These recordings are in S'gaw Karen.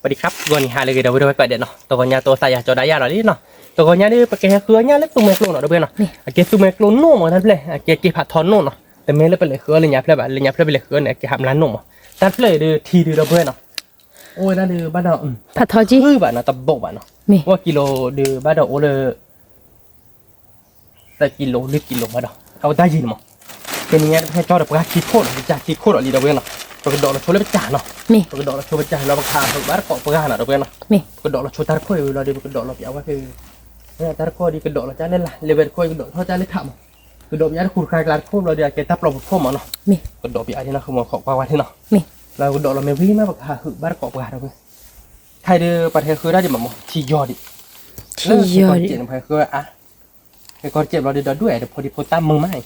ပဒံခါ ဂီၤနံၤဟါလၢအဂ့ၤ ဒီပုၢ်ဝဲၢ်ကိးဂၤဒဲးနီၤ, တဂီၤညါတအိၣ်သးယၤကၠီဒၣ်ယၤလီၤလံနီၤ, တဂီၤညါဒီး ပကဟဲဃုအီၣ်ညၣ်လၢသူမှဲကျိနီၤ ဒီပုၢ်ဝဲၢ်နီၤ, အကဲသူမှဲကျိနီၢ်မးတၢ်တဖျၢၣ် အကဲက့ၤဖးထီနီၢ်နီၤ, တမ့ၢ်လၢပလဲၤဃုအီၣ်လၢညါဖျၢၣ်ဘၣ်, လၢညါဖျၢၣ်ပလဲၤဃုအီၣ်န့ၣ် အကဲဟးမျါနီၢ်မး, တၢ်တဖျၢၣ်အံၤဒီးထံဒုး ဒီပုၢ်ဝဲၢ်နီၤ, အိၣ်ဝဲဒၣ်ဒီးဘၣ်ဒီး ဖးထီကံ ဘၣ်နီၤ တဘိးဘၣ်နီၤ, ဝဲကံလိဒုးဘၣ်ဒီးအိၣ်လၢ သၢကံလိ လွံၢ်ကံလိမးဒီး အဝဲတၢ်ယံၤန့ၣ်မး, တနံၤညါပဟဲကၠီဒီးပှၤထံခိၣ်ဒီး ပစၢ်ထံခိၣ်ဒီးလံ ဒီပုၢ်ဝဲၢ်နီၤ, ပကဒိးလီၤဆိလၢပစၢ်နီၤ, ပကဒိးလီၤဆိပစၢ်လီၤ ပကဟးဟုးဘၣ်တကိးပှၤနီၤ ဒီပုၢ်ဝဲၢ်နီၤ, ပကဒိးလီၤဆိတၢ်တခိၣ်အံၤလီၤဒီး ပကဒိးလီၤပျးဝဲဖဲ တၢ်တခိၣ်ဒီး ကဒိးလီၤကၢ်လၢလာ် လၢဝဲတခိၣ် ကဒိးလီၤကၢ်လၢခးမး, ကဒိးပျးတခူတခါကျါတခိၣ်ဘျီဒီး အကဲတၢ်ပျီပူၤခိၣ်မးနီၤ, ပကဒိးပျးဒ်နီၤ ဃုမီၤခိးကွၢ်ဝဲဒၣ်နီၤ, လၢကဒိးလီၤမ့ၢ်ဝံၤမး ပကဟးဟုးဘၣ်တကိးပှၤဒီပုၢ်ဝဲၢ်, ခဲအံၤဒီးပှၤတဟဲဃုဒၣ်ဒံးဘၣ်မး ထံယီၤဒံး, ထံယီၤဒံး ဟဲကီတစဲးဘျီဒီး ဒီဒူၣ်အဲၣ်တဖိဒံးဖိသၣ်မုာ်မးအံၤ,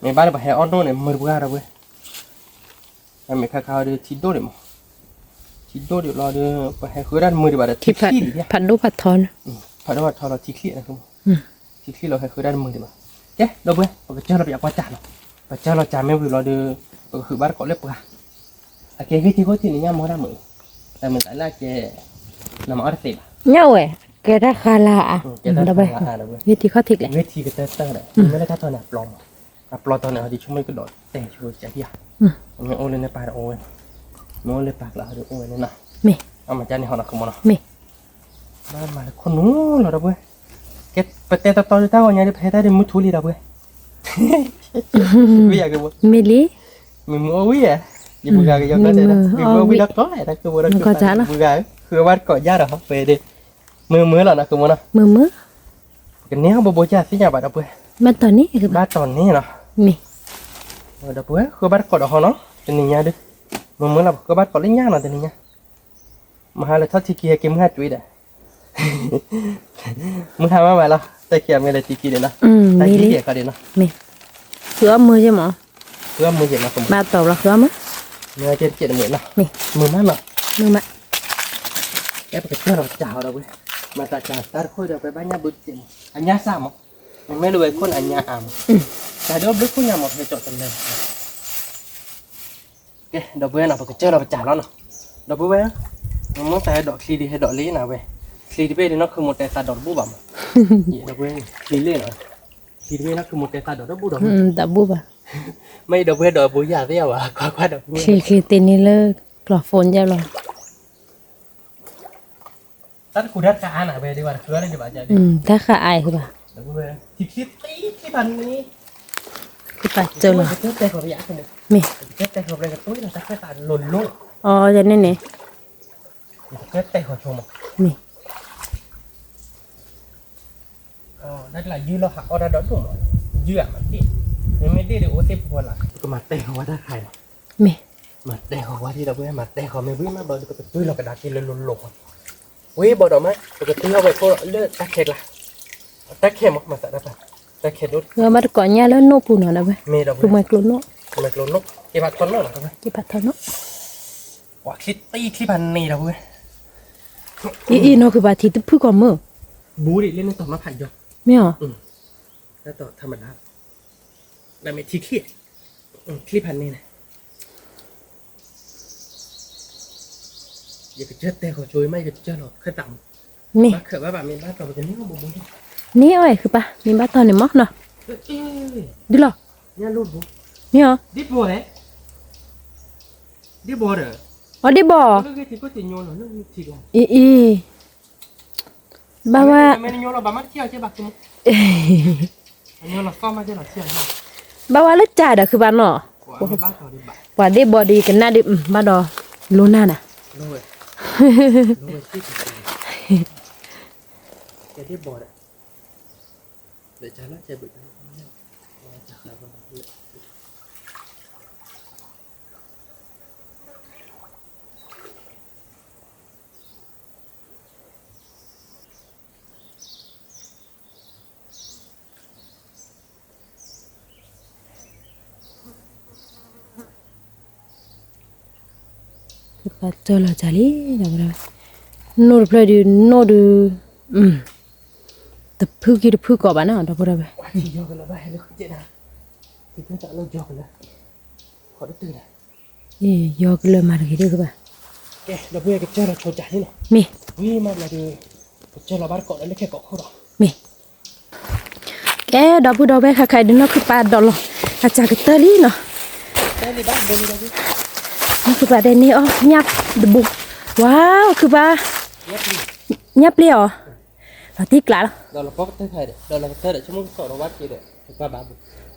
မ့ၢ်ဘၣ်လၢပှၤဟဲအီၣ်နီၢ်န့ၣ် မုာ်တပှၢ်ဒီပုၢ်ဝဲၢ်, မ့ၢ်ခါခါဒီးထံဒိၣ်ဒံးမး, ထံဒိၣ်ဒံးလီၤဒီး ပှၤဟဲဃုဒၣ်တမုာ်ဒံးဘၣ်ဒီး ထံချံၣ်ဒံး ဖးဒိၣ်ဖးထီန့ၣ်, ဖးဒိၣ်ဖးထီလီၤထံချံၣ်န့ၣ်, ထံချံၣ်လီၤဟဲဃုဒၣ်တမုာ်ဒံးဘၣ်, ကဲ ဒီပုၢ်ဝဲၢ် ပကစၢ်လီၤပျးကွၢ်စၢ်နီၤ, ပကစၢ်လီၤစၢ်မ့ၢ်ဝံၤလီၤဒီး ပကဟုးဘၣ်တကိးလၢပှၤ အကဲဂ့ၢ်ထံခိၣ်ထံးန့ၣ် ညၣ်မီၢ်တၢ်မုာ်, တၢ်မုာ်သးလၢအကဲ နမၤအီၣ်တသ့ဘၣ်, ညၣ်ဝဲ ကဲတၢ်ဃါလၢအါ, ဂ့ၢ်ထံခိၣ်ထံးကျဲ ဂ့ၢ်ထံကတၢၢ်တၢၢ်ဒီး မ့ၢ်လၢတၢ်တီန့ၣ်အပျီမး, အပျီတီန့ၣ် ဟီဒ်ဆိကမိၣ်ကဒိးတဲဆိကၢ်ယၤ, မ့ၢ်အိၣ်လၢန့ၣ်ပၢ်ဒီးအိၣ်ဝဲ, မ့ၢ်အိၣ်လၢပၢ်ကျါဟီဒ်အိၣ်ဝဲန့ၣ်နီၤ, အမၤကၢ်န့ၣ်ဟီနီၤ ခမီနီၤ, ဘၣ်မၤလၢခိၣ်နူာ်လီၤဒီပုၢ်ဝဲၢ်, ကဲ ပတဲတီတီဒီးတၢ်ဂီၤညါဒီး ပဟဲတၢ်ဒီးမုၢ်ထူလံဒီပုၢ်ဝဲၢ် မ့ၢ်လံ, မုၢ်မုၢ်အီၣ်ဝံၣ်ဧါ, ယပှၤဂၤကယီကီတဲဒီး မုၢ်မုၢ်အီၣ်ဝံၣ်ဒီးကီလဲၣ် တၢ်ကဝဲဒီးကပှၤဂၤ ဃုဝဲတကိးယါဒီး ပဒီး မုၢ်မုၢ်လီၤနီၤ ခမီနီၤ, မုၢ်မုၢ်, ပကန့ၢ်ဟီၣ်ဘိဘိကၢ်သ့ၣ်ညါဘၣ်ဒီပုၢ်ဝဲၢ်, ဘၣ်တီန့ၣ်, ဘၣ်တီန့ၣ်နီၤ, ဒီပုၢ်ဝဲၢ် ဃုဘၣ်တကိးဒီးဟီနီၤ, တနံၤညါဒီး, မုၢ်မုၢ်လီၤ ပဃုဘၣ်တကိးလၢညါနီၤ တနံၤညါ မဟါလၢထီၣ်ထံခံ ဟဲက့ၤမုၢ်ဟါကွံာ်ဒီး, မုၢ်ဟါမးမးလီၤ တၢ်ခံဂၤမ့ၢ်လဲၤထံခံန့ၣ်နီၤ, တၢ်ခံဂၤခီဒံးနီၤ, မ့ၢ်, ဃုအီၣ်မုၢ်ယဲမး, ဃုအီၣ်မုၢ်ယဲနီၤ ဘၣ်တီဘျီဃုအီၣ်မုၢ်, မ့ၢ်ကဲတကဲးတမုာ်နီၤ, မုာ်မးနီၤ, မုၢ်မး, ကဲပကစၢ်လီၤစၢ်ဟီဒီပုၢ်ဝဲၢ်, မၤသးစၢ်တၢ်တခိၣ်ဒီး ပဘၣ်ညၣ်ဘုတကဲးမး အညၣ်စၢ်မး, မ့မ့ၢ်လၢဝဲခိၣ်န့ၣ်အညၣ်အါမး, တၢ်ဒိၣ်ဘျုးခိၣ်ညါမး ဟဲကၠီတလၢ ကဲ ဒီပုၢ်ဝဲၢ်နီၤ ပကစၢ်လီၤပစၢ်လီၤနီၤ, ဒီပုၢ်ဝဲၢ်, မ့ၢ်တၢ်ဟဲဒိးချံဒံးဟဲဒိးလံနၤဝဲ, ချံတဘ့ၣ်ဒံးနီၢ်ခုမိၢ်တဲသးဒိးတဘူၣ်ဘၣ်မး, ဒီပုၢ်ဝဲၢ်, ချံလ့ၣ်နီၤ, ချံတဘ့ၣ်နီၢ်ခုမိၢ်တဲသးဒိးတဘူၣ်ဒီး, တဘူၣ်ဘၣ်, မ့ၢ်ဒီပုၢ်ဝဲၢ်ဒိးဘိယၤသ့ၣ်ယၤဘၣ် ကွၢ်ကွၢ်ဒီပုၢ်ဝဲၢ်, ချံချံတ့န့ၢ်လၢကျီၤ phone ယဲလီၤ တၢ်တခူတၢ်တခါအါနၤ ဝဲဒ်ဘၣ်တခူတၢ်တဘၣ် တၢ်ဃာ်အါအံၤဘၣ်, ထံချံသံချံဖးန့ၣ်, ကပာ်စၢၤလီၤ, မ့ၢ်, အီ ယန့ၣ်န့ၣ်, မ့ၢ်, တၢ်လၢယုၢ်လီၤဟးအီၣ်တၢ်ဒီးဒိၣ်မး, ယုၢ်အမၤတ့ၢ်, မ့မ့ၢ်တ့ၢ်ဒီးအိၣ်သ့ၣ်ဖိလၢ်, ပကမၤတဲဃီၤဝဲတၢ်ခါအံၤလီၤ, မ့ၢ်, မၤတဲဃီၤဝဲဒ်ဒီး ပမၤတဲဃီၤမ့ၢ်ဝံၤမးဘျီဒီး ပကတွံၢ်လီၤကဒါက့ၤလၢလိၤလိၤဃီ, ဝံၤဘၣ်ဒီးမး ပကတွံၢ်အီၣ်ဝဲခိၣ်လီၤလၢတၢ်ခဲကျါ, တၢ်ခဲမး မၤသးဒၣ်ပှၤ, တၢ်ခဲဒိၣ်, ဘၣ်တကိးညၣ်လၢနိၣ်ပူၤနီၤဒီးဝဲ, မ့ၢ်ဒီး ပူၤမဲာ်ကျိၤနိၣ်, ပူၤမဲာ်ကျိၤနိၣ်, က့ၤဖးထီနိၣ်လီၤ, က့ၤဖးထီနိၣ်, ပှၤချံသံချံဖးန့ၣ်ဒီးဝဲ အံၤအံၤနီၢ်ကဘၣ်ထံတဖုကီၢ်မုၢ်, ဘူးဒံးလၢနတီၢ်မၤဖးယီၤ, မ့ၢ်အီၤ, တၢ်တီၢ်ထမဒါ, နမ့ၢ်ထံချံ, ချံဖးန့ၣ်န့ၣ်, ယကစၢၢ်တဲဃီၤဆိမး ယကစၢၢ်လီၤခၢၣ်သးမး, မ့ၢ်, ဘၣ်ခၢၣ်ဘၣ်ဘၣ်မ့ၢ်ဘၣ်တီၢ်ပကန့ၢ်အီၣ်ဘူးဘူး, န့ၢ်အီၣ်ဃုပၢ် မ့ၢ်ဘၣ်တီၢ်န့ၣ်မးနီၤ, ဒ်လီၤ, မ့ၢ်အီၤ, ဒ်ဘီၣ်, အီၤဒ်ဘီၣ်, အံၤအံၤ ဘၣ်ဝဲ, ဘၣ်ဝဲလၢစၢ်ဒီးဃုဘၣ်နီၤ, ပှၤဒ့ဘီၣ်ဒီးယကနၣ်ဒ်ဘၣ်ဒီး, လိနၢ်နၤ, ပကစၢၢ်လီၤစၢ်လံ, နိၣ်တဖျၢၣ်ဒုး နိၣ်ဒုး, တဖုက့ၤတဖုကီးဘၣ်နီၤ ဒီပုၢ်ဒီဝဲၢ်, ယီၤကလၢာ်မၤတဂ့ၤဒ်ဘၣ်, ကဲ ဒီပုၢ်ဝဲၢ်ကစၢ်လီၤဆိကၠးန့ၣ်လီၤ. မ့ၢ် ဝံၤမးဘျီဒီး ကစၢ်လီၤဘၣ်တကိးဒီးလၢခဲကိးခိၣ်ဒီး မ့ၢ် ကဲ ဒီပုၢ်ဒီဝဲၢ် ခါခါအံၤဒုး နီၢ်ခုၣ်ပၢ်ဒိးလီၤ အစှၤကတၢၢ်လံနီၤ. နီၢ်ခုၣ်ပၢ်ဒဲးန့ၢ်အီၣ်ညၣ်တဘိ, ဝါ ခုၣ်ပၢ် ညၣ်ပျ့ၤအီၤ လီၤတံၢ်ကျးလီၤ.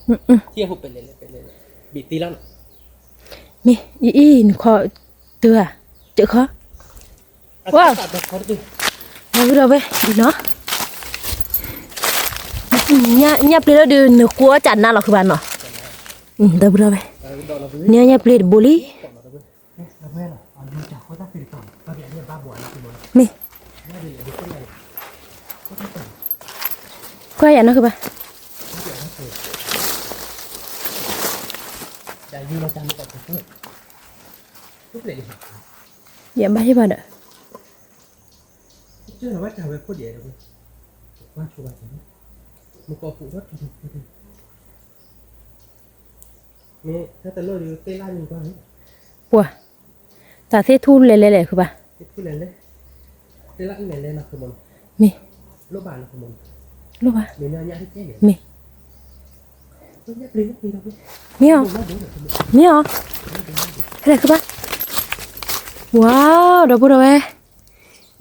မ့ၢ် အံၤ အံၤ နခီ တုၤဧါ စၢခီ ဝါ ဒီပုၢ်ဒီဝဲၢ်နီၤ, ညၣ်ပျ့ၤလၢဒုး နဃိအီၣ်ကနါလီၤခုၣ်ပၢ်နီၤ, ဒီပုၢ်ဒီဝဲၢ်, န့ၢ်အီၣ်ညၣ်ပျ့ၤတဘိလံ. မ့ၢ် ကွၢ်ယၤနီၢ်ခုၣ်ပၢ်, ယဘၣ်ဟ့ၣ်ဘၣ်ဒီး ပှၤ တၢ်သ့ၣ်ထူလဲၤလဲၤလဲၣ်ခုၣ်ပၢ်, မ့ၢ် လိၣ်ဘၣ်, မ့ၢ် မ့ၢ်အီၤ, မ့ၢ်အီၤ, ဟဲလဲၣ်ခုၣ်ပၢ်, ဝါ ဒီပုၢ်ဒီဝဲၢ်,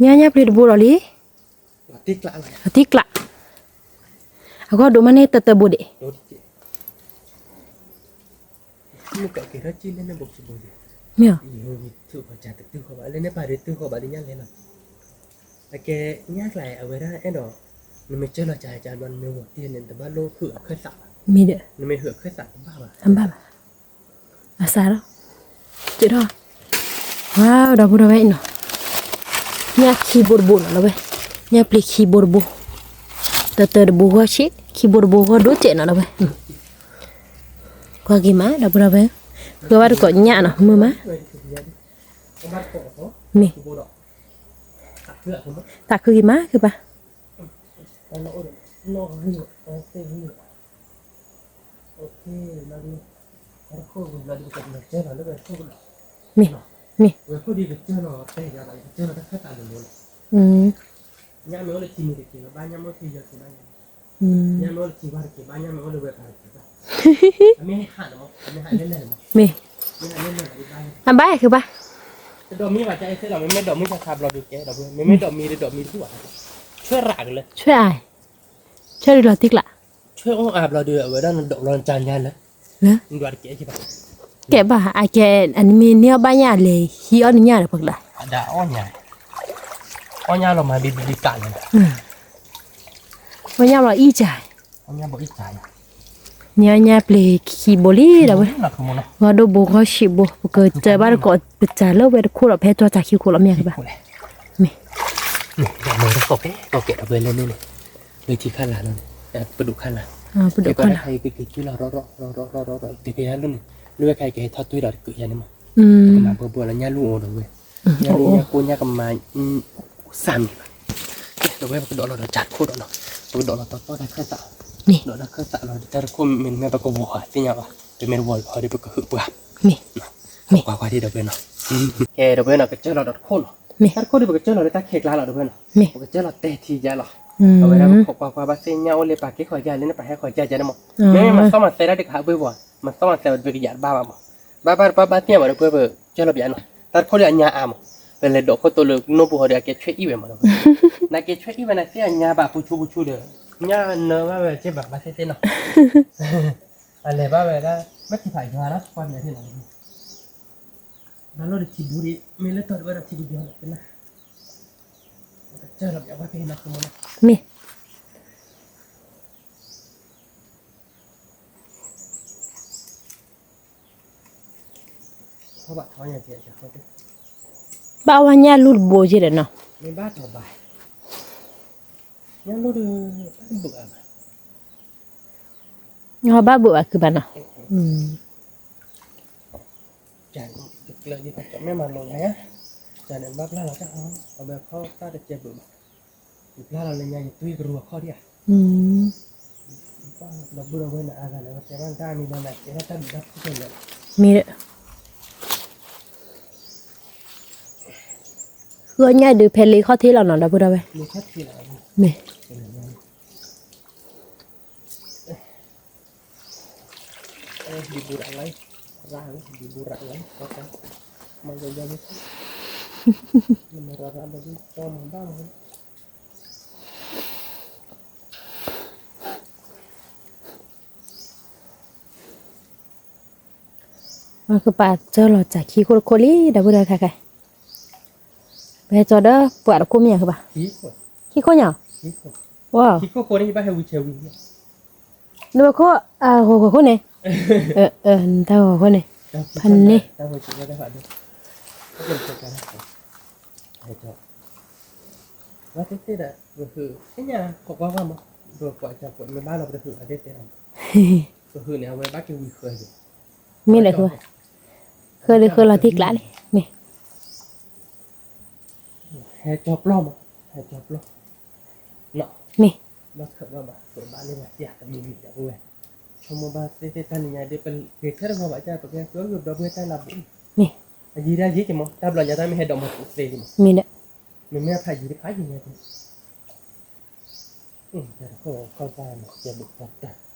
ညၣ်ညၣ်ပျ့ၤတဘိဒီးလံ, အတံၢ်ကျး, အဂီၢ်ဒိၣ်မးန့ၣ် တၢတၢဘိဒဲး, မ့ၢ်အီၤ, မ့ၢ်ဒီး အဘၣ်ဘၣ်, အစးလီၤ, ဒီပုၢ်ဒီဝဲၢ်နီၤ, ညၣ်ခံဘိတဘိနီၤ ဒီပုၢ်ဝဲၢ်, ညၣ်ပျ့ၤခံဘိတဘိ, တၢတၢတဘိဂီၢ်ဆံး, ခံဘိတဘိဂီၢ်ဒိၣ်စဲးနီၤ ဒီပုၢ်ဝဲၢ်, ကွၢ်က့ၤမး ဒီပုၢ်ဒီဝဲၢ်, ဃုဘၣ်တကိးညၣ်နီၤ မုာ်မး, မ့ၢ်, သးခုက့ၤမး ခုၣ်ပၢ် မ့ၢ်, မ့ၢ်, မ့ၢ်, အဘၣ်ခုၣ်ပၢ်, ဆွဲရးကလၢ, ဆွဲရး, ဆွဲရးလီၤတံၢ်ကျး, ဆွဲအီၣ်အါဘျီဒီး အဝဲဒၣ်နဒိးလီၤနကၠါညါလၢ, ကဲဘၣ်, အကဲ, အနမ့ၢ်န့ၢ်အီၣ်ဘၣ်ညၣ်လဲၤ ဟံးအီၣ်နညၣ်ဒီးပကလး, အီၣ်ညၣ်လီၤမး ဘံဘံကးလီၤ, အီၣ်ညၣ်လီၤအံၣ်စၢ်, ညၣ်ညၣ်ပျ့ၤခံဘိလံ ဒီပုၢ်ဝဲၢ်, ဂီၢ်ဒိၣ်ဘိဂီၢ်ဆံးဘိ ပကစၢဘၣ်တကိး ပစၢလၢဝဲတခိၣ်ဒီး ဖဲကၠီစၢ်ခံခိၣ်လီၤ မ့ၢ်ခုၣ်ပၢ်, မ့ၢ်, လၢထံခါလာ်လီၤန့ၣ်, ပဒိၣ်ခါလာ်, ပဒိၣ်ခါလာ်, တက့ၤလီၤရီရီ, တက့ၤလီၤန့ၣ်, လၢဝဲခါအံၤကဟဲထီၣ်တွံၢ်ဒီးတကုးယၤန့ၣ်မး, ကမၤဘၢဘၢလီၤ ညၣ်လူၢ်အိၣ်ဒီးဝဲ, ညၣ်လူၢ်ညၣ်ကိၢ်ညၣ်ကမၤ, စၢ်မံၤဘၣ်, ဒီပုၢ်ဝဲၢ် ပကဒိးလီၤဒီးတၢ်တခိၣ်ဒီးနီၤ, ပကဒိးလီၤတီတီတၢ်ခၢၣ်သး, ဒီးတၢ်ခၢၣ်သးလီၤ တၢ်တခိၣ်မ့ၢ်မ့ၢ်ပကဝီၤသ့ၣ်ညါဘၣ်, ပမ့ၢ်တဝီၤဟီဒီး ပကဟုးပှၤ, ကွၢ်ကွၢ်ဒ်ဒီပုၢ်ဝဲၢ်နီၤ, ကဲ ဒီပုၢ်ဝဲၢ်နီၤ ကစၢလီၤဒီးတခိၣ်လီၤ, တၢ်တခိၣ်ဒီး ပကစၢလီၤလၢတၢ်ခဲကျါလီၤ ဒီပုၢ်ဝဲၢ်နီၤ, ပကစၢလီၤတဲထံယါလီၤ, အဝဲဒၣ်ပခိးကွၢ်ကွၢ်ဘၣ်သ့ၣ်ညါအိၣ်လၢပာ်က့ၤခီၣ်ယါလၢန့ၣ် ပာ်ဟဲခီၣ်ယါယါန့ၣ်မး, မ့မ့ၢ်မၤသီမၤသဲဒၣ်တခါအဘၣ်ပှၤ, မၤသီမၤသဲဝဲတဘၣ်ကယၤတဘၣ်ဘၣ်မး, ဘၣ်ဘၣ်တပၢ်ဘၣ်သ့ၣ်ညါဘၣ်ဒီပုၢ်ဝဲၢ် ပကစၢလီၤပယါနီၤ, တၢ်တခိၣ်ဒီးအညါအါမး, ပလဲၤဒိးခိၣ်တိၤလၢနိၣ်ပူၤဟီဒီး အကဲဆွဲအံၣ်ဝဲမးဒီး, နကဲဆွဲအံၣ်ဝဲနသ့ၣ်အညါဘၣ်ပူၤဆူပူၤဆူဒီး, ညါနၢဘၣ်ဝဲကဲဘၣ်ဘၣ်သ့ၣ်သ့ၣ်နီၤ, အလဲၤဘၣ်ဝဲဒၣ်, မ့ၢ်ထံဖးယွၤလီၤ ကွၢ်မ့ၢ်သ့ၣ်နီၤ, ဘၣ်လိၣ်ဒီးထံဒူဒံး မ့ၢ်လၢတီၢ်တဝဲဒီးထံဒူဒံးလီၤ, ကစၢလီၤပယါဘၣ်သ့ၣ်နီၤ, မ့ၢ်, ဘၣ်ဝဲညၣ်လူၢ်တဘိက့ဒီးနီၤ, ဘၣ်ဘၣ်, ဘၣ်ဘၣ်ဘၣ်ခုၣ်ပၢ်နီၤ, မ့ၢ်, ဃုအီၣ်ညၣ်ဒုးဖဲလ့ခီၣ်ထံးလီၤနီၤ ဒီပုၢ်ဒီဝဲၢ်, မ့ၢ် ကပာ်စၢလီၤစၢ်ခံခိၣ်တခိၣ်လံ ဒီပုၢ်ဒီဝဲၢ်ခဲခါ, ပဟဲကၠီဒီးပှၤတခိၣ်မ့ၢ်ယၤကဘၣ်, ခံခိၣ်ညါ, ဝါ, နခိၣ်, ဂီၤခိၣ်န့ၣ်, တၢ်ဂီၤခိၣ်န့ၣ်, ဖးန့ၣ် မ့ၢ်လၢဃု, ဃုလၢဃုလီၤတံၢ်ကျါလံ, မ့ၢ်, ဟဲကၠီပျီၢ်မး, ဟဲကၠီပျီၢ်, မ့ၢ်, ဘၣ်ခၢၣ်ဘၣ်ဘၣ် ပဘၣ်န့ၣ်ဘၣ်တၢ်ကမံၤမံၤဒီပုၢ်ဝဲၢ်, ဆိကမိၣ်ဘၣ်သ့ၣ်သ့ၣ်တၢ်နံၤညါဒီး ပဂဲၤထဲတဂီၤဘၣ်ကၢ် ပကဟဲဃုအဂ့ၢ်ဒီပုၢ်ဝဲၢ်တၢ်လၢဘူး, မ့ၢ်, အယံၤဒၣ်ယံၤက့ၤမး တၢ်ဘျီညါတၢ်မ့ၢ်ဟဲဒိးမၤပူၤသ့က့ၤမး, မ့ၢ်ဒီး, မ့မ့ၢ်အဖးယံၤတဖးယံၤညါက့ၤ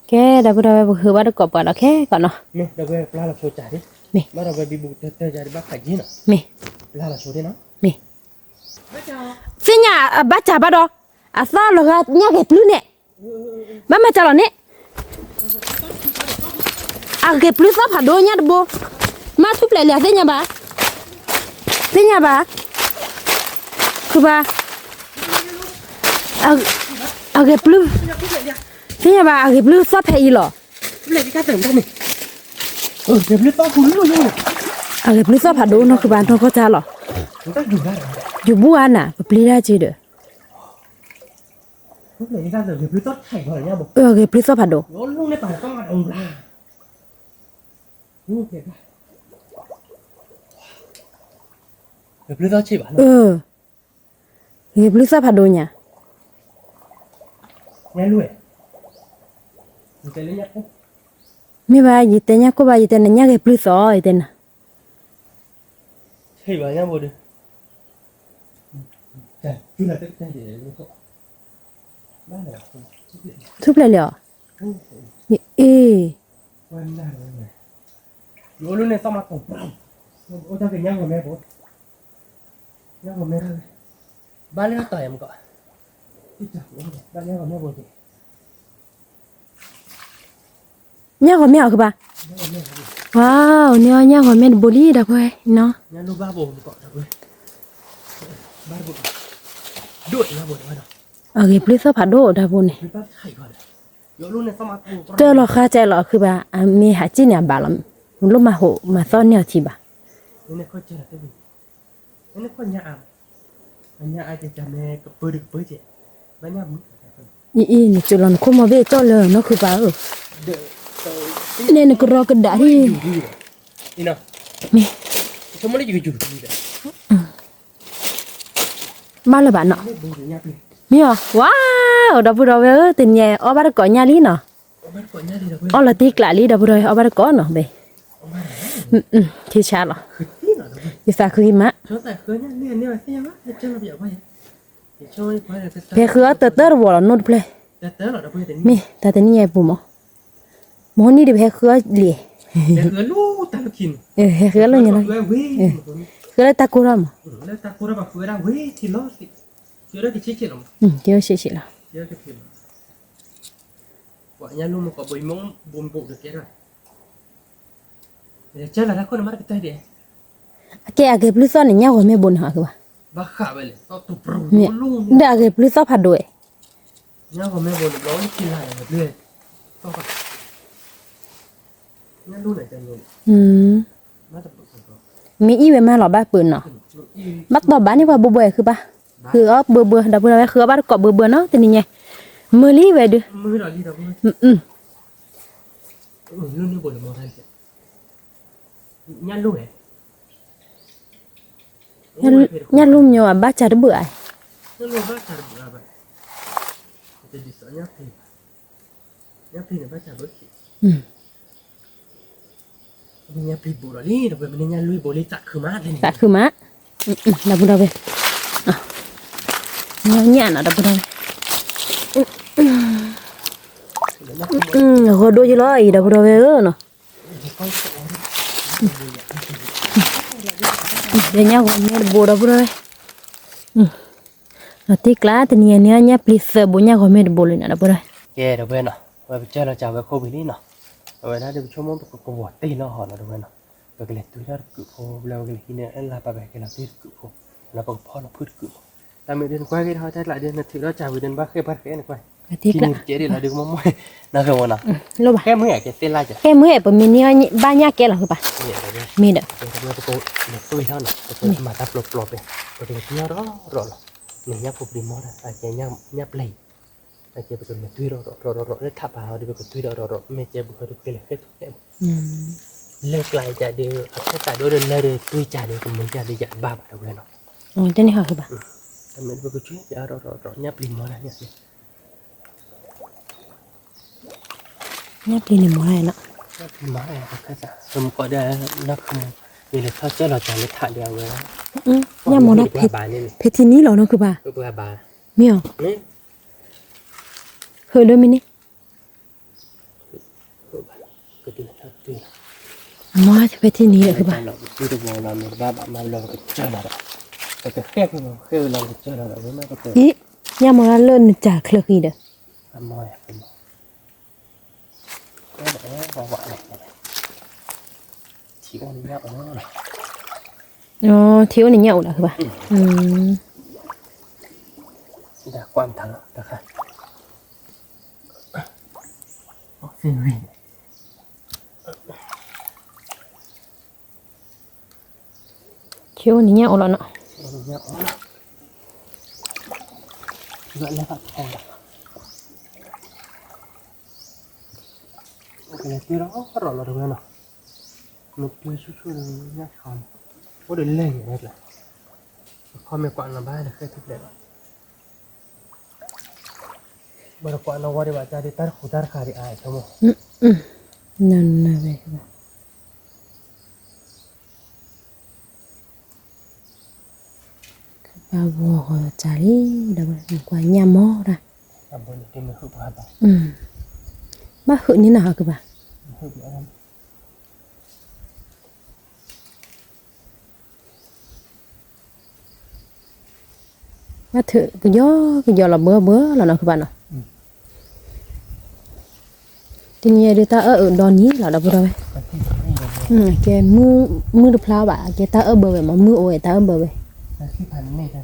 ကဲ ဒီပုၢ်ဒီဝဲၢ် ပဃုဘၣ်တကိးပှၤဒီးခဲကီးနီၤ, မ့ၢ်, မ့ၢ်, သ့ၣ်ညါအဘၣ်စၢ်ဘၣ်ဒီး, အသီလီၤဂာ်ညၣ်ဂဲၤပျုၢ်န့ၣ်, ဘၣ်မၤစၢ်လီၤန့ၣ် အဂ့ၤပျုၢ်သီၣ်ဖးဒိၣ်ညါတဘိ, မ့ၢ်ထူၣ်ဖျဲးလံ သ့ၣ်ညါဘၣ်, သ့ၣ်ညါဘၣ်, ဃုဘၣ်, အဂ့ၤပျုၢ်, သ့ၣ်ညါဘၣ် အဂ့ၤပျုၢ်သီၣ်ဖဲအံၤလီၤ, အဂ့ၤပျုၢ်သီၣ်ဖးဒိၣ်နီၢ်ဃုဘၣ် နီၢ်ကီၢ်တၢ်လီၤ, ယူၤဘူၣ်အါနၤ ပပျံၤတၢ်က့ၤဒီး အဂ့ၤပျုၢ်သီၣ်ဖးဒိၣ်, အဂ့ၤပျုၢ်သီၣ်ဖးဒိၣ်ညါ, မ့ၢ်ဘၣ် ယတဲညၣ်ကိၢ်ဘၣ် ယတဲနၤညၣ်ဂဲၤပျုၢ်သီၣ် ယတဲနၤ ထူၣ်ဖျဲးလံဧါ, အ့ၣ်, ဘၣ်လၢတၢ်ယမကီး, ညၣ်ဂီၤမ့ၢ်အီၤကဘၣ်, ဝါ, န့ၣ်အီၤညၣ်ဂီၤမ့ၢ်တဘိလံ ဒီပုၢ်ဝဲၢ်နီၤ, အဂ့ၤပျုၢ်သီၣ်ဖးဒိၣ်ဒီပုၢ်ဝဲၢ်န့ၣ်, တၢ်လီၤဃါကဲလီၤ အခုဘၣ် အမ့ၢ်ဟးစံၣ်န့ၣ် အဘၣ်လီၤ, လိၣ်မၤဟိးမၤသီၣ်န့ၢ်အီၤထံဘၣ်, အံၤ နကၠိလီၤနခိၣ်မီၤဘ့ၣ်ကၠီလၢနီၢ်ခုပ�ၤ�်ဧၢ, နဲနကရီကဒးဟံၣ်, မ့ၢ် ဘၣ်လၢၤဘၣ်နီၤ, မ့ၢ်အီၤ ဝါ, ဒီပုၢ်ဒီဝဲၢ်ဧၢ တနံၤအံၤအီၣ်ဘၣ်တကိးညၣ်လံနီၤ, အီၣ်လီၤတံၢ်ကျးလံ ဒီပုၢ်ဒီဝဲၢ် အီၣ်ဘၣ်တကိးနီၤ ဘဲ, ထံဆါလီၤ, ယသးခုကံမး, ဖဲဃုအီၣ်တၢ်တၢ်တဝီၤလီၤ နိၣ်တဖျၢၣ်, မ့ၢ်တၢ်တနံၣ်ညါအံၤပူၤမး, မဟိနံၣ်ဒီးပဟဲဃုအီၣ်လံ, ဟဲဃုအီၣ်လၢညါလီၤ, ဃုအီၣ်လၢတၢ်ကိၢ်ထီၣ်မး, ကဲဆံးဆံးလီၤ, အကဲအဂ့ၤပျုၢ်သီၣ်န့ၣ် ညၣ်ဂီၤမ့ၢ်ဘိန့ၣ်ဟီဘၣ်, ဒီးအဂ့ၤပျုၢ်သီၣ်ဖးဒိၣ်ဝဲ မ့ၢ်အံၤဝဲမၤလီၤဘၣ်ပၢၢ်နီၤ, ဘၣ်တီၢ်ဘၣ်န့ၢ်ပှၤဘိးဘိးဝဲဃုဘၣ်, ဃုအီၣ်ဘၢဘၢ ဒီပုၢ်ဒီဝဲၢ် ဃုအီၣ်ဘၣ်တကိးဘၢဘၢနီၤ တနံၤညါ, မုာ်လံဝဲဒုး, ညၣ်လူမ့ၢ်အဘၣ်စၢ်တဘၣ်ဧါ, သးခုမး, ဒီပုၢ်ဒီဝဲၢ်, ညၣ်နီၤ ဒီပုၢ်ဒီဝဲၢ်, ဂီၤဒိၣ်ယလီၤအံၤ ဒီပုၢ်ဒီဝဲၢ်ဧၢနီၤ, ညၣ်ဂီၤမ့ၢ်တဘိ ဒီပုၢ်ဒီဝဲၢ်, လီၤတံၢ်ကျါ တနံၤအံၤန့ၣ် ညၣ်ပျံၤသၢဘိ ညၣ်ဂီၤမ့ၢ်တဘိလံနီၤ ဒီပုၢ်ဒီဝဲၢ်, ကဲ ဒီပုၢ်ဝဲၢ်နီၤ, ဝဲပကၢၢ်လီၤစၢ်ဝဲခိၣ်ပံၤလံနီၤ, အဝဲဒၣ်ဒီးပဆိကမိၣ်ပကကဝီၤတ့ၢ်လီၤဟီနီၤ ဒီပုၢ်ဝဲၢ်နီၤ, ပကလဲၤတွံၢ်ထီၣ်တကုးဖိ လၢပကလဲၤဟံးန့ၢ်လၢ်ပာ်ပကလဲၤတွံၢ်တကုးဖိ, လၢပကဖီၣ်လီၤဖုၣ်တကုးဖိ, တၢ်မ့ၢ်ဒ်နကွၢ်က့ၤထီၣ်တၢ်ကျးဒ်နထုးထီၣ်စၢ်ဝံၤဒ်နဘၣ်ဃ့ၢ်ဘၣ်တကဲနကွၢ်, ထံနံၤတကဲဒ်လီၤဒ်ကမီၢ်မီၢ်, နဃ့မနီၤ, ဃ့ၢ်မုၢ်အဲၣ်ကဲသ့ၣ်လၢ်ကဲ, ဃ့ၢ်မုၢ်အဲၣ် ပမ့ၢ်န့ၢ်ဘၣ်ညၣ်ကဲလီၤဃုဘၣ်, မ့ၢ်ဒီး, ပကလဲၤတွံၢ်ထီၣ်နီၤ ပကမၤတၢ်ပျီပျီဖဲ, ပကလဲၤတွံၢ်ထီၣ်ရီၣ်ရီၣ်လီၤ, န့ၣ်ညၣ်ဖိပျံၤမီၢ်တၢ် အကဲညၣ်ပျံၤ အကဲပကလဲၤတွံၢ်ရီၣ်ရီၣ်ရီၣ်ရီၣ် လၢထးပာ်အီၤဒီး ပကတွံၢ်ဒီးရီၣ်ရီၣ် မ့ၢ်ကဲဘုဟီဒီး ပကလဲၤဃ့ၢ်ထူၣ်ဖျဲးမး, လၢကျါအံၤကဒီး အခဲစးဒိၣ်ဒီးလၢဒီးတွံၢ်ကဒီး ကမုာ်ကဒီးယၤတဘၣ်ဘၣ် ဒီပုၢ်ဝဲၢ်နီၤ, တန့ၢ်ဟီဃုဘၣ်, တမ့ၢ်ပကတွံၢ်ယၤရီၣ်ရီၣ်ရီၣ် ညၣ်ပျံၤမီၢ်တၢ်န့ၣ်, ညၣ်ပျံၤန့ၣ်မီၢ်တၢ်နီၤ, ညၣ်ပျံၤမီၢ်တၢ် ပကစးမုၢ်ကီၢ်ဒီး နီၢ်ခမူ ယလဲၤထီၣ်ကၢၢ်လီၤကၢ်လၢထးဒီးအဝဲ, ညၣ်မီၢ်တၢ် ဖဲထံနံၤလီၤနီၤဃုဘၣ်, မ့ၢ်အီၤ, ဃုလၢမ့ၢ်န့ၣ် မီၢ်ဖဲထံနံၤလီၤဃုဘၣ်, အံၤ, ညၣ်မီၢ်တၢ်လၢနစၢ်ချၢဃံဒီး, ထံအိၣ်န့ၣ်ညၣ်အိၣ်လီၤဃုဘၣ်, ထံအိၣ်န့ၣ်ညၣ်အိၣ်လီၤနီၤ, ကလဲၤတွံၢ်ရီၣ်ရီၣ်လီၤတဝဲနီၤ, မ့ၢ်တွံၢ်ဆူၣ်ဆူၣ်လၢညၣ်ဆီန့ၣ်, အိၣ်ဒီးလဲၢ်န့ၣ်ဝဲကျဲ, အခီမ့ၢ်ကွၢ်နီၤဘၣ်ဒီးဃ့ၢ်ထူၣ်ဖျဲးလီၤ, ဘၣ်တကွၢ်နီၤဝဲဒံးဘၣ်တၢ်ဒ်တၢ်တဃူတၢ်တဃာ်ဒံးအါဆိကမိၣ်, နနဝဲ ဘၣ်ဂီၤဂီၤစၢ်လံ, ဒီးကွၢ်ညၣ်မီၢ်တၢ်, ဘၣ်ဟုးန့ၢ်နၤဟီကဘၣ်, ဘၣ်ထုးကယီကယီလီၤဘၢဘၢလီၤနီၤဃုဘၣ်နီၤ, တနံၤအံၤဒုးတၢ်အၢၣ်အုးဒီနံၤလီၤဒီပုၢ်ဒီဝဲၢ်, ကဲ, မုၢ်တဖျါဘၣ် ကဲတၢ်အၢၣ်ဘၢဝဲမး မုၢ်အိၣ်ဝဲတၢ်အၢၣ်ဘၢဝဲ, ဒီပုၢ်ဝဲၢ်နီၤ ယက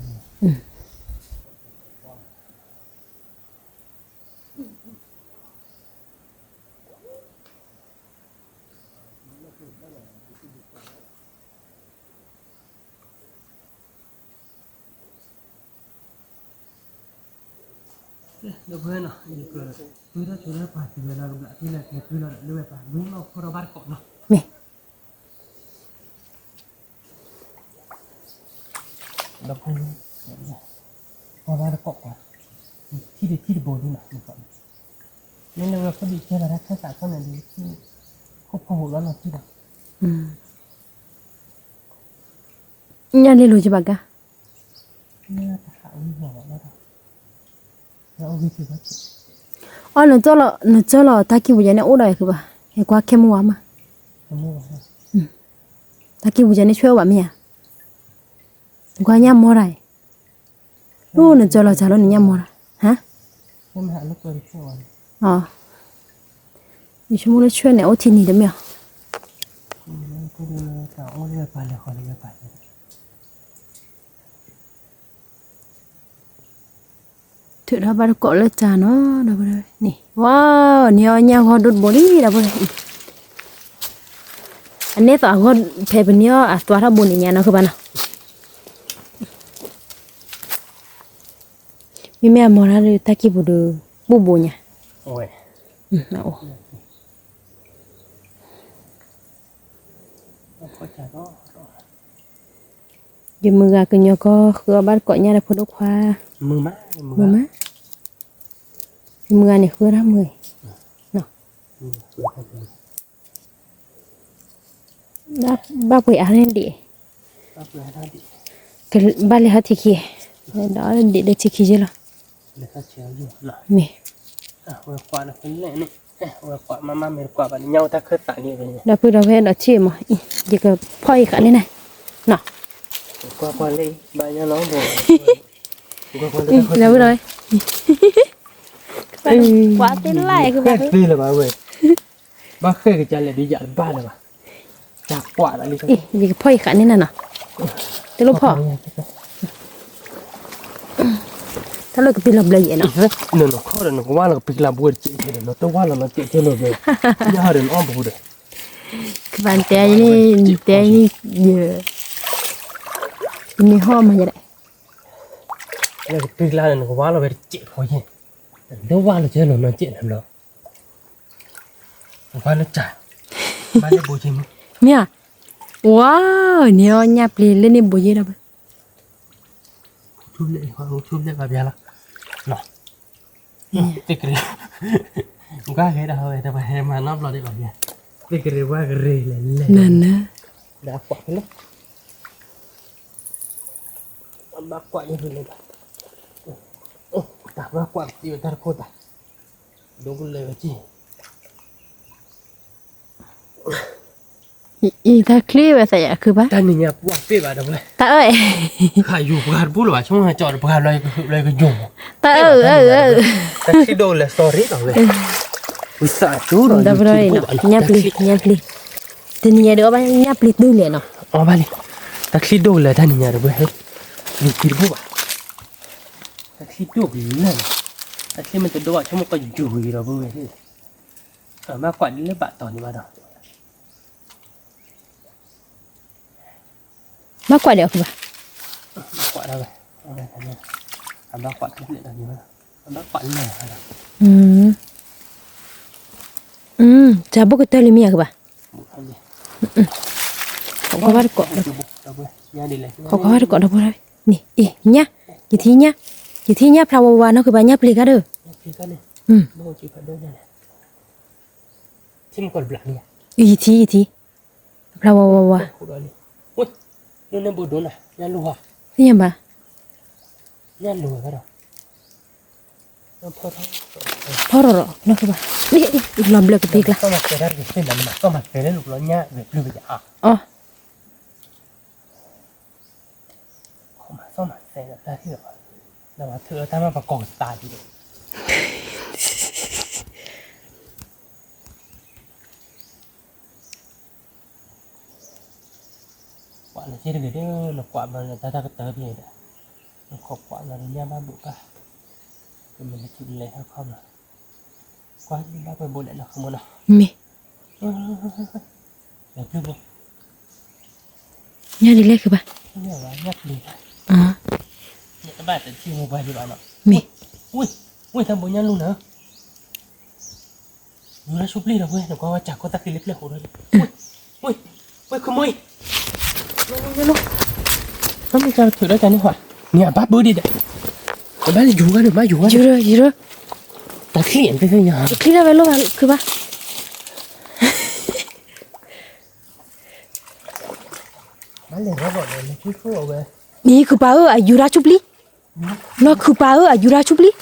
တွံၢ်ထီၣ်ဆိလၢပှၤတုၤဝဲလီၤကဘျးသ့လၢကလဲၤတွံၢ်လီၤဒီး လၢဝဲပှၤဝံၤလီၤခီထီၣ်ဘၣ်တကိးနီၤ, မ့ၢ် ဒီပုၢ်ဝဲၢ် ခီဘၣ်တကိးပှၤ ထံၣ်ဒံးထံၣ်တဘိလံနီၤ, မ့ၢ်လၢဝဲခိၣ်ဒံးကဲလီၤတၢ်ခၢၣ်သးခီန့ၣ်ဒီး ခိၣ်ဖီဟိးလီၤလီၤထံၣ်ဒီး ညၣ်လ့လိၤကဘၣ်ကါ အီ နကၢၢ်လီၤ နကၢၢ်လီၤတၢ်ကံၢ်ပူၤယါန့ၣ် အိၣ်ဒီးယၤဃုဘၣ်, ယကွၢ်ခဲမုၢ်ဝါမး, တၢ်ကံၢ်ပူၤယါန့ၣ် ဆွဲအိၣ်ဘၣ်မ့ၢ်ဧါ, နကွၢ်ညၣ်မီၢ်တၢ်အံၤ, အိၣ်နကၢၢ်လီၤစၢ်လီၤနညၣ်မီၢ်တၢ်, ဟါ, အီ ယဆိကမိၣ်လၢဆွဲန့ၣ် အိၣ်ထံနံၤတမ့ၢ်အီၤ, ထုးထီၣ်ဘၣ်တကိးလၢစၢ်နီၤ ဒီပုၢ်ဝဲၢ်န့ၣ်, ဝါ, န့ၢ်အီၣ်ညၣ်ဂီၢ်ဒိၣ်တဘိလံ ဒီပုၢ်ဝဲၢ်, အန့ၢ်သးအဂီၢ်ဖဲပန့ၢ်အီၣ်အသွါထီၣ်ဘိန့ၣ်ညါနီၤ ဃုဘၣ်နီၤ, မ့မ့ၢ်အမီၢ်တၢ်ဒီး တၢ်ကံၢ်ပူၤဒီး ဘူၣ်ဘိညါ, ယမုၢ်ဂၤကညီကီၢ်ဃုအီၣ်ဘၣ်တကိးညၣ်ဒီးဖိဒိၣ်ခွါ, မုာ်မး, ယမုၢ်ဂၤန့ၣ်ဃုတၢ်မုာ်အံၤ, ဘၣ်ပှ့ၤအါန့ၣ်ဒံး, က ကဘၣ်လဲၤဟးထံခံ, ဒီးဒ့ၣ်ဒီးထံခံယဲလီၤ, မ့ၢ်, ဒီပုၢ်ဒီဝဲၢ်ဒီးထံၣ်မး, ယကဖီၣ်အံၤဃာ်န့ၣ်န့ၣ်, နီၤ, ဒီပုၢ်ဒီဝဲၢ်, ကွၢ်သ့လၢ, ဘၣ်ဃဲကစၢ်လဲၣ်ဒ်ယၤတဘၣ်လၢၤဘၣ်, ယကဖီၣ်အံၤဃာ်န့ၣ်နၤနီၤ, တလိၣ်ဖီၣ်, တၢ်လၢကပ့ၤလီၤဘျၢယဲနီၤ, နခီဒီးနကဝါလီၤကပ့ၤကလါဘှဲတကဲးဒီး နတဝါလီၤနီၤကဲးကဲးလီၤဘျၢ, ယဟီဒီးနအီၣ်ပူၤဒီး, ကဘၣ်တဲန့ၣ်, တဲန့ၣ်, ယ, မ့ၢ်ဟီၣ်မးယဲဒၣ်, လၢကပ့ၤကလါဒီးနကဝါလီၤဝဲတကဲးဖီယဲ, တဝါလီၤကဲးလီၤနီၤကဲးလီၤဘျၢ ပှၤလၢကၢ်, ဘၣ်လၢဘိးယ့ၢ်မး, မ့ၢ်ဧါ, ဝါ, န့ၣ်အီၤညၣ်ပျ့ၤလၢန့ၣ်ဘိးယ့ၢ်ဒီးဘၣ်, ထူဘျဲၣ်, ထူဘျဲၣ်ဘၣ်ဘျါလီၤ, သ့ၣ်ကရ့ၣ်, ကွၢ်ဂ့ၤဒီးဝဲ တပှၤဟဲမၤနီတဘျီဒံးဘၣ်ဘျါ, သ့ၣ်ကရ့ၣ်ဝါကရ့ၣ်လဲၣ်လဲၣ်, နန, ဒီးကွၢ်ဖဲလဲၣ်, ဘၣ်ကွၢ်ယဖဲလဲၣ်ဘၣ်, တၢ်ဘၣ်ကွၢ်တံၢ်ဝဲတၢ်တခိၣ်တၢ် ဒိကလဲၤဝဲကံၢ်, အံၤတၢ်ချံဝဲသးယၤခုဘၣ်, တၢ်နံၤညါပှၢ်ပ့ၢ်ဘၣ်ဒီးဝဲ, တၢ်အၢ, ခးယူၤပှၤတဘူၣ်လၢၤဘၣ် ဆိကမိၣ်ကၠီဒီးပှၤဘျီယကယိၤမး, တၢ်အၢ, တၢ်ချံဒိကလဲၤ sorry လီၤဝဲ, ဝံသးစူၤဒီး ညၣ်ပျ့ၤ, ညၣ်ပျ့ၤ, တနံၤညါဒီးအီၣ်ဘၣ်ညၣ်ပျ့ၤတုၤလဲၣ်နီၤ, အီၣ်ဘၣ်လံ, တၢ်ချံဒိကလဲၤတၢ်နံၤညါဒီးဝဲ, ယူၤကံၢ်တဘူၣ်ဘၣ်, တၢ်ချံဒိကလဲၤနီၤ, တၢ်ချံမ့ၢ်တဒိဘၣ် ဆိကမိၣ်ကယူၤဝံၤဒီးဝဲ, ဘၣ်ကွၢ်ဒ်လၢဘၣ်တီၤန့ၣ်ဘၣ်ဒီး ဘၣ်ကွၢ်ဒံးအီၤကဘၣ်, ဘၣ်ကွၢ်ဒံး, ဘၣ်ကွၢ်လၢ, တၢ်ဘိၣ်ကတၢၢ်လံမ့ၢ်အကဘၣ်, ခိးကွၢ်ဘၣ်တကိး, ခိးကွၢ်ဘၣ်တကိးဒီပုၢ်ဒီဝဲၢ်, န့ၣ်, အ့ၣ်, ညၣ်, ယထံၣ်ညၣ်, ယထံၣ်ညၣ်ဖျါဝါဝါနီၢ်ကဘၣ်ညၣ်ပျ့ၤကါဒီး, ယထံၣ်, ယထံၣ်, သ့ၣ်ညါဘၣ်, ဖီၣ်ထီၣ်ထီၣ်နီၢ်ကဘၣ်, လီၤဘျၢကပ့ၤကျါ, အီၣ် ကွၢ်လၢစ့တဂ့ၤဒီး နကွၢ်ဘၣ်လၢတၢ်တၢ်ကတၢၢ်ဖဲဒီး နခိးကွၢ်လီၤဒီးညၣ်ဘၣ်ဘိးဘၣ် ကမ့ၢ်လၢထံလဲၤဟဲခီမး ကွၢ်ဘၣ်ပှဲၤဘိးလဲၣ်နီၢ်ခမူနီၤ မ့ၢ် လဲၤပျုၢ်ဘိ ညၣ်ဒ်လဲၣ်ဃုဘၣ် ညၣ်ပျံၤဘၣ် ညၣ်တဘၣ်တထံၣ်မိၢ်ပှၢ်ဒံးဘၣ်နီၤ မ့ၢ် ဝ့ၢ် ဝ့ၢ် တၢ်ဘိးညၣ်လူၢ်နၤ ယူၤလၢဆူပျံၢ်ဒီးဝဲ နကွၢ်ဝဲကၢ်ကီတၢ်ဃံလၢပျဲၢ်ဃိးဒီး ဝ့ၢ် ဝ့ၢ် ဝ့ၢ် ခမူအံၤ ညၣ်လူၢ် ညၣ်လူၢ် တၢ်မ့ၢ်ကၢ်ထုးဒီးကၢ်န့ၣ်ဟွါ နၤဘၣ်ဘၢဒံးဒီး နဘၣ်ယူၤဂၤဒီး ဘၣ်ယူၤဂၤဒီး ယူၤဒီး ယူၤဒီး တၢ်ချံၣ်တသ့ၣ်ညါ တချံၣ်ဒၣ်ဝဲလိၣ်ဘၣ် ခုဘၣ် နံၤခုပၢ်ဧၢ အယူၤတၢ်ဆူပျံၢ် နီၢ်ခုပၢ်ဧၢ အယူၤတၢ်ဆူပျံၢ်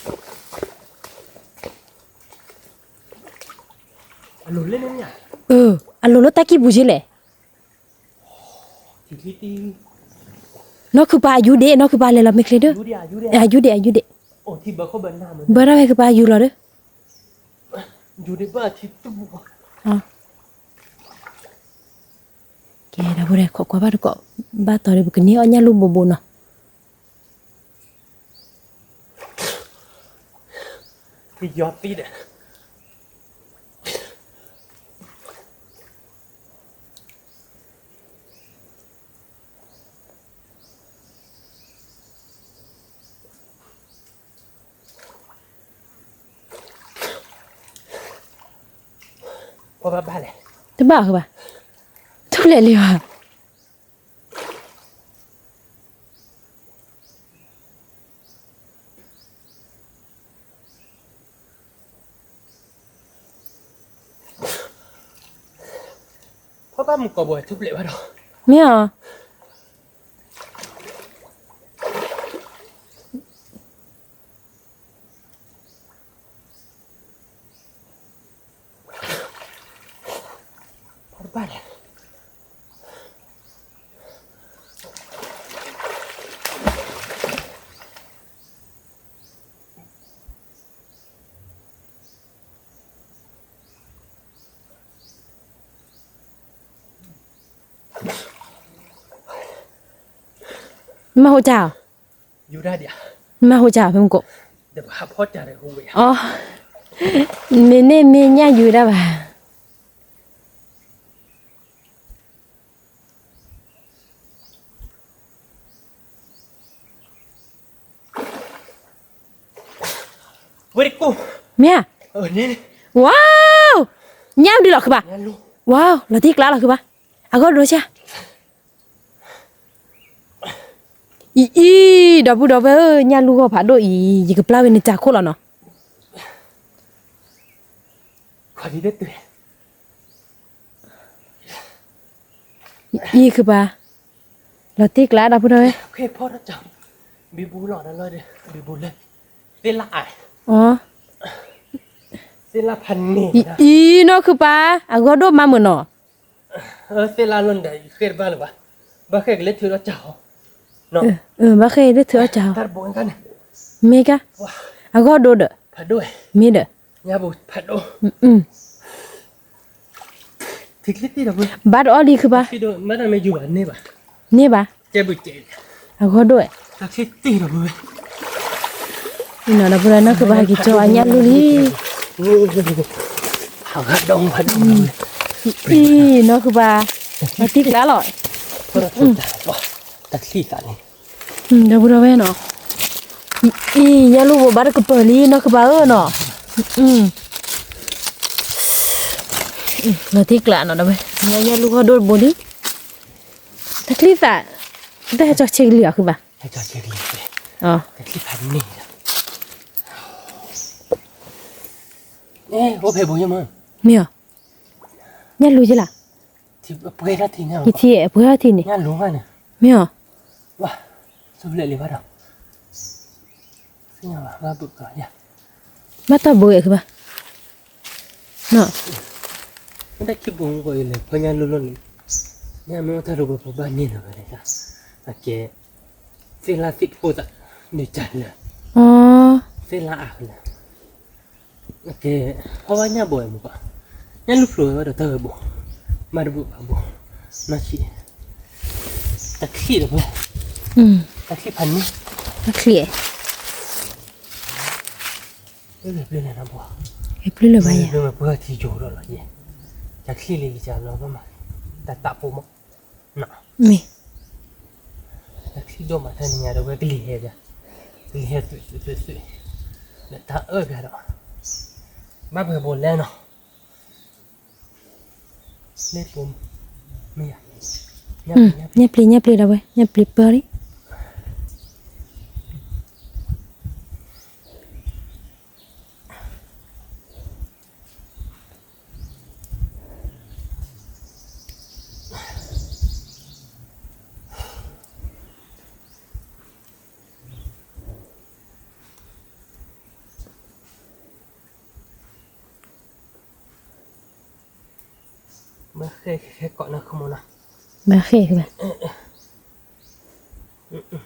အလိၤလၢတၢ်ကံၢ်ပူၤက့လဲၣ် နီၢ်ခုပၢ်အယူၤဒံး နီၢ်ခုပၢ်လဲၤလီၤမ့ၢ်ချ့ဒၢ အယူၤဒံး အယူၤဒံး ဘၢဒၣ်ဝဲခုပၢ်ယူၤလီၤဒၢ ကဲ ဒီပုၢ်ဒီဝဲၢ် ခိးကွၢ်ဘၣ်တကိး ဘၣ်တီၤဒီး ပကန့ၢ်အီၣ်ညၣ်လူၢ်ဘိးဘိးနီၤ ယီၤသံဒီး ပဘၣ်ဘၣ်လဲၣ် တဘၣ်ဘၣ် ထူၣ်လဲၣ်လံဘၣ် ဖီၣ်ဘၣ်မုၢ်ကီၢ်ဘိထူၣ်ဖျဲးဘၣ်ဒီး မ့ၢ်ဧါ မ့ၢ်ဟိၣ်ကၢ်, မ့ၢ်ဟိၣ်ကၢ်ဖဲမုၢ်ကိး, အီ, မ့ၢ်န့ၢ်မ့ၢ်ညၣ်ယူၤဒၣ်ဘၣ်. မ့ၢ်ဧါ, ဝါ, ညၣ်ဒုးလီၤခုဘၣ်, ဝါ, လီၤတံၢ်ကျါလီၤခုဘၣ်, အဂီၢ်ဒိၣ်ဆၣ် အံၤအံၤ, ဒီပုၢ်ဒီဝဲၢ်ဧၢ, ညၣ်လူၢ်ဂီၢ်ဖးဒိၣ်အံၤ, ယကပျၢ်ဝဲန့ၣ်တၢ်ခိၣ်လီၤနီၤ. အံၤခုပၢ်, လီၤတံၢ်ကျါဒီပုၢ်ဒီဝဲၢ်, အံၤနီၢ်ခုပၢ်, အဂီၢ်ဒိၣ်မးမုာ်နီၤ. သ့ၣ်လၢလီၤန့ၣ်ဒီး ယဃဲတဘၣ်လၢၤဘၣ်, ဘၣ်ဃဲကလဲၤထုးဒီးစၢ်ဟီ, ဘၣ်ဃဲလၢထုးဒီးစၢ်ဟီ, မ့ၢ်ကါ, အဂီၢ်ဒိၣ်ဒီး, မ့ၢ်ဒီး, ဘၣ်တအီၣ်လံခုဘၣ်, န့ၢ်ဘၣ်, အဂီၢ်ဒိၣ်, အံၤနီၤဒီပုၢ်ဒီဝဲၢ် နီၢ်ခုပၢ်ဟဲက့ၤကၠီအညၣ်လူၢ်လံ, အံၤနီၢ်ခုပၢ်, လီၤတံၢ်ကျါလီၤ. ဒီပုၢ်ဒီဝဲၢ်နီၤ, အံၤညၣ်လူၢ်ဘိးဘၣ်တကပၤလံနီၢ်ခုပၢ်ဧၢနီၤ, လီၤတံၢ်ကျါနီၤဒီဝဲၢ်, ညၣ်လူၢ်ဂီၢ်ဒိၣ်တဘိလံ, တၢ်ချံသး, တၢ်ဟဲကၠီဆ့ကလံၤအီၤခုဘၣ်, မ့ၢ်အီၤ, ညၣ်လူၢ်ယလၢ်, ယထံၣ်အပှဲၤထီၣ်ထံန့ၣ်, မ့ၢ်အီၤ, ဘၣ်တၢ်ဘိးဝဲခုဘၣ်, မ့ၢ်တၢ်ခံဘိကီးအံၤလဲၤဖီညါလိၤလိၤန့ၣ်, ညၣ်မ့ၢ်အိၣ်တၢ်လိၤပှဲၤပှဲၤဘၣ်န့ၣ်လီၤဝဲလဲၣ်, အကဲ, သ့ၣ်လၣ်သ့ၣ်ဖိသၣ်, ဒုးတၢ်လၢ, သ့ၣ်လၣ်အါလၢ, အကဲ, ဖီဘၣ်ညၣ်ဘိဝဲမူကီး, ညၣ်လူၢ်ဖျိဝဲဒီးတၢ်ဝဲဘိ, မၤတဘိဘၣ်ဘိ, မၤဆံး, တၢ်ချံဒီးဘိ, တၢ်ချံဖးန့ၣ်, တၢ်ချံ ပျုၢ်လၢၤဘၣ်ယၤ, ပျုၢ်လၢၤဘၣ်ယၤ, ပှၢ်ထံယိာ်ဒီးလီၤယဲ, တၢ်ချံလံလံကလီၤဘၣ်မး, တၢ်တးဖိမး, မ့ၢ်, တၢ်ချံဒိၣ်မးတၢ်နံၤညါဒီးဝဲကလံၤဟဲ, ကလံၤဟဲသွံၣ်သွံၣ်သွံၣ်သွံၣ်, ဒီးတၢ်အၢၣ်ပျဲဒီး, ဘၣ်ပှဲၤဘိလဲၣ်နီၤ ညၣ်ပျံၤ ညၣ်ပျံၤဒီးဝဲ ညၣ်ပျံၤပၢၢ်လံ. ဘၣ်ဃ့ၢ်, ဘၣ်ဃ့ၢ်,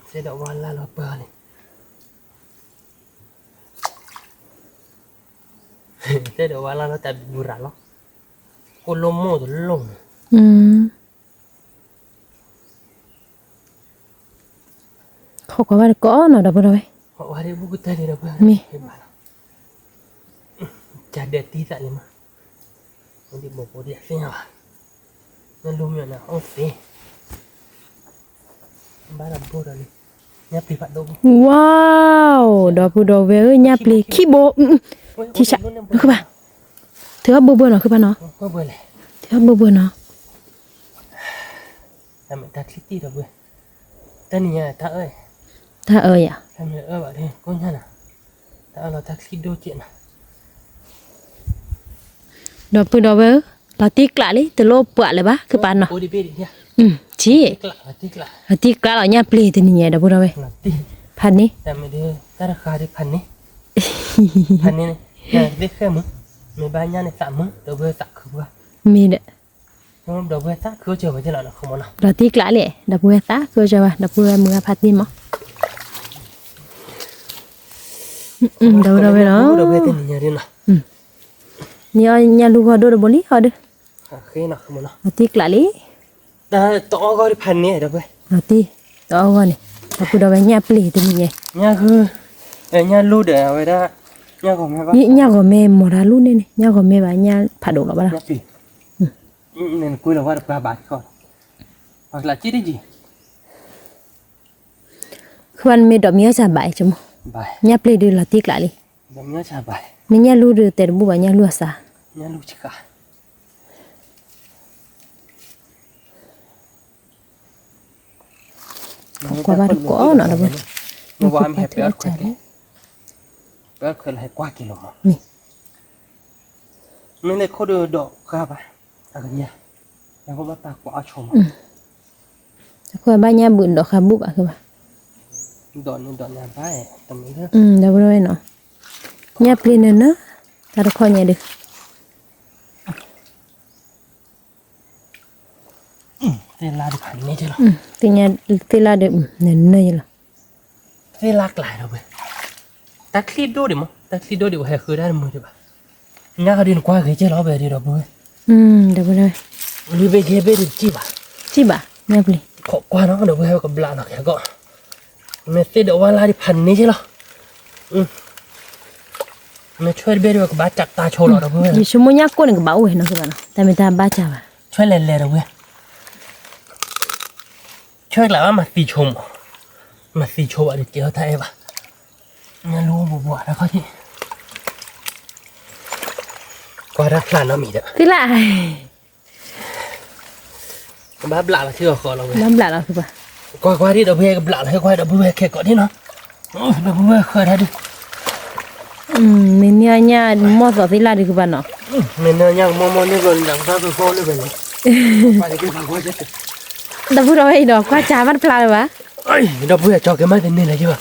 တဲဒီးဝါလၢ်လီၤပၢၢ်န့ၣ်, တဲဒီးဝါလၢ်လီၤတၢ်ဘံဘူရၤလီၤ, ကိၣ်လိမိၢ်တလိၣ်န့ၣ် ခိးကွၢ်ဘၣ်တကိးနီၤ ဒီပုၢ်ဒီဝဲၢ်, မ့ၢ်, ဝါ, ဒီပုၢ်ဒီဝဲၢ်ဧၢ ညၣ်ပျံၤခံဘိ, ထံဆး, ခုဘၣ်, ထုးအီၣ်ဘိဘိနီၤ ခုဘၣ်နီၤ, ထုးအီၣ်ဘိဘိနီၤ တၢ်အၢ, တၢ်အၢယၤ, ဒီပုၢ်ဒီဝဲၢ်ဧၢ, လီၤတံၢ်ကျးလံ တလိၣ်ပှၤလၢၤဘၣ် ကပၤနီၤ, ထံ, လီၤတံၢ်ကျးလီၤ ညၣ်ပျံၤတနံၤညါ ဒီပုၢ်ဒီဝဲၢ်, ဖးန့ၣ်, ဖးန့ၣ်, မ့ၢ်ဒီး တၢ်တခါဒ်ဖးန့ၣ်, မ့ၢ်ဘၣ်ညၣ်န့ၣ်သးမုာ် ဒီပုၢ်ဝဲၢ်သးခုဘၣ်, မ့ၢ်ဒီး ဒီပုၢ်ဝဲၢ်သးခုအိၣ်စၢၤဝဲက့လီၤနီၤ ခီမနီၤ. လီၤတံၢ်ကျးလဲၣ် ဒီပုၢ်ဝဲၢ်သးခုအိၣ်စၢၤဝဲ ဒီပုၢ်ဝဲၢ်မုၢ်ဂၤဖးတံၢ်မး. ဒီပုၢ်ဝဲၢ်လီၤ ဒီပုၢ်ဝဲၢ်တနံၤညါဒ်နီၤ. န့ၢ်အီၣ်ညၣ်လူၢ်ဂီၢ်ဒိၣ်တဘိလံ ဟီဒုး လီၤတံၢ်ကျးလံ. တအီၣ်ဂီၢ်ဒ်ဖးန့ၣ် ဒီပုၢ်ဝဲၢ်. လီၤတံၢ် တအီၣ်ဂီၢ်န့ၣ် ဒီပုၢ်ဝဲၢ်ညၣ်ပျ့ၤတနံၤညါ. ညၣ်ဂီၤမဲ မ့ၢ်မီၢ်တၢ်လူၢ်န့ၣ်န့ၣ် ညၣ်ဂီၤမဲဘၣ် ညၣ်ဖးဒိၣ်လီၤဘၣ်ဒီး နကွၢ်လီၤဝဲတပှၢ်ဘၣ်ထီၣ်, ပှၤကျးက့တယံၤ, ခွါနမ့ၢ်ဒိးမံအီၣ်စၢ်ဘၣ်အံၤ ကမိၣ်, ညၣ်ပျ့ၤဒုးလီၤတံၢ်ကျးလံ, မ့ၢ်ညၣ်လူၢ်ဒုးတဲတဘူၣ်ဘၣ် ညၣ်လူၢ်အစၢ်, ကွၢ်ကွၢ်ဘၣ်တကိးနီၤ ဒီပုၢ်ဝဲၢ်, မ့ၢ်ဝဲမ့ၢ်ဟဲပၢၢ်ခွဲးလဲၣ်, ပၢၢ်ခွဲးလၢဟဲကွၢ်က့ၤလီၤမး, မ့ၢ်, မ့ၢ်လၢခိၣ်ဒုးဒီးဃါဘၣ်, အကညါ, ယဖိဘၣ်တၢ်ကွၢ်အီၣ်ဆိမး, အဃိဘၣ်ညၣ်ဘုးဒီးဃါဘုၣ်ဘၣ်ဃိဘၣ်, ဒီးန့ၣ်ဒီးန့ၣ်ဘၣ်, ဒီပုၢ်ဝဲၢ်နီၤ, ညၣ်ပျ့ၤနၢၤနၢၤ, တၢ်တခီညါဒုး သ့ၣ်လါဒုးဖးန့ၢ်လီၤ, သ့ၣ်လါဒုး နၢၤနၢၤယလီၤ, သ့ၣ်လါကျါဒီးဝဲ, တၢ်ချံဒိၣ်ဒံးမး တၢ်ချံဒိၣ်ဒံး ပဟဲဃုတၢ်တမုာ်ဒံးဘၣ်, ညၣ်ဃီဒုးနကွၢ်ဂ့ၤကဲလီၤ ပဒီးဒီပုၢ်ဝဲၢ်, ဒီပုၢ်ဝဲၢ်, လွံၢ်ဘ့ၣ်ယဲၢ်ဘ့ၣ်ဒုးတစံၣ်ဘၣ်, စံၣ်ဘၣ် ညၣ်ပျ့ၤ, ခိးကွၢ်နီၤ ဒီပုၢ်ဝဲၢ် ပကဘျးနီၤကဲကီး, မ့ၢ်သ့ၣ်ဒီးဝါလါဒုးဖးန့ၢ်လီၤ မ့ၢ်ဆွဲတဘ့ၣ်ဒီး ကဘၣ်တၢ်ဆိလီၤဒီပုၢ်ဝဲၢ်, ယဆိကမိၣ်ညၣ်ကိၢ်န့ၣ်ကဘၣ်အိၣ်ဝဲနီၤ ကဘၣ်နီၤ တၢ်မ့ၢ်တၢ်ဘၣ်စၢ်ဘၣ်, ဆွဲလဲၤလဲၤဒီပုၢ်ဝဲၢ်, ဆွဲကျးဘၣ်မၤသံဆိမး, မၤသံဆိဘၣ်ဒီးကဲထီၣ်တၢ်အဲၣ်ဘၣ်, ညၣ်လူၢ်အိၣ်ဘူးဘူးတၢ်ခီၣ်ထံး, ကွၢ်တၢ်ဖျါနီတမံၤဒီး သ့ၣ်လါ ကဘၣ်ဘျးလီၤထံဂီၤဃီလီၤဝဲ, ဘၣ်ဘျးလီၤဃုဘၣ်, ကွၢ်ကွၢ်ဒ်ဒီပုၢ်ဝဲၢ်ကဘျးလီၤ ဟဲကွၢ်ဒီပုၢ်ဝဲၢ်ခဲကိးဒ်နီၤ, ဒီပုၢ်ဝဲၢ်ဃၢၤတၢ်ဒုး, မ့ၢ်န့ၢ်အီၣ်ညၣ်မီၢ်သီသ့ၣ်လါဒုးဃုဘၣ်နီၤ, မ့ၢ်န့ၢ်အီၣ်ညၣ်ကမီၢ်မီၢ်န့ၢ်ဘျီန့ၣ် တၢ်ကဘၣ်ကဘီလၢပှဲၤလီၤ, ဒီပုၢ်ဝဲၢ်အံၤဒီး ကွၢ်စၢ်ဘၣ်တဖျါလၢၤဘၣ် ဒီပုၢ်ဝဲၢ်ကၠီက့ၤမးတန့ၢ်လၢၤယဘၣ်,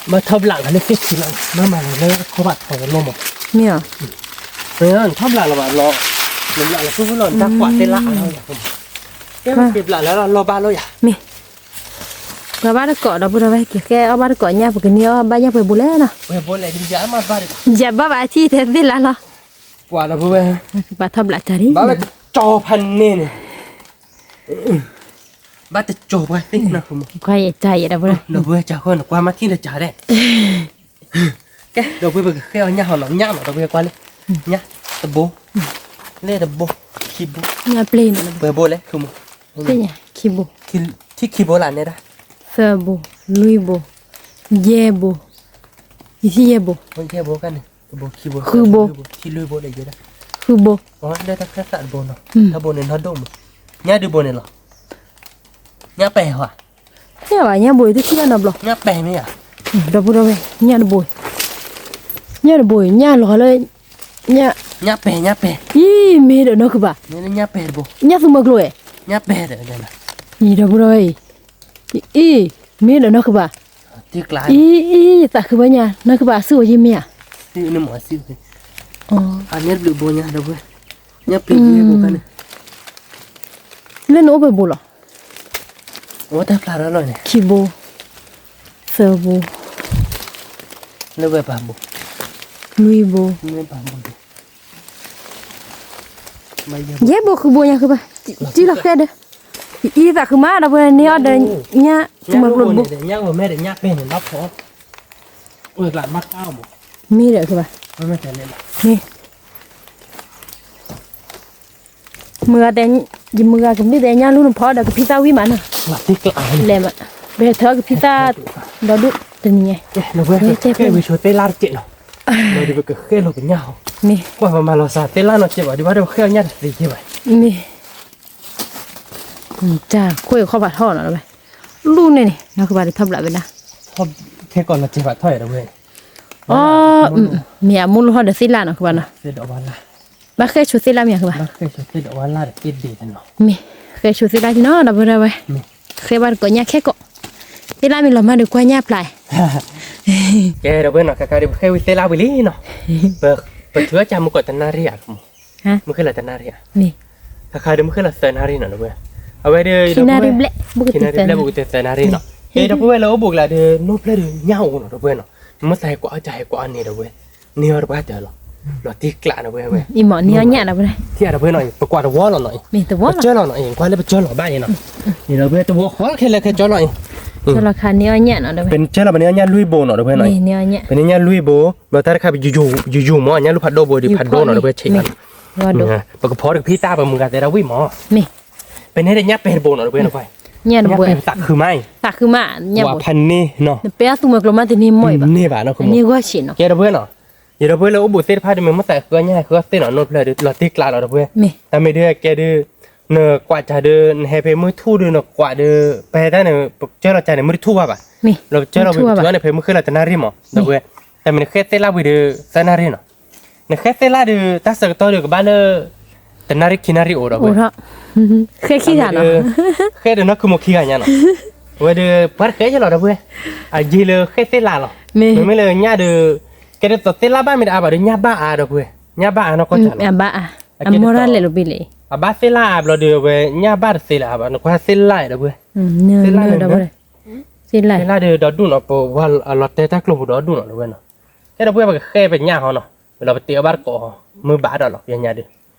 မ့ၢ်ထီၣ်ဘျးလီၤလၢသ့ၣ်ခံလီၤ, မ့ၢ်မၤလီၤလၢခီဘၣ်ထီၣ်လီၤမး, မ့ၢ်ဧါ, နထီၣ်ဘျးလီၤဘၣ်လီၤ, နဘျးလီၤပုၢ်ပုၢ်လီၤ နတၢ်ကွၢ်သ့ၣ်လါအါလီၤယၤ, ကဲဘျးလီၤလီၤဘၣ်လီၤယၤ, မ့ၢ်, ပှၤဘၣ်တကိးဒီပုၢ်ဝဲၢ် ကဃဲအီၣ်ဘၣ်တကိးညၣ် ပကန့ၢ်အီၣ်ဘၣ်ညၣ်ပှဲၤဘိလဲၣ်နီၤ, ယဘၣ်ဘၣ်အထံၣ်ထဲသ့ၣ်လါလီၤ, ပှၤဒီပုၢ်ဝဲၢ်, ဘၣ်ထီၣ်ဘျးတၢ်ဒ်, ဘၣ်ဝဲကၠီဖးန့ၢ်န့ၣ် ဘၣ်တကၠီၤပှၤသ့ၣ်နၤ, ကွၢ်ယတၢ်ယဲဒီပုၢ်ဝဲၢ်, ဒီပုၢ်ဝဲၢ်ကၢ်ဃိနကွၢ်မးထံၣ်တကၢ်ဒဲး, ကဲ ဒီပုၢ်ဝဲၢ်ပကဃဲအီၣ်ညၣ်ဟီလီၤ ညၣ်လီၤ ဒီပုၢ်ဝဲၢ်ကွၢ်လံ, ညၣ်တဘိ, လၢတဘိ, ခံဘိ, ညၣ်ပျ့ၤန့ၣ်, ပှဲၤဘိလဲၣ် ခံဘိ, ခံဘိ, ထံၣ်ခံဘိလၢနဲဒၣ်, သၢဘိ, လွံၢ်ဘိ, ယဲၢ်ဘိ, ယထံၣ်ယဲၢ်ဘိ, ယဲၢ်ဘိကန့ၣ်, တဘိခံဘိ, ဃုဘိ, ထံၣ်လွံၢ်ဘိလၢယဲဒၣ်, ဃုဘိ, လၢတၢ်ဃဲသးတဘိနီၤ, တဘိန့ၣ်နီၢ်ဒိၣ်မး, ညၣ်ဒုးဘိန့ၣ်လီၤ, ညၣ်ပဲာ်ဟီ ညၣ်ဘၣ်ညၣ်ဘိအံၤ တထံၣ်ဘၣ်နီတဘျီ, ညၣ်ပဲာ်မ့ၢ်ဧါ, ဒီပုၢ်ဒီဝဲၢ် ညၣ်တဘိ, ညၣ်တဘိအံၤ ညၣ်လီၤလၢ, ညၣ်, ညၣ်ပဲာ် ညၣ်ပဲာ်, အံၤ မ့ၢ်ဒီးနီၢ်ကဘၣ်, ညၣ်သူမွဲကျိဝဲ, ညၣ်ပဲာ်, အံၤ ဒီပုၢ်ဒီဝဲၢ်အံၤ, အံၤ မ့ၢ်ဒီးနီၢ်ကဘၣ်, အံၤ အံၤ ယသးခုဘၣ်ညါ နီၢ်ကဘၣ်အစုအိၣ်ယမ့ၢ်ဧါ, အံၤ အန့ၣ်ဘျုးဘိညါ ဒီပုၢ်ဝဲၢ်, ညၣ်ပျ့ၤဘိန့ၣ် လၢနအိၣ်ပှဲၤဘိလီၤ, အိၣ်တၢ်ဖျါထီၣ်လီၤန့ၣ်, ခံဘိ, သၢဘိ, လၢဝဲပာ်ဘိ, လွံၢ်ဘိ, ယဲၢ်ဘိ ဃုဘိညါဃုဘၣ်, တံၢ်လီၤဃဲဒီး, အံၤသးခုမး ဒီပုၢ်ဝဲၢ်န့ၢ်အီၣ်ဒီး, ညၣ်, ညၣ်မဲာ်ဘိ, ညၣ်မဲာ်ဘိ, မ့ၢ်ဒီးဃုဘၣ်, မ့ၢ် မုၢ်ဂၤတဲ, ယမုၢ်ဂၤကဘျုးတဲညၣ်လူၢ်နဖီဒီးကဖံသၣ်ဝံၣ်မးနီၤ, လဲၤမး, ပဟဲထၢကဖံသၣ်, ဒီဒူၣ်တနံၤညါ, ဝဲကဲဝံဆိသ့ၣ်လါတကဲးနီၤ, ဒီးပကဃဲလိာ်ကညၣ်ဟီ, မ့ၢ်, ကွၢ်ပမၤလီၤစၢ်သ့ၣ်လါနီၤကဲးဘၣ် ဒ်ဘၣ်ဒီးပဃဲအီၣ်ညၣ်တသ့ကဲးဘၣ်, မ့ၢ်, တၢ်ခွဲးခီၣ်ဖးထီၣ်နီၤဝဲ, လူၢ်န့ၣ်န့ၣ် နီၢ်ကဘၣ်ဒီးထီၣ်ဘျးဝဲဒၣ်, ခဲကီးနီၤကဲးဘၣ်ထီၣ်ယၤဒီးဝဲ, အီ, မ့ၢ်အမိၢ်လိၣ်ထီၣ်ဒီးသ့ၣ်လါနီၤကဘၣ်နီၤ, ဘၣ်ဃဲဆိသ့ၣ်လါမ့ၢ်ကဘၣ်, မ့ၢ်, ဃဲဆိသ့ၣ်လါနီၤ ဒီပုၢ်ဝဲၢ်, ဃဲဘၣ်တကိးညၣ်ခဲကီး, သ့ၣ်လါမ့ၢ်လီၤမးဒီးကွၢ်ညၣ်ဖျါ, ကဲဒီပုၢ်ဝဲၢ်နီၤ ခါခါဒီးပဃဲဝံၤသ့ၣ်လါဝံၤလံနီၤ, ပထုးအီၣ်ကၢ်မုၢ်ကီးတနၣ်ရံၣ်ဧါ, မုၢ်ဃ့လၢတနၣ်ရံၣ်ဧါ, တၢ်ခါဒုးမုၢ်ဃ့လီၤသၢနၣ်ရံၣ်နီၤ ဒီပုၢ်ဝဲၢ်, အဝဲဒုး ခံနၣ်ရံၣ်ဘျဲၣ် ခံနၣ်ရံၣ်ဘျဲၣ် ဘူးကတၢၢ်သၢနၣ်ရံၣ်နီၤ, ကဲ ဒီပုၢ်ဝဲၢ်လၢအိၣ်ဘူးကလာ်ဒီး နီၢ်ဖျၢၣ်ဒုးညၣ်အိၣ်နီၤ ဒီပုၢ်ဝဲၢ်နီၤ, မ့ၢ်သးဟဲကွၢ်အီၣ်ကၢ်ဟဲကွၢ်အီၣ်န့ၣ် ဒီပုၢ်ဝဲၢ်, န့ၢ်အီၣ်တပှၢ်တၢၢ်လီၤ, လီၤတံၢ်ကျး ဒီပုၢ်ဝဲၢ်, ထံၣ်ဒီပုၢ်ဝဲၢ်နီၤ ပကွၢ်တဝီလီၤနီၤအံၤ, ပကၢ်လီၤနီၤအံၤ ကွၢ်လၢပကၢ်လီၤဘၣ်အံၤနီၤ, ဒီပုၢ်ဝဲၢ်တဝီဃီခဲလၢာ်ခဲကၢ်လီၤအံၤ, ကၢ်လီၤခါန့ၢ်အီၣ်ညၣ်နီၤ ဒီပုၢ်ဝဲၢ်, ပကၢ်လီၤပန့ၢ်အီၣ်ညၣ်လွံၢ်ဘိနီၤ ဒီပုၢ်ဝဲၢ်နီၤ, ပန့ၢ်ညၣ်လွံၢ်ဘိ, ဒီးတၢ်တခါပယူၤယူၤမး ညၣ်လွံၢ်ဖးဒိၣ်ဘိဒီးဖးဒိၣ်နီၤ ဒီပုၢ်ဝဲၢ်ဆံးဘၣ် ပကဖီတကဖံးတၢ်ပမုၢ်ဂၤတဲဒၣ်ဝံၣ်မး, ပန့ၢ်ဒီးညၣ်ပဲာ်တဘိနီၤ ဒီပုၢ်ဝဲၢ်နီၤ, ညၣ်ပဲာ်သးခုမးအံၤ, သးခုမး ညၣ်ပဲာ်ဖးန့ၢ်နီၤ, နပဲအသူၣ်မွဲကျိၤမးတန့ၢ်မီၢ်အံၤဘၣ်, န့ၢ်ဘၣ်နီၤ ကဲဒီပုၢ်ဝဲၢ်နီၤ, ယဒီပုၢ်ဝဲၢ်လၢအိၣ်ဘူးသ့ၣ်တဖၣ်ဒုး မ့ၢ်မ့ၢ်သးဃုအီၣ်ညၣ်ဟဲဃုအီၣ်သ့ၣ်နီၤ နီၢ်ဖျၢၣ်ဒုး လီၤတံၢ်ကျးလီၤ ဒီပုၢ်ဝဲၢ်, တၢ်မ့ၢ်ဒုးကဲဒုး နကွၢ်ကၢ်ဒုး နဟဲဖဲမုၢ်ထူၣ်ဒုး နကွၢ်ဒုး ပဟဲတၢ်န့ၣ် ပကၢ်လီၤကၢ်န့ၣ် မုၢ်တထူၣ်ဘၣ်ဘၣ်, လီၤပကၢ်လီၤဝံၤပထူၣ်န့ၣ် ဖဲမုၢ်ဃ့လီၤတနၣ်ရံၣ်မး ဒီပုၢ်ဝဲၢ်, တၢ်မ့ၢ်နဃဲသ့ၣ်လၣ်ဝံၤဒုး သၢနၣ်ရံၣ်နီၤ, နဃဲသ့ၣ်လၣ်ဒုး တၢ်ဆၢကတီၢ်ဒုးကဘၣ်လၢ တနၣ်ရံၣ်ခံနၣ်ရံၣ်အိၣ်ဒီပုၢ်ဝဲၢ်, ဃဲခံဂၤနီၤ, ဃဲဒီးနီၢ်ခုမိၢ်ခံဂၤညါနီၤ, အဝဲဒုး ပှၤတဃဲယဲလီၤ ဒီပုၢ်ဝဲၢ်, အယံၤလၢဃဲသ့ၣ်လၣ်လီၤ, မ့မ့ၢ်လၢညၣ်ဒုး ကဲဒုးသိးသ့ၣ်လၣ်ဘၣ်မ့ၢ်တအါဘၣ်ဒီး ညၣ်ဘၣ်အါ ဒီပုၢ်ဝဲၢ်, ညၣ်ဘၣ်အါနီၢ်ကီၢ်စၢ်လီၤ, အဘၣ်အါ, အမီၢ်တၢ်လဲၤလီၤဘ့ၣ်လဲၣ်, အဘၣ်သ့ၣ်လၣ်အါဘျီဒုး အဝဲညၣ်ဘၣ်တသ့လၢၤအါဘၣ် နကွၢ်သ့ၣ်လၣ်ဒီပုၢ်ဝဲၢ်, သ့ၣ်လၣ်န့ၣ် သ့ၣ်လၣ်ဒုးဒီဒူၣ်နီၤ ပဝဲလီၤတဲာ်တၢ်ကျိၤပူၤဒီဒူၣ်နီၤ ဒီပုၢ်ဝဲၢ်နီၤ, ကဲဒီပုၢ်ဝဲၢ် ပကဃဲပညၣ်ဟီနီၤ, လီၤပတ့အီၣ်ဘၣ်တကိး, မုၢ်ဘၣ်ဒီးလီၤ ပညါဒုး,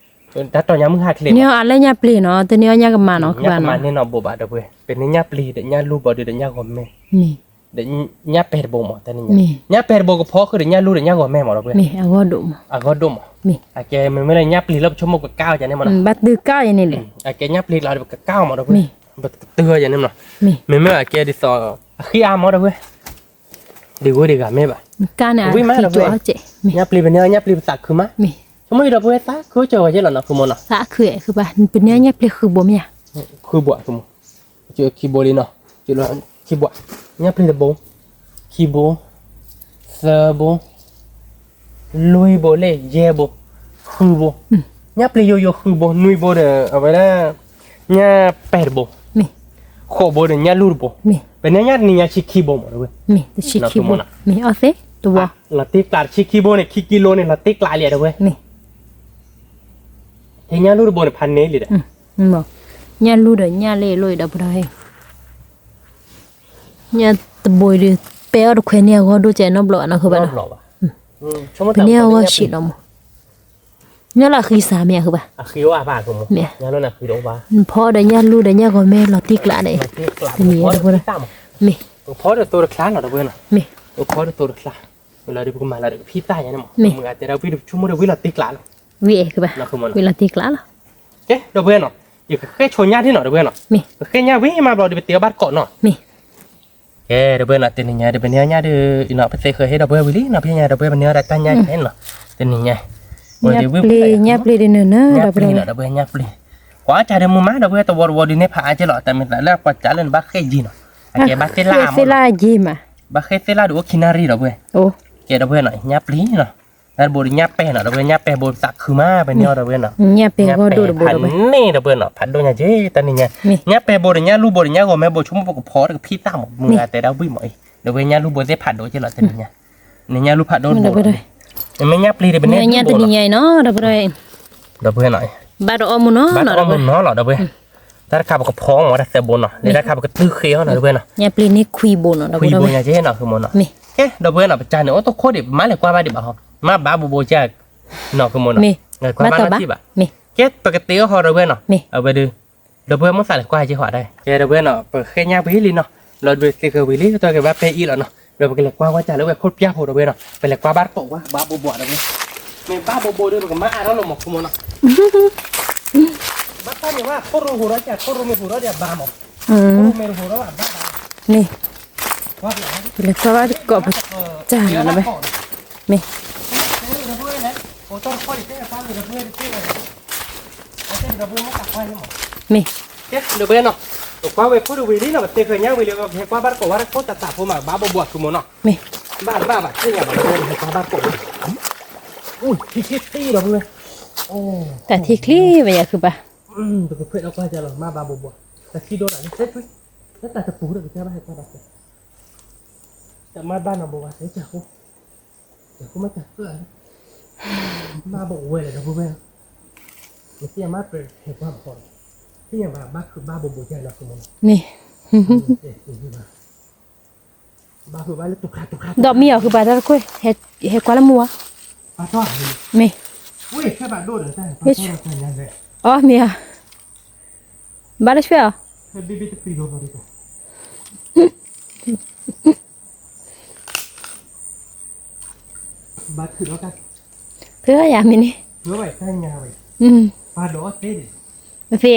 တၢ်တီၤညါမုၢ်ဟါချ့, န့ၢ်အီၣ်အါလၢညၣ်ပျ့ၤနီၤ, တန့ၢ်အီၣ်ညၣ်ကမၤနီၤ, ညၣ်ကမၤန့ၢ်နီၤဘိးဘၣ် ဒီပုၢ်ဝဲၢ်, ပန့ၢ်ညၣ်ပျ့ၤဒီးညၣ်လူၢ်ဘိဒီးညၣ်ဂီၤမဲ, ဒီးညၣ်ပဲာ်တဘိမး တနံၤညါ, ညၣ်ပဲာ်တဘိကဖီဃုာ်ဒီးညၣ်လူၢ်ဒီး ညၣ်ဂီၤမဲမး ဒီပုၢ်ဝဲၢ်, အဂီၢ်ဒိၣ်မး, အကဲမ့မ့ၢ်လၢညၣ်ပျ့ၤလၢပဆိကမိၣ်ပကကၢ်အီၤယၤန့ၣ်မးနီၤ, ဘၣ်တုၤကၢ်အီၤန့ၣ်လဲၣ်, အကဲညၣ်ပျ့ၤကျါဒီး ပကကၢ်အီၤမး ဒီပုၢ်ဝဲၢ်, ပကတုၤအီၤယၤန့ၣ်မးနီၤ, မ့မ့ၢ်အကဲဒ်သိး အဃံအါမး ဒီပုၢ်ဝဲၢ်, ဒ်ဂိၢ်ဒ်ဂၤမ့ၢ်ဘၣ်, ဝံၣ်မး ဒီပုၢ်ဝဲၢ်, ညၣ်ပျ့ၤပန့ၢ် ညၣ်ပျ့ၤပသးခုမး, ဆိကမိၣ်အံၤ ဒီပုၢ်ဝဲၢ် သးခုကၢၤဝဲယဲလီၤနီၤ ဃုမးနီၤ, သးခုဃုဘၣ်, ပန့ၢ်ညၣ်ပျ့ၤဃုဘိမ့ၢ်ဧါ, ဃုဘိ ခံဘိလံနီၤ, ခံဘိ, ညၣ်ပျ့ၤတဘိ, ခံဘိ, သၢဘိ, လွံၢ်ဘိလၢယဲၢ်ဘိ, ဃုဘိ, ညၣ်ပျ့ၤယိယိဃုဘိ နွံဘိဒီး အဝဲဒၣ် ညၣ်ပဲာ်တဘိ, ဃိးဘိဒီးညၣ်လူၢ်တဘိ, ပန့ၢ်ညၣ်တနံၤညါဆံခံဘိမး ဒီပုၢ်ဝဲၢ်, မ့ၢ်တဆံခံဘိ, မ့ၢ်အီၣ်သ့တဝီ, လီၤတံၢ်ကျးတဆံခံဘိန့ၣ် ခံကံလိန့ၣ် လီၤတံၢ်ကျးလံ ဒီပုၢ်ဝဲၢ်, မ့ၢ် ကဲညၣ်လူၢ်တဘိန့ၣ် ဖးန့ၢ်လံဒီး, ညၣ်လူၢ်ဒီးညၣ်လၢအလိၣ်အံၤဒီး ပဒီး ညၣ်တဘိအံၤဒီး ပဲအီၣ်တခွဲန့ၣ် အဂီၢ်ဒိၣ်ကဲနီတဘျီဘၣ်နီၤ ဃုဘၣ်နီၤ, ပန့ၢ်အဂီၢ်ဆံးလီၤမး, ညၣ်လၢအဃံစၢ်မ့ၢ်ဧါ ဃုဘၣ်, မ့ၢ်, နဖီဒီးညၣ်လူၢ်ဒီးညၣ်ဂီၤမဲလီၤတံၢ်ကျးန့ၣ်, တနံၤညါ ဒီပုၢ်ဝဲၢ်, မ့ၢ်, ပကဖီဒီးသိတချါလီၤ ဒီပုၢ်ဝဲၢ်နီၤ, မ့ၢ်, ပကဖီဒီးသိတချါ, လီၤဒီးပကမၤလီၤဒီးကဖံးသၣ်ညါန့ၣ်မး, မ့ၢ်မုၢ်ဂၤတဲဒၣ်ဝံၣ်ဒီး ပဆိကမိၣ်ဒီးဝံၣ်လီၤတံၢ်ကျးလီၤ, ဝံၣ်အဲၣ် ဃုဘၣ်, ဝံၣ်လီၤတံၢ်ကျးလီၤ, ကဲ ဒီပုၢ်ဝဲၢ်နီၤ, ယကဃဲဆိညၣ်ဒ်နီၤ ဒီပုၢ်ဝဲၢ်နီၤ, မ့ၢ်, ပဃဲညၣ်ဝံၣ်မးဘျီဒီး ပတ့အီၣ်ဘၣ်တကိးနီၤ, မ့ၢ် ကဲ ဒီပုၢ်ဝဲၢ်နီၤ, တနံၤညါဒီး ပန့ၢ်ညၣ်ဒုး အံၤနီၤ ပသ့ဃၢၤဟ့ၣ်ဒီပုၢ်ဝဲၢ်ဝံၤလံနီၤ, ဖဲညါ ဒီပုၢ်ဝဲၢ် ပန့ၢ်အီၣ်ဒၣ်တၢ်ညၣ်ခဲနီၤ, တနံၤညါ, ညၣ်ပျ့ၤ ညၣ်ပျ့ၤဒ်န့ၣ်နီၤ ဒီပုၢ်ဝဲၢ်, ညၣ်ပျ့ၤနီၤ ဒီပုၢ်ဝဲၢ် ညၣ်ပျ့ၤ, ကွၢ်ကၢ်ဒီးမုၢ်မး ဒီပုၢ်ဝဲၢ် တဝီတဝီဒုးန့ၢ်ဖးအါကဲလီၤ, တၢ်မ့ၢ်သးလၢကွၢ်ကၢ်လၢနဘၣ်ဃဲယံၤနီၤ, အကဲဘၣ်သ့ၣ်လၣ်အါမး, ဘၣ်ဃဲသ့ၣ်လၣ်ဒုးအိၣ်ခံနၣ်ရံၣ် ဒီပုၢ်ဝဲၢ်, ကဲ ဒီပုၢ်ဝဲၢ်နီၤ ညၣ်ပျ့ၤနီၤ တၢ်တဘိဒီးညၣ်ပဲာ်နီၤ ဒီပုၢ်ဝဲၢ်, ညၣ်ပဲာ်ဘိသးခုမး ပန့ၢ်အီၣ် ဒီပုၢ်ဝဲၢ်နီၤ, ညၣ်ပဲာ်ဘိဒီးဖးန့ၢ် ဒီပုၢ်ဝဲၢ်နီၤ, ဖးဒိၣ်ညါက့ တနံၤညါ, ညၣ်ပဲာ်ဘိဒီးညၣ်လူၢ်ဘိဒီးညၣ်ဂီၤမဲဘိ ဆိကမိၣ်ပကဖီဒီးကဖံးသၣ်မး မုၢ်ဂၤတဲဒၣ်ဝံၣ်မးအံၤ, ဒီပုၢ်ဝဲၢ် ညၣ်လူၢ်ဘိသ့ၣ်ဖးဒိၣ်က့လီၤ တနံၤညါ, န့ၣ်ညၣ်လူၢ်ဖးဒိၣ်တဘိ, မ့မ့ၢ်ညၣ်ပျ့ၤဒီး ပန့ၢ်ညၣ်တနံၤညါအံၤနီၤ ဒီပုၢ်ဝဲၢ်, ဒီပုၢ်ဝဲၢ်နီၤ, ဘၣ်တအီၣ်မူနီၤ ဘၣ်တအီၣ်မူနီၤလီၤ ဒီပုၢ်ဝဲၢ်, တၢ်တခါပကဖီမး တၢ်သၢဘိနီၤ လၢတၢ်တခါပကတုၤဃ့အီၤနီၤ ဒီပုၢ်ဝဲၢ်နီၤ, ညၣ်ပျ့ၤန့ၣ်ခွံဘိနီၤ ခွံဘိညါက့နီၤ ဃုမးနီၤ, ကဲ ဒီပုၢ်ဝဲၢ်နီၤ ပကၢ်န့ၣ် အိၣ်တခိၣ်ဒံး ပမၤလဲၤကွၢ်ဘၣ်ဒံးဘၣ်ဟီ, မ့ၢ်ဘၣ်ဘိဘိကၢ်နီၤ ဃုမးနီၤ, ကွၢ်ဘၣ်လီၤတံၢ်ဘၣ်, ကဲ ပကတ့အီၣ်ဟီ ဒီပုၢ်ဝဲၢ်နီၤ, အဝဲဒုး ဒီပုၢ်ဝဲၢ် မိၣ်သးလဲၤကွၢ်က့ၤဃီဒၣ်, ကဲ ဒီပုၢ်ဝဲၢ်နီၤ ပဃဲညၣ်ဝံၤလံနီၤ, လီၤဒုးသ့ဃၢၤဝံၤလံ တၢ်ကဘၣ်ပဲအံၤလီၤနီၤ, ဒီးပကလဲၤကွၢ်ဝဲကၢ်လၢဝဲခိၣ်ပျၢ်ဖိ ဒီပုၢ်ဝဲၢ်နီၤ, ပလဲၤကွၢ်ဘၣ်တကိးဝဲ ဘၣ်ဘိဘိ ဒီပုၢ်ဝဲၢ်, မ့ၢ်ဘၣ်ဘိဘိဒီး ပကမၤအါထီၣ်လီၤမး ဃုမးနီၤ, ဘၣ်တၢ်န့ၣ်ဝဲ ခိၣ်ရိဟိးထီၣ်ကၢ် ခိၣ်ရိမ့ၢ်ဟိးထီၣ်ဒီးဘၣ်မး, ခိၣ်ရိမ့ၢ်တဟိးထီၣ်ဘၣ်ဘၣ်ဘၣ်, မ့ၢ် ပလဲၤကွၢ်ဘၣ်တကိးပကၢ်နီၤ ဒီပုၢ်ဝဲၢ်, မ့ၢ် မ့ၢ် ကဲ ဒီပုၢ်ဝဲၢ်နီၤ, ပကွၢ်ဝဲခိၣ်တဝံၤလံနီၤ ပသ့ဃၢၤညါဝံၤလံ ပဟဲကွၢ်ဘၣ်တကိးဝဲတခိၣ်တၢ်သးဖိမး ဘၣ်ဘိဘိ ဃုမးနီၤ, မ့ၢ် ဘၣ်ဘၣ်ဘၣ် သ့ၣ်ညါဘၣ် ဒီပုၢ်ဝဲၢ် ဟဲကွၢ်ဘၣ်တကိးဝဲ, အိၣ် ထံချ့ချ့ ဒီပုၢ်ဝဲၢ်, တၢ်ထံချ့ဝဲယၤ ဃုဘၣ်, ပကခွဲးဒီးကွၢ်ကၢ်လီၤ မ့ၢ်ဘၣ်ဘိဘိ, တၢ်ထံဒိၣ်တၢ်လၢသဲထွံ, လၢတၢ်တပူၤဒီး ပကဘၣ်ဟဲကွၢ်ဘၣ်စဲး, တၢ်မ့ၢ်ဘၣ်နီၤဘိဘၣ် သဲကၢ်ဃိ ကၢ်ဃိမ့ၢ်တၢ်ကၢၢ်လီၤ, မ့ၢ်ဘိဝဲလဲၣ် ဒီပုၢ်ဝဲၢ်, မ့ၢ် ဒီးမ့ၢ်အီၤဃုဘၣ်ဘိးဘိးကလီၤကမီၤလီၤ, ဟ့ၣ်ကွၢ်လၢမူဧါ, မ့ၢ်, မ့ၢ်, အီၤမ့ၢ်ဧါ, ဘၣ်လၢဆွဲအီၤ, ဖုယၤမ့ၢ်န့ၣ်, မ့ၢ်, သ့ၣ်မူနီၤလဲၣ် မ့ၢ်, ဘၣ်ဘၣ်, ဘၣ်နီတဘိးဘၣ်ဒီပုၢ်ဝဲၢ် ပက့ၤတ့အီၣ်ဘၣ်တကိးတၢ်အီၤဖဲညါဒီး, မုာ်လံက့လီၤ, ဟဲ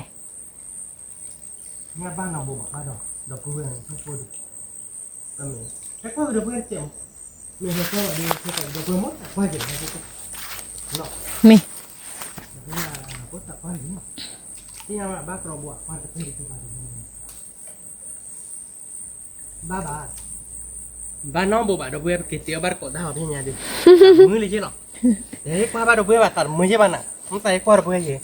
ကွၢ်ဘၣ်ဒီပုၢ်ဝဲၢ်ဘၣ် သးတမုာ်ယဲၢ်ဘၣ်နၤ, မ့ၢ်သးဟဲကွၢ်ဒီပုၢ်ဝဲၢ်ယဲၢ်, ဒီးတၢ်တခီဒီးပဒိးလီၤဝဲလဲၣ်မး ဘၣ်ဟဲကွၢ်ယဲၢ်မး, ဟဲကွၢ်ဒီးမ့ၢ်ဘၣ်ဒီးဘၣ်သ့ၣ်ပကတ့အီၣ်ဃုာ်မး, ဘၣ်ဘၣ်နီၤ, က့ၤတ့အီၣ်တၢ်လီၤဒီပုၢ်ဝဲၢ်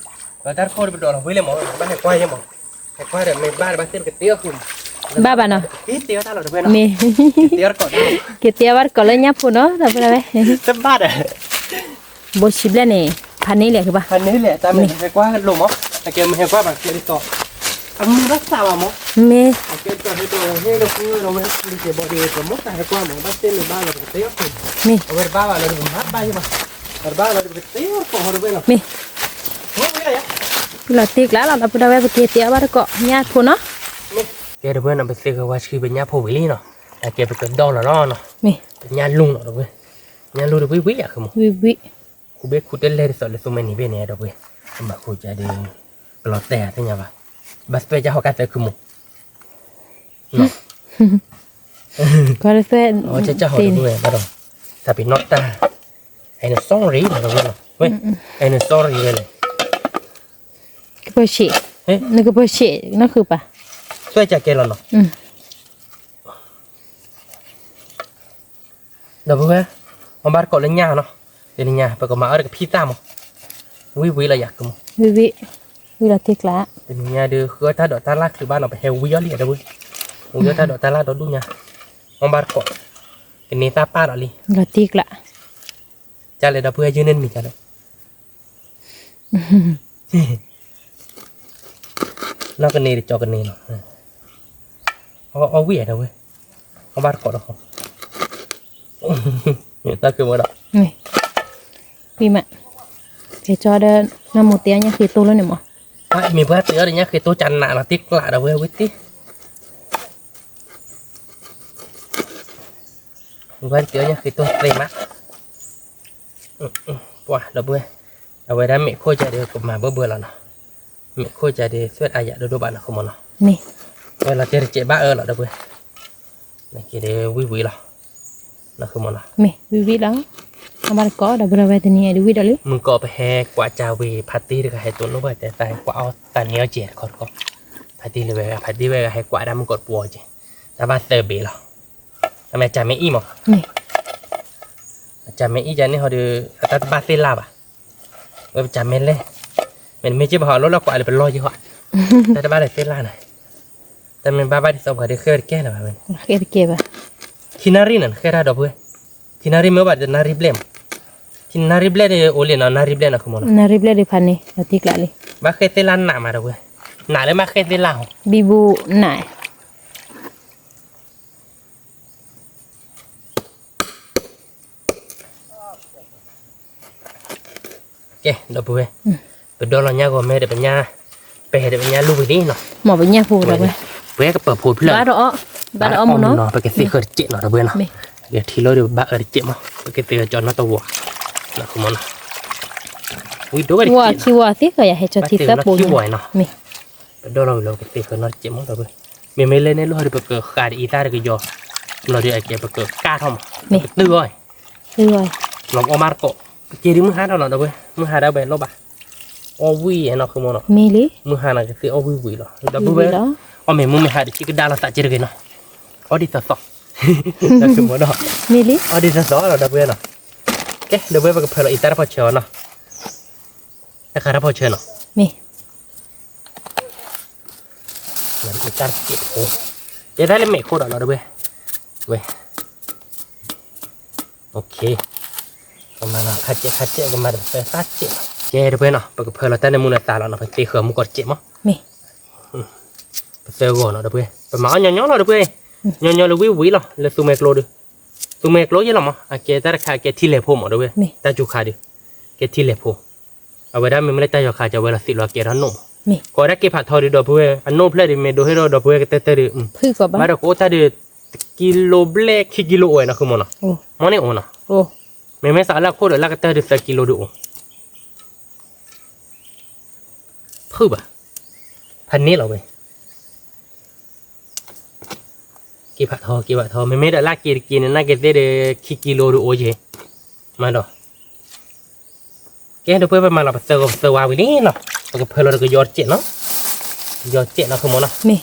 နီၤ, က့ၤတ့အီၣ်ဘၣ်တကိးလၢညၣ်ဖိနီၤ ဒီပုၢ်ဝဲၢ်, တဘၣ်ဒီး ဘိးဆံးဘျဲၣ်န့ၣ်, ဖးန့ၢ်လဲၣ်ကဘၣ်, ဖးန့ၢ်လဲၣ် တၢ်မ့ၢ်ဟဲကွၢ်လိာ်မး, အကဲမ့ၢ်ဟဲကွၢ်ဘၣ်ကဲဒ်သိး, အမုာ်ဘၣ်သးဘၣ်မး, မ့ၢ်, အကဲဒ်သိးဟဲဒီးဟဲဒီပုၢ်ဝဲၢ်ဒီးဝဲဟဲပူၤတကဲဘၣ်ဒီး ပမိၢ်သးဟဲကွၢ်မး ဘၣ်သ့ၣ်မ့ၢ်ဘၣ်လီၤပကတ့အီၣ်ဃုာ်, မ့ၢ်, အဝဲတဘၣ်ဘၣ်လီၤဒီးပမၤဘၣ်ယဲၢ်ဘၣ်, အဝဲတဘၣ်ဘၣ်လီၤဒီးပကတ့အီၣ်တကိးဃီဒီပုၢ်ဝဲၢ်နီၤ, မ့ၢ်, လီၤတ့ကျးလီၤ ဒီပုၢ်ဝဲၢ် ပက့ၤတ့အီၣ်ဘၣ်တကိးညၣ်ဖိနီၤ, မ့ၢ်, ကဲဒီပုၢ်ဝဲၢ်နီၤ ပသ့ၣ်ဂ့ၤဝါဆှံပညၣ်ဖိဝံၤလံနီၤ, အကဲပကဒီလီၤနီၤ, မ့ၢ်, ပညၣ်လူၢ်နီၤဒီပုၢ်ဝဲၢ်, ညၣ်လူၢ်ဒီပုၢ်ဝံၤဝံၤယၤဃုာ်မး, ဝံၤဝံၤ ခူဘ့ၣ်ခူတလဲတသိးလၢသူမ့ၢ်န့ၣ်ဘ့ၣ်န့ၣ် ဒီပုၢ်ဝဲၢ်, အမၤဃုာ်ကဒီး, ကလီၤတဲာ်သ့ၣ်ညါဘၣ်, ဘၣ်သွဲၣ်ကၢ်ဟီၣ်ကၢ်သၢခုမး, ကၢ်ဟီၣ်ကၢ်သၢ, အဝဲကၢ်ဟီၣ်ဒီပုၢ်ဝဲၢ်ဘၣ်ဒီး, သးပ့ၤနီၣ်တၢ်, အဲၣ်နၣ် sorry ဒီပုၢ်ဝဲၢ်နီၤ, အဲၣ်နၣ် sorry ဝဲလဲၣ်, ကပၢၢ်ဆံး, နကပၢၢ်ဆံး နဃုပၢ်, သွဲၣ်ကၢ်ကဲလီၤနီၤ ဒီပုၢ်ဝဲၢ်, အဘၣ်တကိးလၢညၣ်နီၤ, တနံၤညါ ပကမၤအီၣ်တကဖံသၣ်မး, ဝံၤဝံၤလီၤယၤကမး, ဝံၤဝံၤ, ဝံၤလီၤတ့ကျး, တနံၤညါဒုး ဃုအီၣ်တၢ်ဒိးတၢ်လၢ်ချုးဘၣ်နီၤ ပဟဲဝံၤအီၣ်လံဒီပုၢ်ဝဲၢ်, ဝံၤအီၣ်တၢ်ဒိးတၢ်လၢ်ဒီဒူၣ်ညါ, အဘၣ်တကိး, ကန့ၢ်သၣ်ပၢ်ဒီးလံ, လီၤတ့ကျး, ကလဲၣ်ဒီပုၢ်ဝဲၢ်ယုၢ်န့ၣ်မံၤကလဲၣ် နီၢ်ကန့ၢ်တကၠီကန့ၢ်လီၤ, အီၣ်ဝံၣ်ဒီပုၢ်ဝဲၢ်, အီၣ်ဘၣ်တကိးဒီးဃီ, တၢ်ခုမီဒီး, ဝံၣ်မး, ကဲကၠီဒီး နမိၢ်တဲအီၣ်ညၣ်ဃ့တိၢ်လၢန့ၣ်မး, မ့ၢ်ပှၤတဲအီၣ်ဒီးညၣ်ဃ့တိၢ်ကနးလီၤတ့ကျးဒီပုၢ်ဝဲၢ်ဝံၣ်တ့ၢ် ဝဲတ့အီၣ်ညၣ်ဃ့တိၢ်သ့မး, ပှၤဒီပုၢ်ဝဲၢ်, အဝဲဒၣ်မ့ၢ်ခိၣ်ကဒီးကမၤဘၣ်ဘၣ်လီၤနီၤ, မ့ၢ်ခိၣ်ကဒီးသွဲၣ်အါယၤဒိၣ်ဒိၣ်ဘၣ်နီၤ ဃုမီနီၤ, မ့ၢ်, ဝဲလီၤတဲာ်တစဲးဘၣ်အၢလီၤဒီပုၢ်ဝဲၢ်, နက့ၤဒုးဝံၣ်ဝံၣ်လီၤ, နီၤ ဃုမီနီၤ, မ့ၢ်ဝံၣ်ဝံၣ်လီၤ, အမါတကိးဒီပုၢ်ဝဲၢ်တနံၤအံၤဒုးဝံၣ်ဒီးလံ, မုၢ်ကီးပဟဲကွၢ်ကၢ်ဝံၤ ဖါတံၢ်တဂၤဟဲတိၢ်နီၣ်ဘၣ်တဲသးဟဲကွၢ်အီၣ်တၢ်န့ၢ်အီၣ်ကဲတခီတခီ, ဖါတံၢ်လၢဝဲဂၤ ဖါတံၢ်ဝဲဂၤဟဲကွၢ်ဒၣ်မုၢ်ကီးတပှီၤကဲ, တၢ်ဘၣ်သၢဘ့ၣ်လီၤ, အမ့ၢ်ကၢ်မ့ၢ်အံၣ်မး, အကၢ်မ့ၢ်အံၣ်ကန့ၣ်ဟီဒီး အတၢ်တဘၣ်သ့ၣ်လၢ်ဘၣ်, ဝဲပကၢ်မ့ၢ်လဲၣ်, မ့ၢ်မ့ၢ်က့ၤပဟီၣ်လီၤလီၤကွၢ်လၢပလီၢ်က့ၤဟီၣ်, တၢ်တဘၣ်လၢသ့ၣ်လၢ်န့ၣ်, တၢ်မ့ၢ်ဘၣ်ဘၣ်ဒ်သိးပှၤဒုးဃဲဝဲတကဲလၢၤဘၣ်ဝဲန့ၣ်, ဃဲတကဲဘၣ်, ထံနၣ်ရံၣ်န့ၣ် နဃဲတၢ်ဒီပုၢ်ဝဲၢ်, ထံနၣ်ရံၣ်မ့ၢ်ဘၣ်ဒီးနၣ်ရံၣ်ဘျဲၣ်မး, ထံနၣ်ရံၣ်ဘျဲၣ်ဒီးအိၣ်လံနီၤ နၣ်ရံၣ်ဘျဲၣ်နီၤ ဃုမီနီၤ, နၣ်ရံၣ်ဘျဲၣ်ဒီးဖးန့ၣ် လီၤတံၢ်ကျးလံ, ဘၣ်ဃဲသ့ၣ်လၢ်နးမးဒီပုၢ်ဝဲၢ်, နးလၢမ့ၢ်ဃဲသ့ၣ်လၢ်ဟီ, ဘံဘူနး ကဲ ဒီပုၢ်ဝဲၢ်, ပဒီလီၤညါဂီၤမ့ၢ်ဒီးပညၣ်, ပဲဒီးပညၣ်လူၢ်ဝံၤလံနီၤ, မ့ၢ်ပညၣ်ဖိဒီပုၢ်ဝဲၢ်, ပဝဲကပၢၤဖိဖျၢၣ်, ဘၣ်ဒီးအီၣ်မ့ၢ်နီၤ, ပကသ့ဃၢၤတစဲးနီၤ ဒီပုၢ်ဝဲၢ်နီၤ, ထံလီၤဒီးပဘၣ်အၢတစဲးမး, ပကသ့ဃၢၤကၠီနီၣ်တဝီၤ, ဝံၤဒိၣ်ဝဲတစဲး, ခံဝီၤသ့ဃၢၤယၤဟဲကၠီထံသၢဖိမး, ပဒီလီၤဝံၤလီၤ ပကသ့ဃၢၤနီၣ်တစဲးမး ဒီပုၢ်ဝဲၢ်, မ့မ့ၢ်လဲၣ်န့ၣ်လိၣ်ဒီးပကဃးဒီးအံသၣ်တကယီၤ, ဘျီဒီးအကဲပကကၢ်ထီၣ်မး, ပကတုၢ်အီၣ် လီၤအီၣ်မးတကိး, ပက့ၤဒုးမုၢ်ဟါဒီးလီၤ ဒီပုၢ်ဝဲၢ်, မုၢ်ဟါဒၣ်ဝဲလီၤဘၣ်, အီၣ်ဝံၣ်နီၤ ဃုမီနီၤ, မ့ၢ်လံ, မုၢ်ဟါန့ၣ်ကသ့အီၣ်ဝံၣ်ဝံၣ်လီၤ ဒီပုၢ်ဝဲၢ်, အီၣ်မ့ၢ်မုၢ်မ့ၢ်ဟါဒီး ထံကဒါလီၤသးက့တဂ့ၤနီၤ, အီၣ်ဒ်သိးသိး, ဒီပုၢ်ဝဲၢ်ဒီး, မ့ၢ်လံ, အီၣ်ဒ်သိးသိးလီၤ ဒီပုၢ်ဝဲၢ်နီၤ, ကဲ ဒီပုၢ်ဝဲၢ် ပကဖၢလီၤအံသၣ်တဖီၣ်ဆၢအီၤနီၤ တခါတဖီၣ်ဆၢနီၤ, မ့ၢ် တၢ်တက့ၢ်ဖိ, ယဲဒၣ်လၢမဲာ်ခိၣ်ဒီးလီၤ ဒီပုၢ်ဝဲၢ်, ဝဲ, အိၣ်ခ့, ကမၤလီၤခါစဲးခါစဲး ကမၤဒီးပသၢသၣ်စဲးလီၤ. ကဲ ဒီပုၢ်ဝဲၢ်နီၤ ပကဖၢလီၤတၢ်န့ၣ်မူန့ၣ်သးလီၤနီၤ ပသ့ဃၢၤမူကီးတစဲးမး. မ့ၢ် ပသၢဂီၤနီၤ ဒီပုၢ်ဝဲၢ် ပမၤအီၣ်ညီညီလီၤ ဒီပုၢ်ဝဲၢ်. ညီညီလၢဝံၣ်ဝံၣ်လီၤ လၢသူမဲာ်ကျိဒီး သူမဲာ်ကျိယဲလီၤမး အကဲတၢ်တခါ အကဲထံလဲၤဖိမး ဒီပုၢ်ဝဲၢ် တၢ်စူၤခါဒီး ကဲထံလဲၤဖိ အဝဲဒၣ်မ့မ့ၢ်လၢတၢ်ယီၤခါ ကဝဲလီၤသံးလီၤကဲထီၣ်နိၣ်မး. ကီးဒၣ်က့ၤဖးထီဒီး ဒီပုၢ်ဝဲၢ် အနိၣ်ဖျၢၣ်ဒီး မ့ၢ်ဒိးဟ့ၣ်ဒီး ဒီပုၢ်ဝဲၢ်ကတ�ၢ်တၢၢ်ဒီး ဘၣ်ဒီးကအိၣ်တၢ်ဒီး တကံလိဘျဲၣ်ခံကံလိအိၣ်ဝဲနီၤ ဃုမးနီၤ. မ့ၢ်န့ၣ်အိၣ်နီၤ. မ့မ့ၢ်စးလၢအခိၣ်ဒီးလၢကတၢၢ်ဒီးသၢကံလိဒီးအိၣ် ဖုၣ်ဘၣ် ဖးန့ၢ်လီၤဝဲ က့ၤဖးထီ က့ၤဖးထီ မ့မ့ၢ်ဒီးလၢက့ၤတက့ၤန့ၣ် နာ်က့ၤသ့ၣ်ဒီး ခံကံလိဒီးအိၣ်က့ၤ မးဒီး ကဲ ဒီပုၢ်ဝဲၢ် ပမၤလီၤပသၢဂီၤပသၢဝါဝံၤလံနီၤ ပကဖၢလီၤဒီးကယီတစဲးနီၤ ကယီတစဲးနီၤ ဃုမးနီၤ.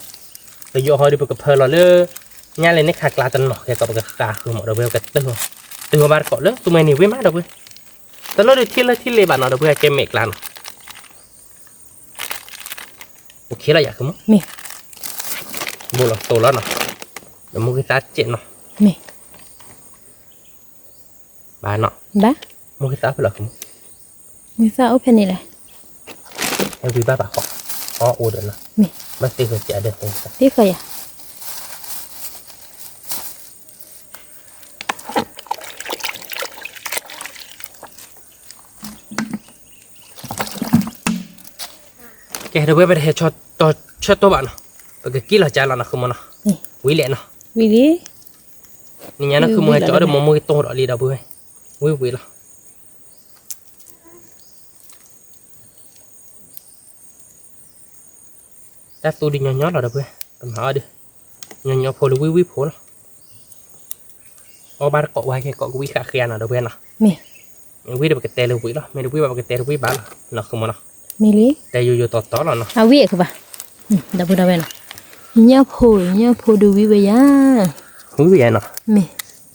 ကယီဟီဒီး ပကဖၢလီၤလၢ ညါလဲၣ်န့ၣ်ခါကျါတနီၤ ခဲကီးပကဃးဃုမး ဒီပုၢ်ဝဲၢ် ပကတုၤ တုၤဟီဘၣ်တကိးလၢ သူမဲာ်န့ၣ်ဝ့ၢ်မး ဒီပုၢ်ဝဲၢ် တလိၣ်ဒီးထံၣ်လၢထံၣ်လ့ဘၣ်နီၤ ဒီပုၢ်ဝဲၢ် ကဲမဲာ်ကျါနီၤ အိၣ်ခ့လီၤယၤ ဃုမး ဘူးလီၤသိးလီၤနီၤ ဒီးမိၢ်ဂံၢ်သၣ်စဲးနီၤ ဘၣ်နီၤ မိၢ်ဂံၢ်သၣ်ဖဲလဲၣ် မိၢ်ဂံၢ်သၣ်အိၣ်ဖဲန့ၣ်လဲၣ် ဟဲဝံဘၣ်ဘၣ်ဃီ အီၣ်အိၣ်ဒီးနီၤ ဘၣ်သ့ၣ်ဃီၤစဲးဒီး သ့ၣ်ဃီၤယၤ ကဲ ဒီပုၢ်ဝဲၢ် ပတဟဲဆီၣ်တီဆၢၣ်တီဘၣ်နီၤ ပကကံၣ်လီၤကၢလီၤနီၤ ဃုမးနီၤ ဝံၤလဲၣ်နီၤ ဝံၤလံ နညါနီၤ ဃုမး ဟဲကၠီဒီး မိၢ်မိၢ်ဂံၢ်တီဒီးလံ ဒီပုၢ်ဝဲၢ် ဝံၤဝံၤလီၤ တၢ်သူဒီးညီညီလီၤ ဒီပုၢ်ဝဲၢ် ပမၤအီၣ်ဒီး ညီညီဖိလၢဝံၣ်ဝံၣ်ဖိလီၤ အီၣ်ဘၣ်တကိးဝဲ ကဲကိးကဝံၣ်ဃာ်ဃဲနီၤ ဒီပုၢ်ဝဲၢ်နီၤ မ့ၢ် မ့ၢ်ဝံၣ်ဒီးပကတဲလၢဝံၣ်လီၤ မ့ၢ်တဝံၣ်ဘၣ်ပကတဲတဝံၣ်ဘၣ်လီၤ နီၤ ဃုမးနီၤ မ့ၢ်လံ တဲယိယိတီတီလီၤနီၤ အဝံၣ်အခါဘၣ် ဒီပုၢ်ဝဲၢ်နီၤ ညၣ်ဖိ ညၣ်ဖိဒီးဝံၣ်ဝဲယၤ ဝံၣ်ဝံၣ်ယၤနီၤ မ့ၢ်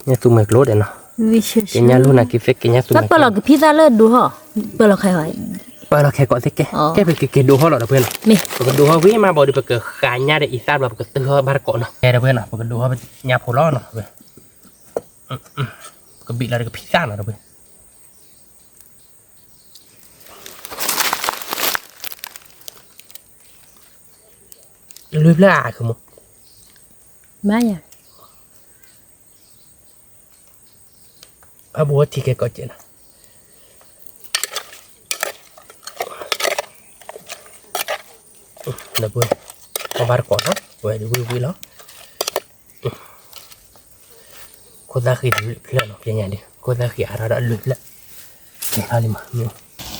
ညၣ်သူမဲာ်ကျိဒီးနီၤ ကညၣ်လူၢ်နာ်က့သ့ၣ် ကညၣ်သူမဲာ်ကျိ ပၢၢ်လီၤကဖံသၣ်လၢဒိဟီၣ် ပၢၢ်လီၤခဲ ပၢၢ်လီၤခဲကိးသ့ၣ်ကဲ ကဲပကက့ၤဒိဟီၣ်လီၤ ဒီပုၢ်ဝဲၢ်နီၤ ပကဒိဟီၣ်ဝံၤမးဘၣ်ဒီး ပကဃာ်ညၣ်ဒီးအံသၣ်ဘျီ ပကတုၤဟီၣ်ဘၣ်တကိးနီၤ ကဲ ဒီပုၢ်ဝဲၢ်နီၤ ပကဒိဟီၣ်ညၣ်ဖိလီၤနီၤ ပကဘံၣ်လီၤဒီးကဖံသၣ်နီၤ ဒီပုၢ်ဝဲၢ် လွံၢ်ဖျၢၣ်အါ ခုမး မၤယၤ အဘူးထံကဲကိးကဲနီၤ ဒီပုၢ်ဝဲၢ် အီၣ်ဘၣ်တကိးနီၤ ဝဲဒ်ဝံၣ်ဝံၣ်လီၤ ခိၣ်သၣ်ဃံအလွံၢ်ဖျၢၣ်နီၤ ပညါဒ် ခိၣ်သၣ်ဃံအါထီၣ်ဒီးအလွံၢ်ဖျၢၣ် ကဲထီၣ်လံမး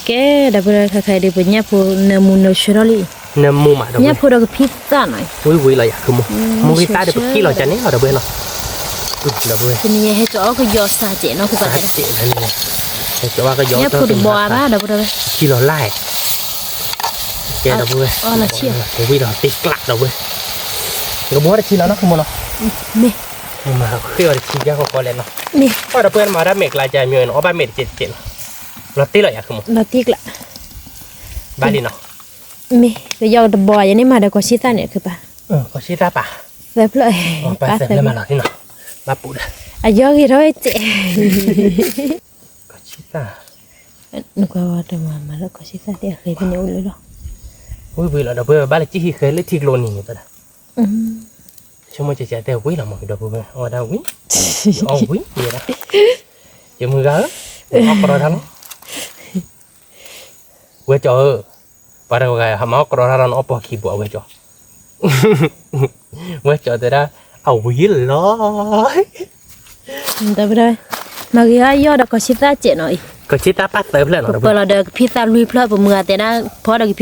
ကဲ ဒီပုၢ်ဝဲၢ် ခဲခါအံၤဒ် ပညၣ်ဖိနၢမူနၢဆှၢထီၣ်လံ နၢမူမး ဒီပုၢ်ဝဲၢ် ညၣ်ဖိဒီးကဖံသၣ်နီၤ ဝံၣ်ဝံၣ်လီၤယၤ ခုမး မိၢ်ဂံၢ်သၣ်ဒီးပကံၣ်လီၤကန့ၣ်လီၤ ဒီပုၢ်ဝဲၢ်နီၤ ဒီပုၢ်ဝဲၢ် တနံၤဟဲကၠီအီၣ်ကယီစးစဲးနီၤ ခိၣ်သၣ်စဲး ဟဲကၠီအီၣ်ကယီ ညၣ်ဖိတဘီအါဘၣ် ဒီပုၢ်ဝဲၢ် ထံလီၤလၢ် ကဲ ဒီပုၢ်ဝဲၢ် ဝံၣ်ဒီးတ့ကျး ဒီပုၢ်ဝဲၢ် ကဘီတထံလီၤနီၤ ခုမးနီၤ မ့ၢ် မၤဃ့အီၤတထံကဲဃီဃီလဲၣ်နီၤ မ့ၢ် ပှၤဒီပုၢ်ဝဲၢ် မၤဒၣ်မဲာ်ကျါကန့ၣ် အီၣ်ဘၣ်မဲာ်တစဲးတစဲးလီၤ လီၤတ့လီၤယၤ ခုမး လီၤတ့ကျး ဘၣ်လံနီၤ မ့ၢ် ကယီကတဘီ ယန့ၣ်မၤဒီးကီၢ်ဆံသၣ်န့ၣ် ခုပၢ် ကီၢ်ဆံသၣ်ပၢ် သၢဖျၢၣ် ပၢ်သၢဖျၢၣ်မၤလီၤန့ၣ်နီၤ ဘၣ်ပူၤဒီး အယီဂ့ၤထီၣ်စဲး ကီၢ်ဆံသၣ် နကွၢ်ဝဲတမၤမၤလၢကီၢ်ဆံသၣ်သ့ၣ်အဃဲဖဲန့ၣ်အိၣ်လၢလီၤ ဝံၣ်ဝံၣ်လီၤ ဒီပုၢ်ဝဲၢ် ဘၣ်လၢကံၣ်ဟံၣ်ဃဲလၢထံကျိနံၤန့ၣ်တဒၣ် ဆိကမိၣ်ကဲကဲတဲဝံၣ်လီၤမး ဒီပုၢ်ဝဲၢ် အီၣ်ဝဲဒၣ်ဝံၣ် အီၣ်ဝံၣ်ယဲဒၣ် ယမုၢ်ဂၤဧၢ မၤအီၣ်ကရီတၢ်လီၤ ဝဲကၠီဧၢ ပှၤတဂၤဟးမၤအီၣ်ကရီတၢ်လီၤ နအီၣ်ပီၢ်ခံဘိး အဝဲကၠီ ဝဲကၠီတဲဒၣ် အဝံၣ်လီၤ ဒီပုၢ်ဝဲၢ် မၤဂ့ၤဟီယီၢ်ဒီးကီၢ်ဆံသၣ်စဲးနီၤအံၤ ကီၢ်ဆံသၣ်ပၢ်သၢဖျၢၣ်နီၤ ပပၢၢ်လီၤဒီးကဖံသၣ်လွံၢ်ဖျၢၣ် ပမုၢ်ဂၤတဲဒၣ် ဖီဒီးကဖံသၣ်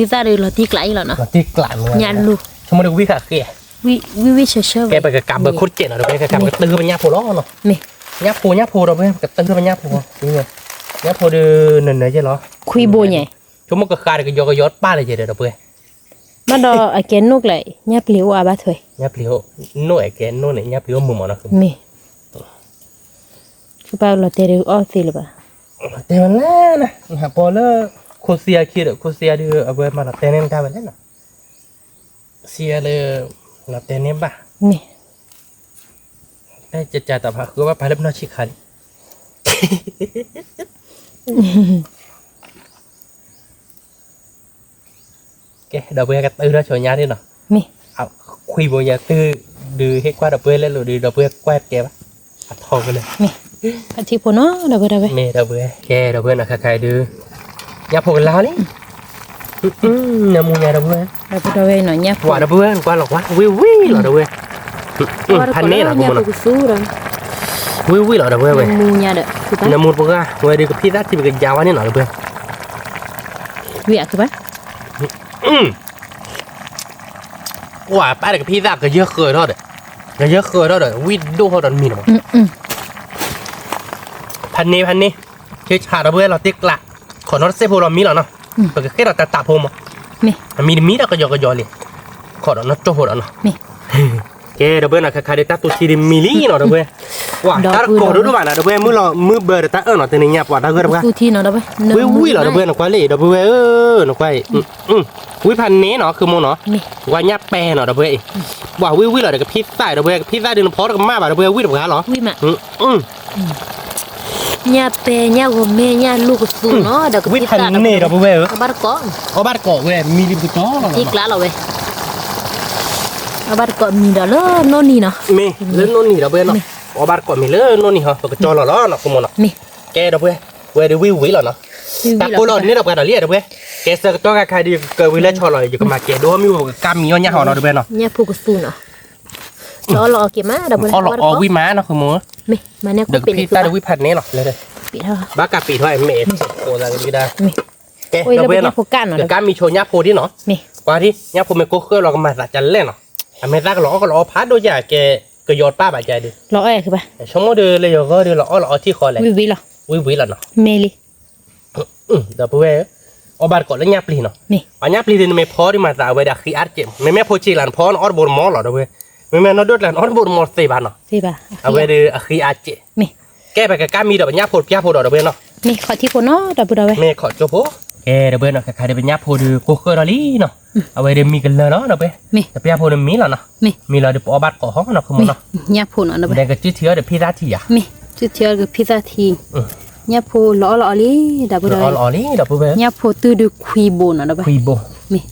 ဒီးလီၤတ့ကျးအံၤလီၤနီၤ လီၤတ့ကျး ညၣ်လူၢ် ဆိကမိၣ်ဒီးကဝံၣ်ဃာ်ဃ့ ဝံၣ်ဝံၣ်ဆၢဆၢ ကဲပကကးဘၢခိၣ်စဲးနီၤ ဒီပုၢ်ဝဲၢ် ကကးဘၢကတၢၢ်ပညၣ်ဖိလီၤနီၤ မ့ၢ် ညၣ်ဖိညၣ်ဖိ ဒီပုၢ်ဝဲၢ် ပကတၢၢ်ပညၣ်ဖိ ညၣ်ဖိဒီးနၢၤနၢၤယဲလီၤ ခွံဘိညါ ဆိကမိၣ်ကဃာ်ဒီးကယီကယီပၢ်လၢယဲဒီး ဒီပုၢ်ဝဲၢ် ဘၣ်ဒီးအကဲနိၣ်ကျဲ ညၣ်ပျံၤအိၣ်အါဘၣ်ထွဲ ညၣ်ပျံၤအိၣ် နိၣ်အဲၣ်ကဲနိၣ်န့ၣ် ညၣ်ပျံၤအိၣ်မုာ်မးနီၤ မ့ၢ် ကဘၣ်လီၤတဲာ်ဒီးအီၣ်သ့လၢၤဘၣ် တဲဝဲလဲၣ်နၤ နဟးပီလၢ ခိၣ်သံအခံဒီး ခိၣ်သံအဒုး အဝဲမၤလီၤတဲာ်န့ၢ်တၢ်ဝဲလဲၣ်နီၤ သံအလၢ လီၤတဲာ်န့ၢ်ဘၣ် မ့ၢ် တၢ်ကကးတၢ်ဖးဃုဘၣ်ပာ်လၢပနီၢ်ဆံးခါလံ က ကဲ ဒီပုၢ်ဝဲၢ် ကတၢၢ်ထီၣ်ဆိညါဒ်နီၤ, မ့ၢ် ခွံဘိညါတုၤ ဒုးဟ့ၣ်ကွၢ်ဒီပုၢ်ဝဲၢ်လၢလိၤဒီး ဒီပုၢ်ဝဲၢ်ကွၢ်ကဲဘၣ် အထီကလၢာ်, မ့ၢ် အထံဖိနီၤ ဒီပုၢ်ဝဲၢ် မ့ၢ်ဒီပုၢ်ဝဲၢ် ကဲ ဒီပုၢ်ဝဲၢ်နီၤ ခဲခါအံၤဒုး ညၣ်ဖိကလါလံ နၢမူညါဒီပုၢ်ဝဲၢ်, ဒီပုၢ်ဝဲၢ်နီၤ ညၣ်ဖိ ပှၤဒီပုၢ်ဝဲၢ် နကွၢ်လီၤကွၢ် ဝံၣ်ဝံၣ်လီၤဒီပုၢ်ဝဲၢ်, ဖးန့ၢ်လီၤ ဝံၣ်ဝံၣ်လီၤဒီပုၢ်ဝဲၢ်ဝဲ, နၢမူတပှၢ် ဝဲဒုးကဖံးသၣ်ထံပကယါဝဲန့ၣ်နီၤဒီပုၢ်ဝဲၢ်, ဝံၣ်အကဘၣ် ပှၤပၢ်ဒီးကဖံးသၣ်ကယၢဃၢၤထီၣ်ဒီး, ကယၢဃၢၤထီၣ်ဒီး ဝံၣ်ဒိၣ်ထီၣ်ဒီးမံၤလီၤမး, ဖးန့ၢ် ဖးန့ၢ်, ဆ့ဆးဒီပုၢ်ဝဲၢ်လီၤတ့ကျး, ခိးနီတစဲးဖိလီၤမံလီၤနီၤ, ပကဃ့ၢ်ဒီးတၢ်တးဖိမး, မံတမံဒီးကယီကယီလံ, ခိးဒီးနီၢ်ကၠိဖိဒီးနီၤ, ကဲဒီပုၢ်ဝဲၢ်နီၤ ခါခါဒီးတၢ်တူၢ်ထံဒုးမံလံနီၤဒီပုၢ်ဝဲၢ်, ပှၤတၢ်တကိးဒိၣ်ဒိၣ်ဘၣ်နီၤဒီပုၢ်ဝဲၢ် မုၢ်လီၤမုၢ်ဘၢဒီးတၢ်အၢၣ်နီၤ တနံၤညါပှၤ တၢ်ဂၢၢ်တဘၣ်, ဝံၣ်ဝံၣ်လီၤဒီပုၢ်ဝဲၢ် နကွၢ်လံ ဒီပုၢ်ဝဲၢ်ဧၢ နကွၢ်အံၤ ဝံၣ်ဖးန့ၢ်နီၤ ဃုမိၢ်နီၤ, ပှၤညၣ်ပဲနီၤဒီပုၢ်ဝဲၢ်အံၤ, ပှၤဝံၣ်ဝံၣ်လီၤဒီးကဖံးသၣ်ဒီပုၢ်ဝဲၢ် ကဖံးသၣ်ဒုးနဖီတကမၣ်ဘၣ်ဒီပုၢ်ဝဲၢ် ဝံၣ်တပှၤလီၤ, ညၣ်ပဲ ညၣ်ဂီၤမဲ ညၣ်လူၢ်ကသူနီၤ ဒီးကဖံးသၣ်ဒီပုၢ်ဝဲၢ် အဘၣ်တကိး, အဘၣ်တကိးဝဲ မံလံပကတီၢ်လီၤ, တ့ကျးလီၤဝဲ, အဘၣ်တကိးမံဒီးလၢနီၢ်နံၤနီၤ, မ့ၢ်လၢနီၢ်နံၤဒီပုၢ်ဝဲၢ်နီၤ, အဘၣ်တကိးမံလၢနီၢ်နံၤဟီ ပကတီၢ်လီၤလီၤနီၤ ဃုမိၢ်နီၤ, ကဲဒီပုၢ်ဝဲၢ်, ဝဲဒုးဝံၣ်ဝံၣ်လီၤနီၤ, တၢ်ကိၢ်လီၤန့ၢ်ဒီးပှၤဒီးလံဒီပုၢ်ဝဲၢ်, ကဲဆၢကတီၢ်ခါခါဒုးကဝံၤလၢဆီလီၤ ယကမၤကဲဒိၣ်မ့ၢ်ဝဲကကါမံအီၣ်ညၣ်ဟီနီၤဒီပုၢ်ဝဲၢ်နီၤ, ညၣ်ဖိကသူနီၤ, လီၤလီၤအီၤက့ၤမးဒီပုၢ်ဝဲၢ် အီၣ်ဝံၣ်မးနီၤ ဃုမိၢ်, ဒီးကဖံးသၣ်ဒီးဝံၣ်ဖးန့ၢ်လီၤ, ဘၣ်ကးပံးထီၣ်မဲာ်, ကဲဒီပုၢ်ဝဲၢ်နီၤ, ကကါမံဆိညၣ်ဖိဒ်နီၤ, ကွၢ်ဒ် ညၣ်ဖိမ့ၢ်ကိၢ်ဃၢလီၤကမၤသးကလဲၣ်နီၤ, အမဲာ်သၣ်ကလီၤအီၣ်ကလီၤအီဖးဒိၣ်ယၤကဲ, ကယီၤတပၢ်ဘၣ်ကဲဒုး, လီၤအီၣ်ကဘၣ်, ဆိကမိၣ်ဒုးလၢယဂီၢ်ဒုးလီၤအီၣ်လီၤအီထံဃီလဲၣ်, ဝံၣ်ဝံၣ်လီၤနီၤ, မ့ၢ်လံ ဒီပုၢ်ဝဲၢ်, အီၣ်ဘၣ်တကိးလၢညၣ်ပျံၤနီၤ, အညၣ်ပျံၤဒုးနမ့ၢ်ဖီဒုးမၤသးအဝဲဒၣ်ဃံအါတစဲးမး, မ့မ့ၢ်ဖိဆံးလၢနဖီနအီၣ်တဘိတမီလီၤဒီပုၢ်ဝဲၢ်, မ့မ့ၢ်နီၢ်ဒိၣ်တလၢနအီၣ်တဘိတမီသ့ဘၣ်နီၤ, အဝဲဒုးအဃံအါတစဲး, ကဲပကကါမံဒီးပညၣ်ဖိပညၣ်ဖိဒီးဒီပုၢ်ဝဲၢ်နီၤ, မ့ၢ်ခီၣ်ထံးဖိနီၤဒီပုၢ်ဝဲၢ်နီၤ, မ့ၢ်ခီၣ်ကၠိဖိ, ကဲဒီပုၢ်ဝဲၢ်နီၤ ခါခါဒုးပညၣ်ဖိဒုးကိၢ်ဃၢလီၤလံနီၤ, အဝဲဒုးမံကလၢာ်လီၤဒီပုၢ်ဝဲၢ်, တပညၣ်ဖိဒုးမံလီၤနီၤ, မံလီၤဒုးပအီၣ်ဘၣ်တကိးဟီနီၤ ဃုမိၢ်နီၤ, ညၣ်ဖိနီၤဒီပုၢ်ဝဲၢ်, ဒီးကစုထံအီၤဒီးဖံးသၣ်ထံယၤ, မ့ၢ်စုထံအီၤဒီးဖံးသၣ်ထံ, ညၣ်ဖိလီၤအီၣ်လီၤအီလံ ဒီပုၢ်ဝဲၢ်, ညၣ်ဖိတုၤဒုးခွံဘိနီၤဒီပုၢ်ဝဲၢ်, ခွံဘိ, မ့ၢ်,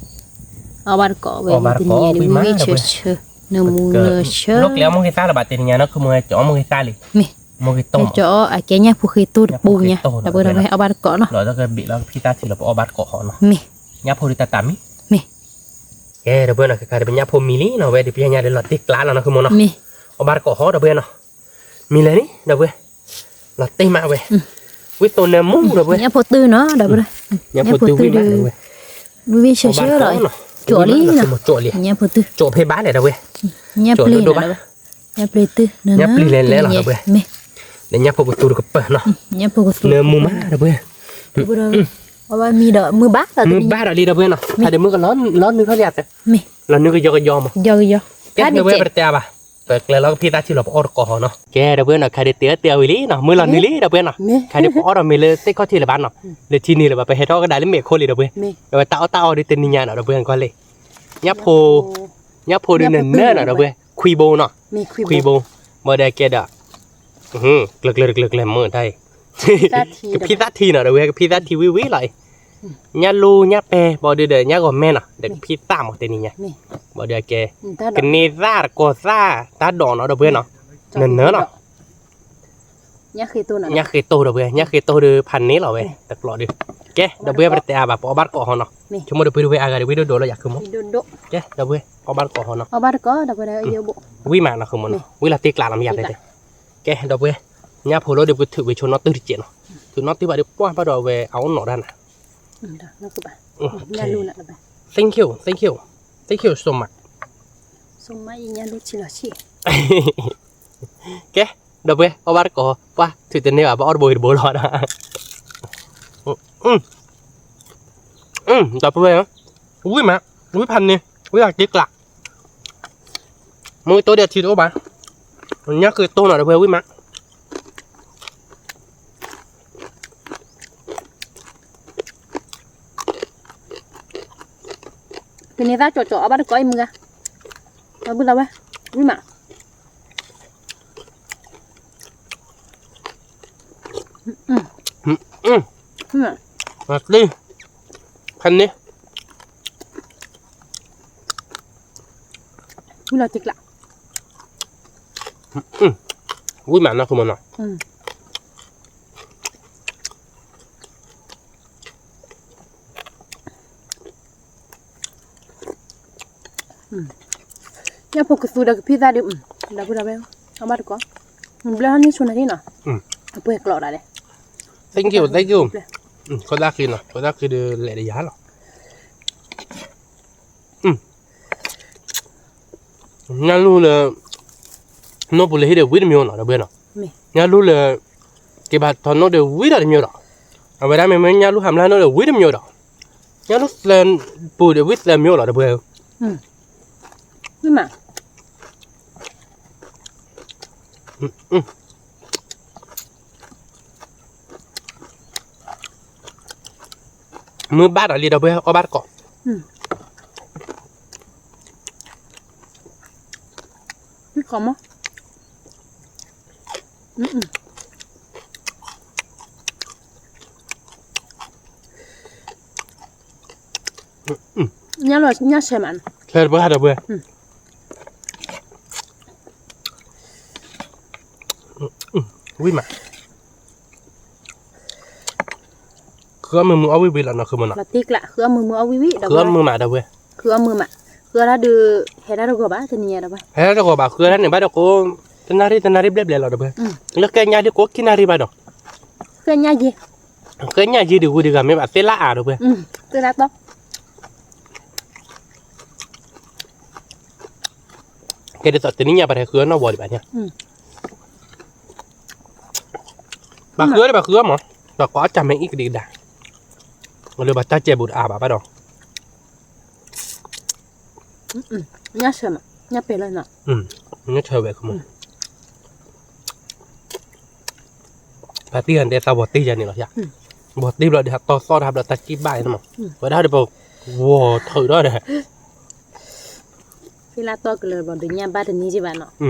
အီၣ်ဘၣ်တကိးဝဲ တနံၤညါဒုး ဝံၣ်ဝံၣ်ဆၢဆၢ, နၢမူနၢဆၢ, နီၢ်ကျဲအီၣ်မိၢ်ဂ့ၤသၣ်လၢၤဘၣ်တနံၤညါနီၤ ဃုမိၢ် ကၠီအီၣ်မိၢ်ဂ့ၤသၣ်လံ, မ့ၢ်, မိၢ်ဂ့ၤတိၢ်မး, ကၠီအီၣ်အကဲညၣ်ဖိဃ့တိၢ်တပူၤညါ ဒီပုၢ်ဝဲၢ် အီၣ်ဘၣ်တကိးနီၤ, လီၤတကဘ့ၣ်လီၤဖံးသၣ်ထံလီၤပအီၣ်ဘၣ်တကိးဟီနီၤ, မ့ၢ်, ညၣ်ဖိဒုးတၢ်တၢ်မံ, မ့ၢ် ကဲဒီပုၢ်ဝဲၢ်နီၤ ခါခါဒုးပညၣ်ဖိမံလံနီၤ ဝဲဒုးပညါညါဒုးလီၤတ့ကျးလီၤနီၤ ဃုမိၢ်နီၤ, အီၣ်ဘၣ်တကိးဟီဒီပုၢ်ဝဲၢ်နီၤ, မံလၢာ်န့ၣ် ဒီပုၢ်ဝဲၢ်, လီၤတ့မးဝဲ, ဝံၣ်သိနၢမူ ဒီပုၢ်ဝဲၢ်, ညၣ်ဖိတုၤနီၤ ဒီပုၢ်ဝဲၢ်, ညၣ်ဖိတုၤဝံၣ်မး ဒီပုၢ်ဝဲၢ်, ဝံၣ်ဝံᣣ်ဆၢဆၢလီၤ, ကၠီလံနီၤ, ညၣ်ဖိတုၤ, ကၠီဖဲဘၣ်လဲၣ် ဒီပုၢ်ဝဲၢ်, ညၣ်ပျ့ၤနီၤ ဒီပုၢ်ဝဲၢ်, ညၣ်ပျ့ၤတုၤ, ညၣ်ပျ့ၤလဲၤလဲၤလီၤ ဒီပုၢ်ဝဲၢ်, ဒီးညၣ်ဖိကသူတကပၤနီၤ, ညၣ်ဖိကသူ, နၢမူမး ဒီပုၢ်ဝဲၢ် အဝဲမံဒီးမုၢ်ဘၣ်ဒီး မုၢ်ဘၣ်ဒီးလံ ဒီပုၢ်ဝဲၢ်နီၤ, ဖဲဒုးမုၢ်ကလီၤနုာ်ထီၣ်လံအသး, လီၤနုာ်ကယီကယီမး, ကဲဒီပုၢ်ဝဲၢ် ပတတဲအါဘၣ်, ပကျဲလီၤကဖံးသၣ်ထံလီၤပအီၣ်တကိးဟီနီၤ, ကဲဒီပုၢ်ဝဲၢ်နီၤ ခါဒုးတဲအၢတဲအီဝံၤလံနီၤ မုၢ်လီၤနုာ်လံ ဒီပုၢ်ဝဲၢ်နီၤ, ခါဒုးပအီၣ်ဒီးမ့ၢ်လၢသ့ၣ်ခီၣ်ထံးလၢၤဘၣ်နီၤ, လၢထံန့ၣ်လၢၤဘၣ် ပဟဲထီၣ်ကဒါလၢမဲာ်ခိၣ်လံ ဒီပုၢ်ဝဲၢ်, အဝဲတၢ်အီၣ်တၢ်အီဒုးတနံၤညါနီၤ ဒီပုၢ်ဝဲၢ် ကွၢ်လံ, ညၣ်ဖိ ညၣ်ဖိဒုးနၢနၢနီၤ ဒီပုၢ်ဝဲၢ်, ခွံဘိနီၤ, ခွံဘိ, ဘၣ်ဒီးကဲဒီး ကျၢၤကျၢၤတကျၢၤကျၢၤမုၢ်တၢ်အံၤ, ကဖံးသၣ်ထံနီၤ ဒီပုၢ်ဝဲၢ် ကဖံးသၣ်ထံဝံၣ်ဝံၣ်လီၤအံၤ, ညၣ်လူညၣ်ပဲ ဘၣ်ဒုးဒီးညၣ်ဂီၤမဲနီၤ ဒီးကဖံးသၣ်မးတနံၤညါ, ဘၣ်ဒီးကဲ, ကန့ၢ်သၣ်တကိးသၣ်တၢ်ဒိးနီၤ ဒီပုၢ်ဝဲၢ်နီၤ, နၢနၢနီၤ ညၣ်ဃ့တိၢ် ဒီပုၢ်ဝဲၢ် ညၣ်ဃ့တိၢ်ဒုးဖးန့ၢ်လီၤဝဲ တကျိးဒုး, ကဲ ဒီပုၢ်ဝဲၢ် ပတတဲအါဘၣ် ပအီၣ်ဘၣ်တကိးဟီနီၤ, ဆိကမိၣ်ဒီပုၢ်ဝဲၢ်အါဂၤဒုးဝံၣ်ဒိၣ်ဒိၣ်လီၤယၤ ဃုမိၢ်, ကဲ ဒီပုၢ်ဝဲၢ် အီၣ်ဘၣ်တကိးဟီနီၤ, ဝံၣ်မးနီၤ ဃုမိၢ်နီၤ ဝံၣ်လီၤတ့ကျးလီၤမယၤတဲတဲ, ကဲ ဒီပုၢ်ဝဲၢ်, ညၣ်ဖိလီၤဒုးပကထုးဝံၤဆိနီၢ်တုၢ်တစဲးနီၤ, ထုးနီၢ်တုၢ်ဘၣ်ဒုးပှၢ်ဘၣ်ဒီးဝဲအအိၣ်နီၤဒၣ်နၤ, thank you, thank you, thank you so much, ကဲ ဒီပုၢ်ဝဲၢ် အီၣ်ဘၣ်တကိး ပှၢ်ထုးတန့ၢ်ဘၣ် ပအီၣ်တဘိတဘိလီၤဒီး, ဒီပုၢ်ဝဲၢ်, ဝံၣ်မး, ဝံၣ်ဖးန့ၢ်, ဝံၣ်လီၤတ့ကျး, မုၢ်တိၢ်ဒီးထံတအိၣ်ဘၣ်, ညၣ်ဃ့တိၢ်နီၤ ဒီပုၢ်ဝဲၢ် ဝံၣ်မး ကန့ၢ်သၣ်ကၠီကၠီ အီၣ်ဘၣ်တကိးအံၤမုၢ်ဂၤ, ဒီပုၢ်ဝဲၢ်, ဝံၣ်မး, အ မၤသ့, ဖဲန့ၣ်, ဝံၤလီၤတံကျး, ဝံၤမးနီၤ ခိၣ်မနီၤ. ညၣ်ဖိကသူဒီးကဖံသၣ်ဒီး, ဒီပုၢ်ဒီဝဲၢ်, အဘၣ်တကိး, ဘျၢဟီန့ၣ်ဆိနၤဒ်နီၤ, အပှဲၤကျိးဒၣ်လဲၣ်, thank you, thank you, ခိၣ်သၣ်ဃံနီၤ, ခိၣ်သၣ်ဃံဒီးလဲၤဒီးယၤလီၤ. ညၣ်လူၢ်လၢ နိၣ်ပူၤလၢဟံၣ်ဒီးဝံတမံၤနီၤ ဒီပုၢ်ဝဲၢ်နီၤ, ညၣ်လူၢ်လၢ က့ၤဘၣ်ထီၣ်နိၣ်ဒီးဝံဒီးတမံၤဒီး, အဝဲဒၣ်မ့မ့ၢ်ညၣ်လူၢ်ဟးမျၢ်နိၣ်ဒီးဝံတမံၤဒီး, ညၣ်လူၢ်သၢပူၤဒီးဝံသၢမံၤလီၤ ဒီပုၢ်ဝဲၢ်ဧၢ. မုၢ်ဘၣ်ဒီးလံ ဒီပုၢ်ဝဲၢ် အီၣ်ဘၣ်တကိး, ညၣ်ဆဲးမး, ဆဲးတပှၢ် ဒီပုၢ်ဝဲၢ်, ဝံၤမး, ဃုအီၣ်မုာ်မုာ်အီၣ်ဝံၣ်ဝံၣ်လီၤနီၤ ဃုမနီၤ, ဃုအီၣ်မုာ်မး ဒီပုၢ်ဝဲၢ်, ဃုအီၣ်မုာ်မး, ဃုအီၣ်တၢ်ဒုး ဟဲတၢ်တဂီၤဘၣ် တနံၤညါဒီး, ဟဲတၢ်တဂီၤဘၣ် ဃုတၢ်န့ၣ်ဘၣ်ဒီးကိး, တနၣ်ရံၣ်တနၣ်ရံၣ်ဘျဲၣ်ဘျဲၣ်လီၤ ဒီပုၢ်ဝဲၢ်, လၢဃဲညါဒုးကိးခံနၣ်ရံၣ်ဘၣ်ဒီး, ဃဲညါယံၤ, ဃဲညါယံၤဒုးဝံၤဒုးဂၤမ့ၢ်ဘၣ်သ့လၢအါ ဒီပုၢ်ဝဲၢ်, ကဲဒ်သိးတနံၤညါပှၤတဟဲဃုအီၣ်နီၢ်ဝီၤဒံးဘၣ်န့ၣ်, ဘၣ်ဃုအီၣ်ဒီးဘၣ်ဃုအီၣ်မး, ဘၣ်ကွၢ်အီၣ်တၢ်မ့ၢ်အံၣ်ကဒံကဒါ, လၢဘၣ်တၢ်ကဲဘူးတအါဘၣ်ဘၣ်ဒီး, ညၣ်ဆဲးမး, ညၣ်ပဲာ်လီၤနီၤ, ညၣ်ဆဲးဝဲ ပှၤတံၢ်ဂၤဒဲးသးဝီၤတ့ၢ်ယၤန့ၣ်လီၤ, ဝီၤတ့ၢ်ဘျီဒီးဟးတီသီၣ်တၢ်ဘျီတၢ်ကံၣ်ဘၣ်အံၤန့ၣ်မး, ဝဲဒၣ်ဒီးပဝီၤထုးဒီးဒီး, ဖဲလၢတီၢ်ကလၢာ်ဘျီဒီးညၣ်ဘၣ်တနံၤက့ဘၣ်နီၤ,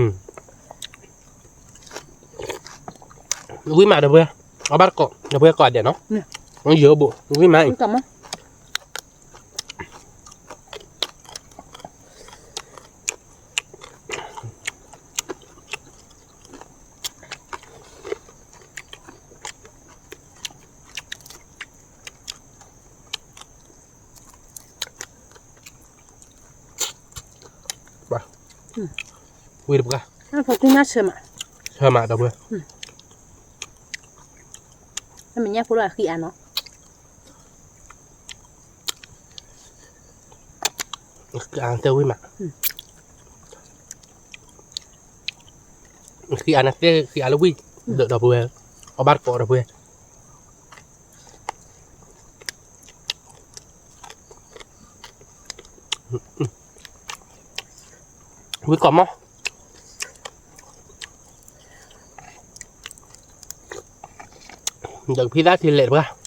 ဝံၤမး ဒီပုၢ်ဝဲၢ်, အီၣ်ဘၣ်တကိး ဒီပုၢ်ဝဲၢ်ကိးဂၤဒဲးနီၤ, ယိဘိး ဝံၤမးအံၤ ဝံၤတပှၢ်, ဆၢမး ဒီပုၢ်ဝဲၢ်, မ့ၢ်ညၣ်ဖိလၢအဃံအါနီၤ, ဃံအါတဲဝံၤမး, ဃံအါန့ၣ်တဲဃံအါလၢဝံၤ, ဒီပုၢ်ဝဲၢ်, အီၣ်ဘၣ်တကိး ဒီပုၢ်ဝဲၢ် ဝံၤကိးမး, ဒီးဖံသၣ်ထံလဲၣ်တပှၢ်,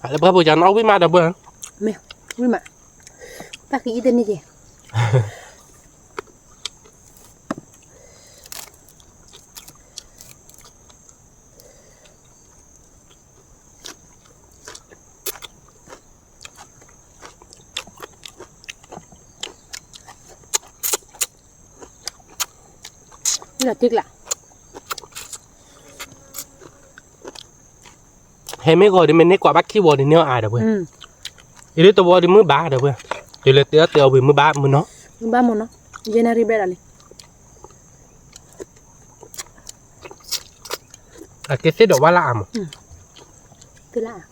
လၢပှၢ်ပူၤကနီၣ်ဝံၣ်မး ဒီပုၢ်ဝဲၢ်, မ့ၢ်ဝံၣ်မး, တၢ်ဃံအံၤတန့ၢ်က့ၤ လီၤတံၢ်ကျါ, ဟဲမ့ၢ်ဂီၤဒ်မ့ၢ်န့ၢ်ကွၢ်ဘၣ်ခံဝီၤဒ်န့ၢ်အီၤအါ ဒီပုၢ်ဝဲၢ်, အံၤဒ်တဝီဒ်မုၢ်ဘၣ် ဒီပုၢ်ဝဲၢ်, တုၤလၢတဲအီၣ်တဲအီဝံၤမုၢ်ဘၣ်မုၢ်နီၤ, မုၢ်ဘၣ်မုၢ်နီၤ, ယဲနၣ်ရံၣ်ဘျဲၣ်ဒီးလံ အကဲသ့ၣ်ဒီးဝါလၢအါမး, သ့ၣ်လၢအ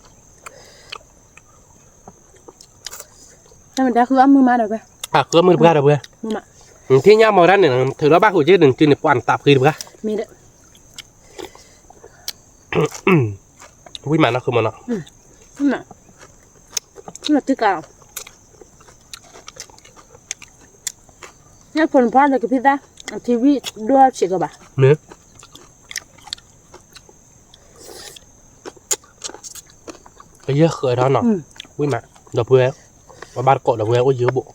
ါ, တၢ်မ့ၢ်တၢ်ဃုအီၣ်မုၢ်မး ဒီပုၢ်ဝဲၢ်, ဃုအီၣ်မုၢ်တပှၢ် ဒီပုၢ်ဝဲၢ်, နထံၣ်ညါမီၤဒၣ်န့ၣ် ထုးထီၣ်ဘၣ်ဃုာ်က့ၤ နစုန့ၣ် ပှၤနတၢ်ဖှံတပှၢ်, မ့ၢ်ဒီး ဝံၣ်မးနီၤ ဃုမနီၤ, လီၤတံၢ်ကျါလီၤ, ညၣ်ဖိနဖီဒီးကဖံသၣ်, အထံဝံၣ်ဒိၣ်စ့ၢ်ကီးဘၣ်, မ့ၢ် ကယဲၢ်ဃၢၤထီၣ်နီၤ, ဝံၣ်မး, ဒီပုၢ်ဝဲၢ်, ပဘၣ်တကိးဒီပုၢ်ဝဲၢ်အိၣ်ယိဘိး,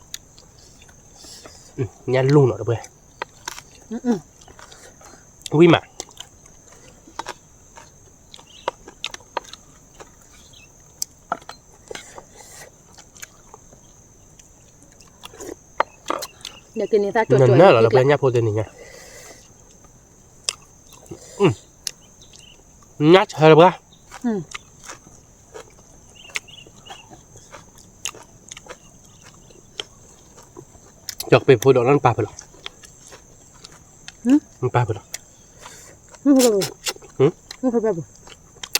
ညၣ်လူၢ်နီၤတပှဲၤ, ဝံၣ်မး, နနၢ်လီၤတပှဲၤညၣ်ဖိတနံၤညါ, ညၣ်ဆၢတပှဲၤ ကၠီကပ့ၤဖိဒီးလၢနပာ်ဖဲလီၤ, နပာ်ဖဲလီၤ,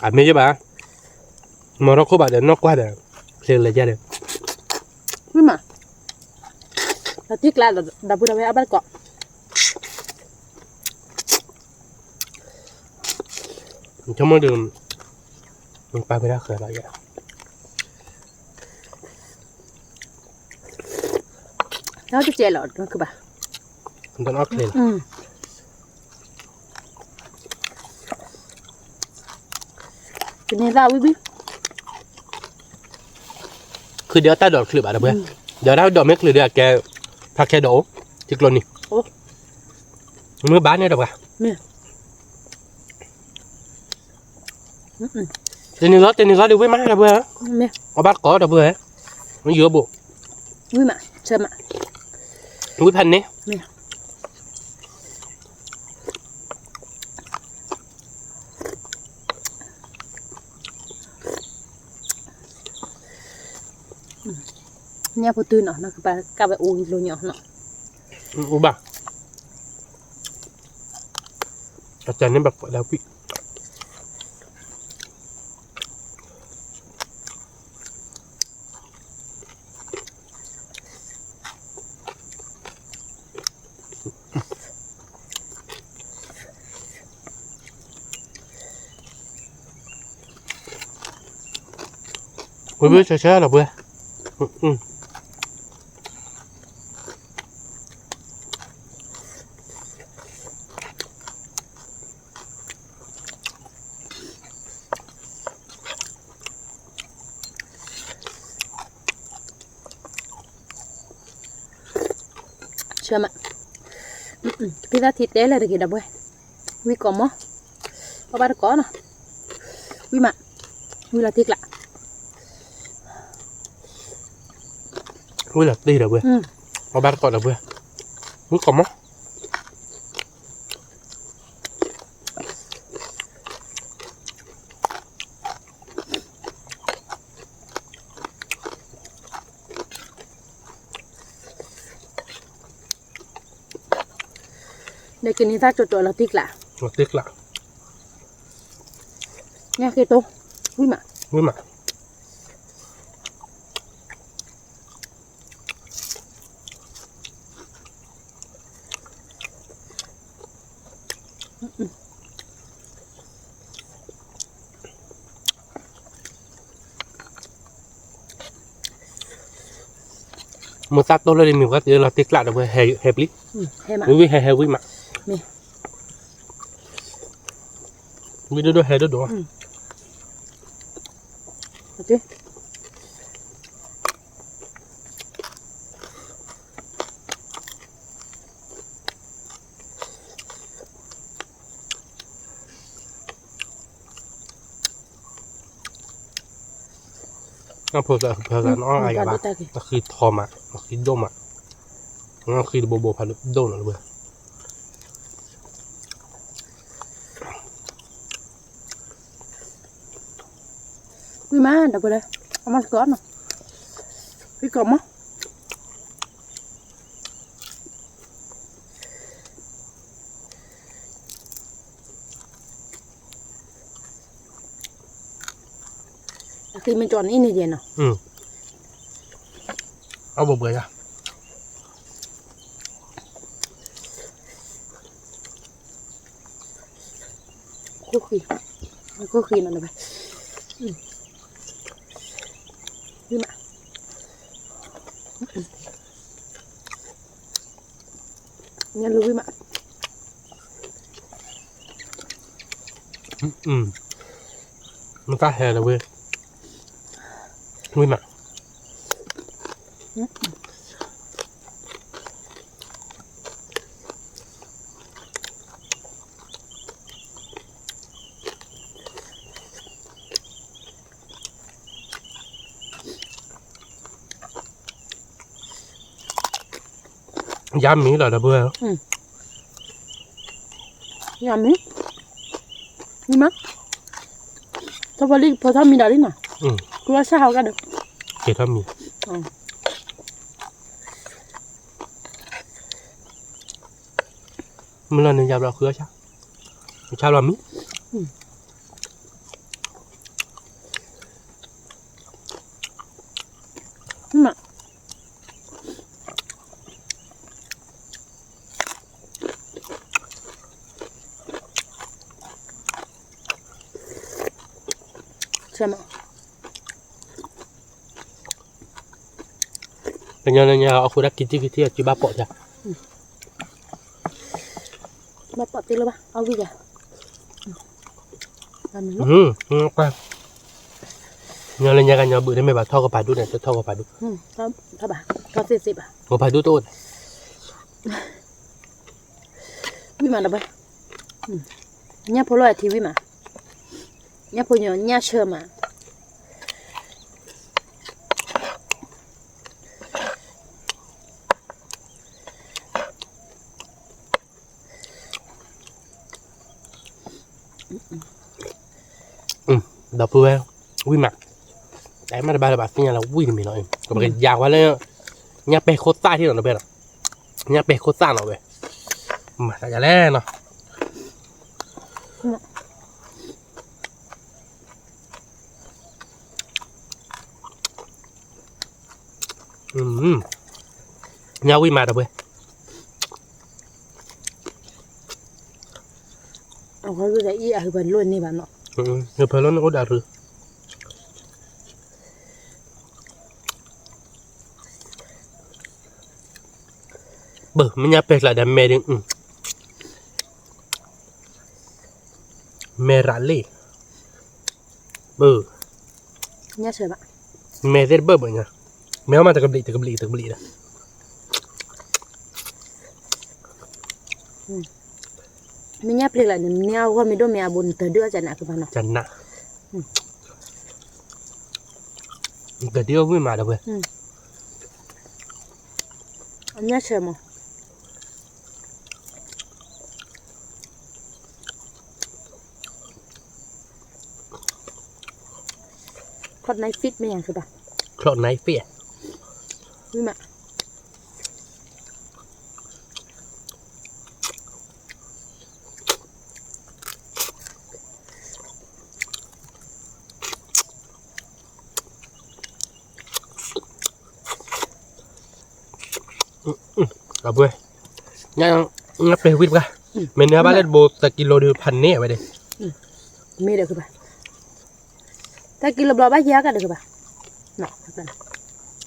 အမ့ၢ်ယဘၣ်, မၤထီၣ်ခိၣ်ဘၣ်ဒီးနီၢ်ကွၢ်ဒီး, ချ့လဲၤယဲၢ်ဒီး, ဝံၣ်မး, ဒီးတံၢ်ကျါဒီးပှၤဒီးဝဲအဘၣ်တကိး ဆိကမိၣ်ဒီး, ပာ်ဖဲတၢ်ဃၢၤလီၤယဲ, တကဲလီၤ, တနံၤသၣ်ဝံၣ်ဝံၣ်, ခုဒီးတၢ်ဒိးတချုးဘၣ်တပှဲၤ, ဒီးတၢ်ဒိးမ့ၢ်ချုးဒီးအကဲ, ဖးခဲဒီးအိၣ်, ထံကျိနံၤ, မ့ၢ်ဘၣ်န့ၣ်တပှဲၤ တနံၤလီၤတနံၤလီၤဒီးဝံၣ်မးတပှဲၤ, အဘၣ်တကိးတပှဲၤ, မ့ၢ်ယိၤဘိး, ဝံၣ်ဖးန့ၣ်, ညၣ်ဖိတုၤနီၤ ကဘၣ်ကဝဲအိၣ်လိၤညီနီၤ, အိၣ်ဘၣ်, အတၢ်န့ၣ်ဘၣ်ပှၤလၢဝံၣ် ဝဲဝဲဆဲဆဲလီၤပှဲၤ, ဆၢမး, ဖံသၣ်ထံတဲလၢာ်တဂ့ၤဒီးပှဲၤ, ဝံၣ်ကိးမီၢ်, ပဘၣ်တကိးနီၤ, ဝံၣ်မး, ဝံၣ်လီၤတံၢ်ကျး, ဝံၣ်လီၤတံၢ်ဒီးပှဲၤ, ပဘၣ်တကိးဒီးပှဲၤ, ဝံၣ်ကိးမီၢ် နကန့ၢ်သၣ်ကၠီကၠီလီၤတံၢ်ကျး, လီၤတံၢ်ကျး, ညၣ်က့တိ, ဝံၣ်မး, ဝံၣ်မး, မ့ၢ်သၣ်တိၢ်လၢဒ်မ့ၢ်ဝဲသ့လီၤတံၢ်ကျးဒီး ဝဲဟဲပျံၤ, ဝံၣ်ဝံၣ်ဟဲဟဲဝံၣ်မး, ဝံၣ်ဒိၣ်ဒိၣ်ဟဲဒိၣ်ဒိၣ်, ဖိသၣ်နီၢ်အါယၤဘၣ်, အဃံထီမး, အဃံဒိၣ်မး, အဃံတဘိဘိဖးဒိၣ်နီၤလၢဝဲ ဝံၣ်မး ဒီပုၢ်ဝဲၢ်, အမါစ့ၢ်ကီးနီၤ, ဝံၣ်ကိးမီၢ်, အဃံမ့ၢ်ကၠီန့ၣ်အံၤန့ၣ်ယဲၢ်နီၤ, အဘိဘိယၤ ခိၣ်ဃံ, ခိၣ်ဃံနီၤ, ဝံၣ်မး, ညၣ်လူၤဝံၣ်မး, မ့ၢ်တၢ်ဟဲလၢဝဲ, ဝံၣ်မး အ ယါမံၤလီၤဒီပုၢ်ဝဲၢ်, ယါမံၤ, မံၤမး, ထီၣ်ဖိလံ ဖိထီၣ်မံၤဒၣ်လံနီၤ, ဃုအီၣ်ဆၣ်ဟးကါဒီး, ကဲထီၣ်မံၤ, မုၢ်လီၤန့ၣ်ယါဘျီဃုအီၣ်ဆၣ်, ဆၣ်ဘျီမံၤ, မး ဆဲမး, ကညီလၢညါအီၣ်ဃုာ်ဒၣ်ကံထံကံထံအစုဘၣ်ပိာ်တၢ်, ဘၣ်ပိာ်သ့လၢၤဘၣ် အီၣ်ဝံၣ်ယၤ, ညီလၢညါကညီဘုၣ်န့ၣ်မ့ၢ်ဘၣ်ထီၣ်ကပၤဒူၣ်န့ၣ် တထီၣ်ကပၤဒူၣ်, ထီၣ်ဘၣ် ထီၣ်သ့သ့ဘၣ်, ကပၤဒူၣ်တအိၣ်န့ၣ်, ဝံၣ်မးဒီးဘၣ်, ညၣ်ဖိလီၤထံဝံၣ်မး, ညၣ်ဖိညီ ညၣ်ဆၢမး ဒီပုၢ်ဝဲၢ်, ဝံၣ်မး, တၢ်မ့ၢ်တဘၣ်လၢဘၣ်သ့ၣ်ညါလၢဝံၣ်တမံၤလီၤ, ပကယၤဝဲလၢ ညၣ်ပဲာ်ခိၣ်သၣ်ထံၣ်လီၤနီၤဖဲလီၤ, ညၣ်ပဲာ်ခိၣ်သၣ်နီၤဝဲ, မၤသးယၤလဲၣ်နီၤ ညၣ်ဝံၣ်မးဒီပုၢ်ဝဲၢ်, အဝဲဒၣ်အံၤအဟၢဖၢလိၣ်န့ၢ်ဘၣ်နီၤ, ဟၢဖၢလိၣ်န့ၢ်အိၣ်ဒၣ်ရူ ဘၢ မ့ၢ်ညၣ်ပဲာ်ကျါဒီးမဲာ်ဒ်, မဲာ်ရးလ့ၣ်, ဘၢ, ညၣ်ဆၢဘၣ်, မဲာ်သ့ၣ်တဘၢၣ်ဘၢၣ်ညါ, မဲာ်အီၣ်မးတကဘျံးတကဘျံးတကဘျံးဒီး မ့ၢ်ညၣ်ပျ့ၤလၢန့ၣ် မ့ၢ်အဂီၢ်မ့ၢ်ဒိၣ်မ့ၢ်အဘူး နတဒုးအီၣ်ကနးကဘၣ်နီၤ, ကနး, နတဒုးအီၣ်ဝံၣ်မးဒီပုၢ်ဝဲၢ်, အညၣ်ဆၢမး Cloud Nine Fit မ့ၢ်ယၤကဘၣ်, Cloud Nine Fit မး အဝဲ, ညၣ်ပျ့ၤဝံၣ်တပှၢ်, မ့ၢ်န့ၢ်ဘၣ်လၢတဘိ တကံလိၤဒီးဖးန့ၢ်အဝဲဒၣ်, မ့ၢ်ဒီးကဘၣ်, တကံလိၤဘျီဘၣ်ယဲကဒီးကဘၣ်,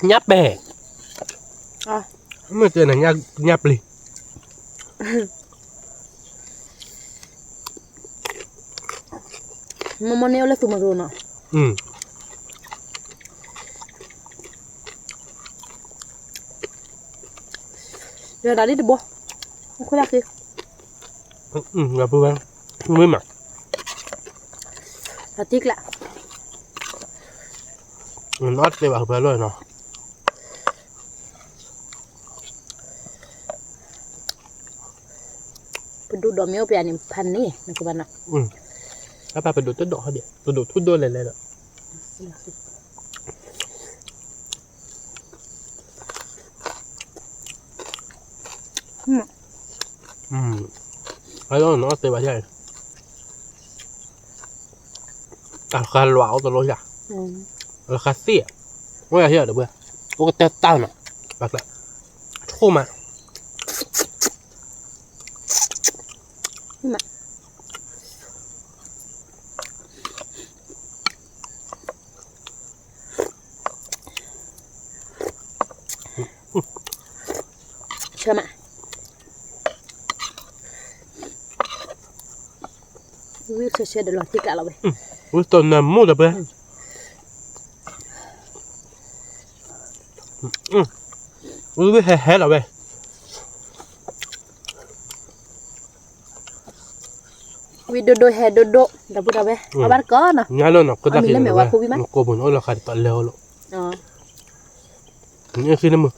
ညၣ်ပဲာ်, မ့ၢ်တဲန့ၣ် ညၣ်ပျ့ၤ မိၢ်မိၢ်န့ၣ်အိၣ်လၢသူမကျိၤနီၤ, ယဒၣ်လံတဘိ, ခိၣ်ဒၣ်ဃ့, ဝံၣ်မး, တံကျး, နအီၣ်တသ့ဘၣ် ဖဲလီၤနီၤ ပဒိၣ်ဒီးမ့ၢ်အိၣ်ပယၤန့ၣ် ဖးန့ၢ် နကဘၣ်နီၤ, အပၢ်ပဒိၣ်တဒိၣ်ဟီဒံး ပဒိၣ်ထူၣ်ဒိၣ်လဲၣ်လဲၣ်ဒီး, အလီၤနအီၣ်သ့ဘၣ်ယၤ, အလီၤဃာ်လွးအိၣ်တလိၣ်ယၤ, အလီၤဃာ်သ့ၣ်, အိၣ်ယၤဟ့ၣ်ဒီးဘၣ်, အိၣ်ကတၢၢ်တၢ်နီၤ, ဘၣ်ကျဲ, အဆိၣ်မး ဆၢမး, ဝံၣ်ဆၢဆၢဒီးလီၤတံၢ်ကျးလီၤဝဲ, ဝံၣ်တိၢ်နၢမူဒီးပှဲၤ, ဝံၣ်ဟဲဟဲလီၤဝဲ ဝံၣ်ဒိၣ်ဒိၣ်ဟဲဒိၣ်ဒိၣ် ဒီပုၢ်ဒီဝဲၢ် အဘၣ်တကီးနီၤ, ညါလၢနီၤ ကိးတၢ်မံၤလၢမဲာ်ဝါဖိဝံၣ်မး, ကိးပူၤန့ၣ်အိၣ်လီၤဃာ်တပာ်လဲၤအီၤလီၤ, န့ၣ်ဃ့န့ၣ်မုၢ်,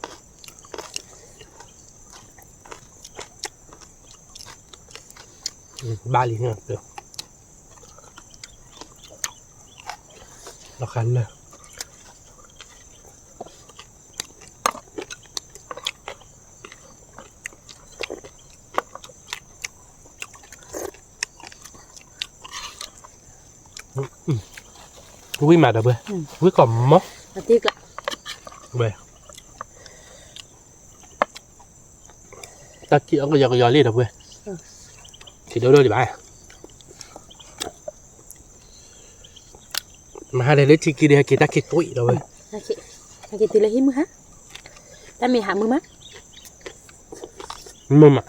ဘၣ်လံ, လီၤဃာ်လၢ ဝံၣ်မးဒီပုၢ်ဝဲၢ်, ဝံၣ်ကီးမီၢ်, ဝဲ တၢ်ခံးအီၣ်ကယီကယီလံဒီပုၢ်ဝဲၢ်, ခံးဒိၣ်ဒိၣ်လံဘၣ်, မဟါဒီးလၢထံခံဒီးဟဲက့ၤတၢ်ခံးတွံၢ်ဒီပုၢ်ဝဲၢ်, ဟဲက့ၤတုၤလၢဟံၣ်မုၢ်ဟါ, တၢ်မ့ၢ်ဟးမုၢ်မး, မုၢ်မး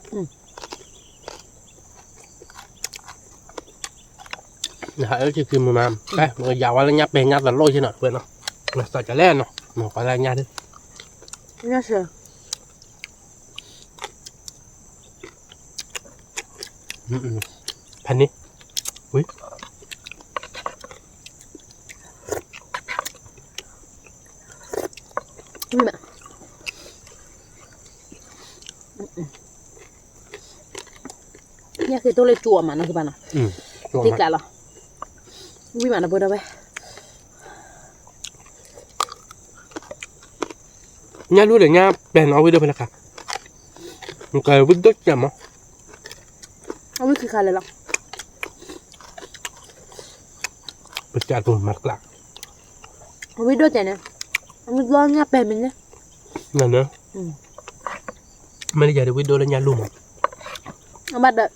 နဟးလၢထံခံမုၢ်မး, ယၤဝဲလၢညါပဲာ်ညါသလိၣ်ဆ့ၣ်နီၤ ပုၢ်ဝဲၢ်နီၤ, နသးကလဲၣ်နီၤ, မ့ၢ်ပှၤလၢညါဒ် ဖဲန့ၣ်, ဝံၤ ညၣ်ဃ့တိၢ်လၢကၠူအီၤမးနီၤ ကဘၣ်နီၤ, သ့ကျးလီၤ, ဝံၣ်မးဒီပုၢ်ဝဲၢ်, ညၣ်လူၢ်ဒီးညၣ်ပဲာ်နီၤ ဝံၣ်ဒိၣ်ဖဲလဲၣ်ခါ, ကဝံၣ်ဒိၣ်ကမီၢ်, အဝံၣ်ခံခါလၢာ်လီၤ, ပကးတူၢ်မၤကျး, အဝံၣ်ဒိၣ်ကဲန့ၣ်, အဝံၣ်ဒိၣ်ညၣ်ပဲာ်မ့ၢ်န့ၣ်, မ့ၢ်လၢယၤဒ်ဝံၣ်ဒိၣ်လၢညၣ်လူၢ်မး, အဘၣ်ဒီး,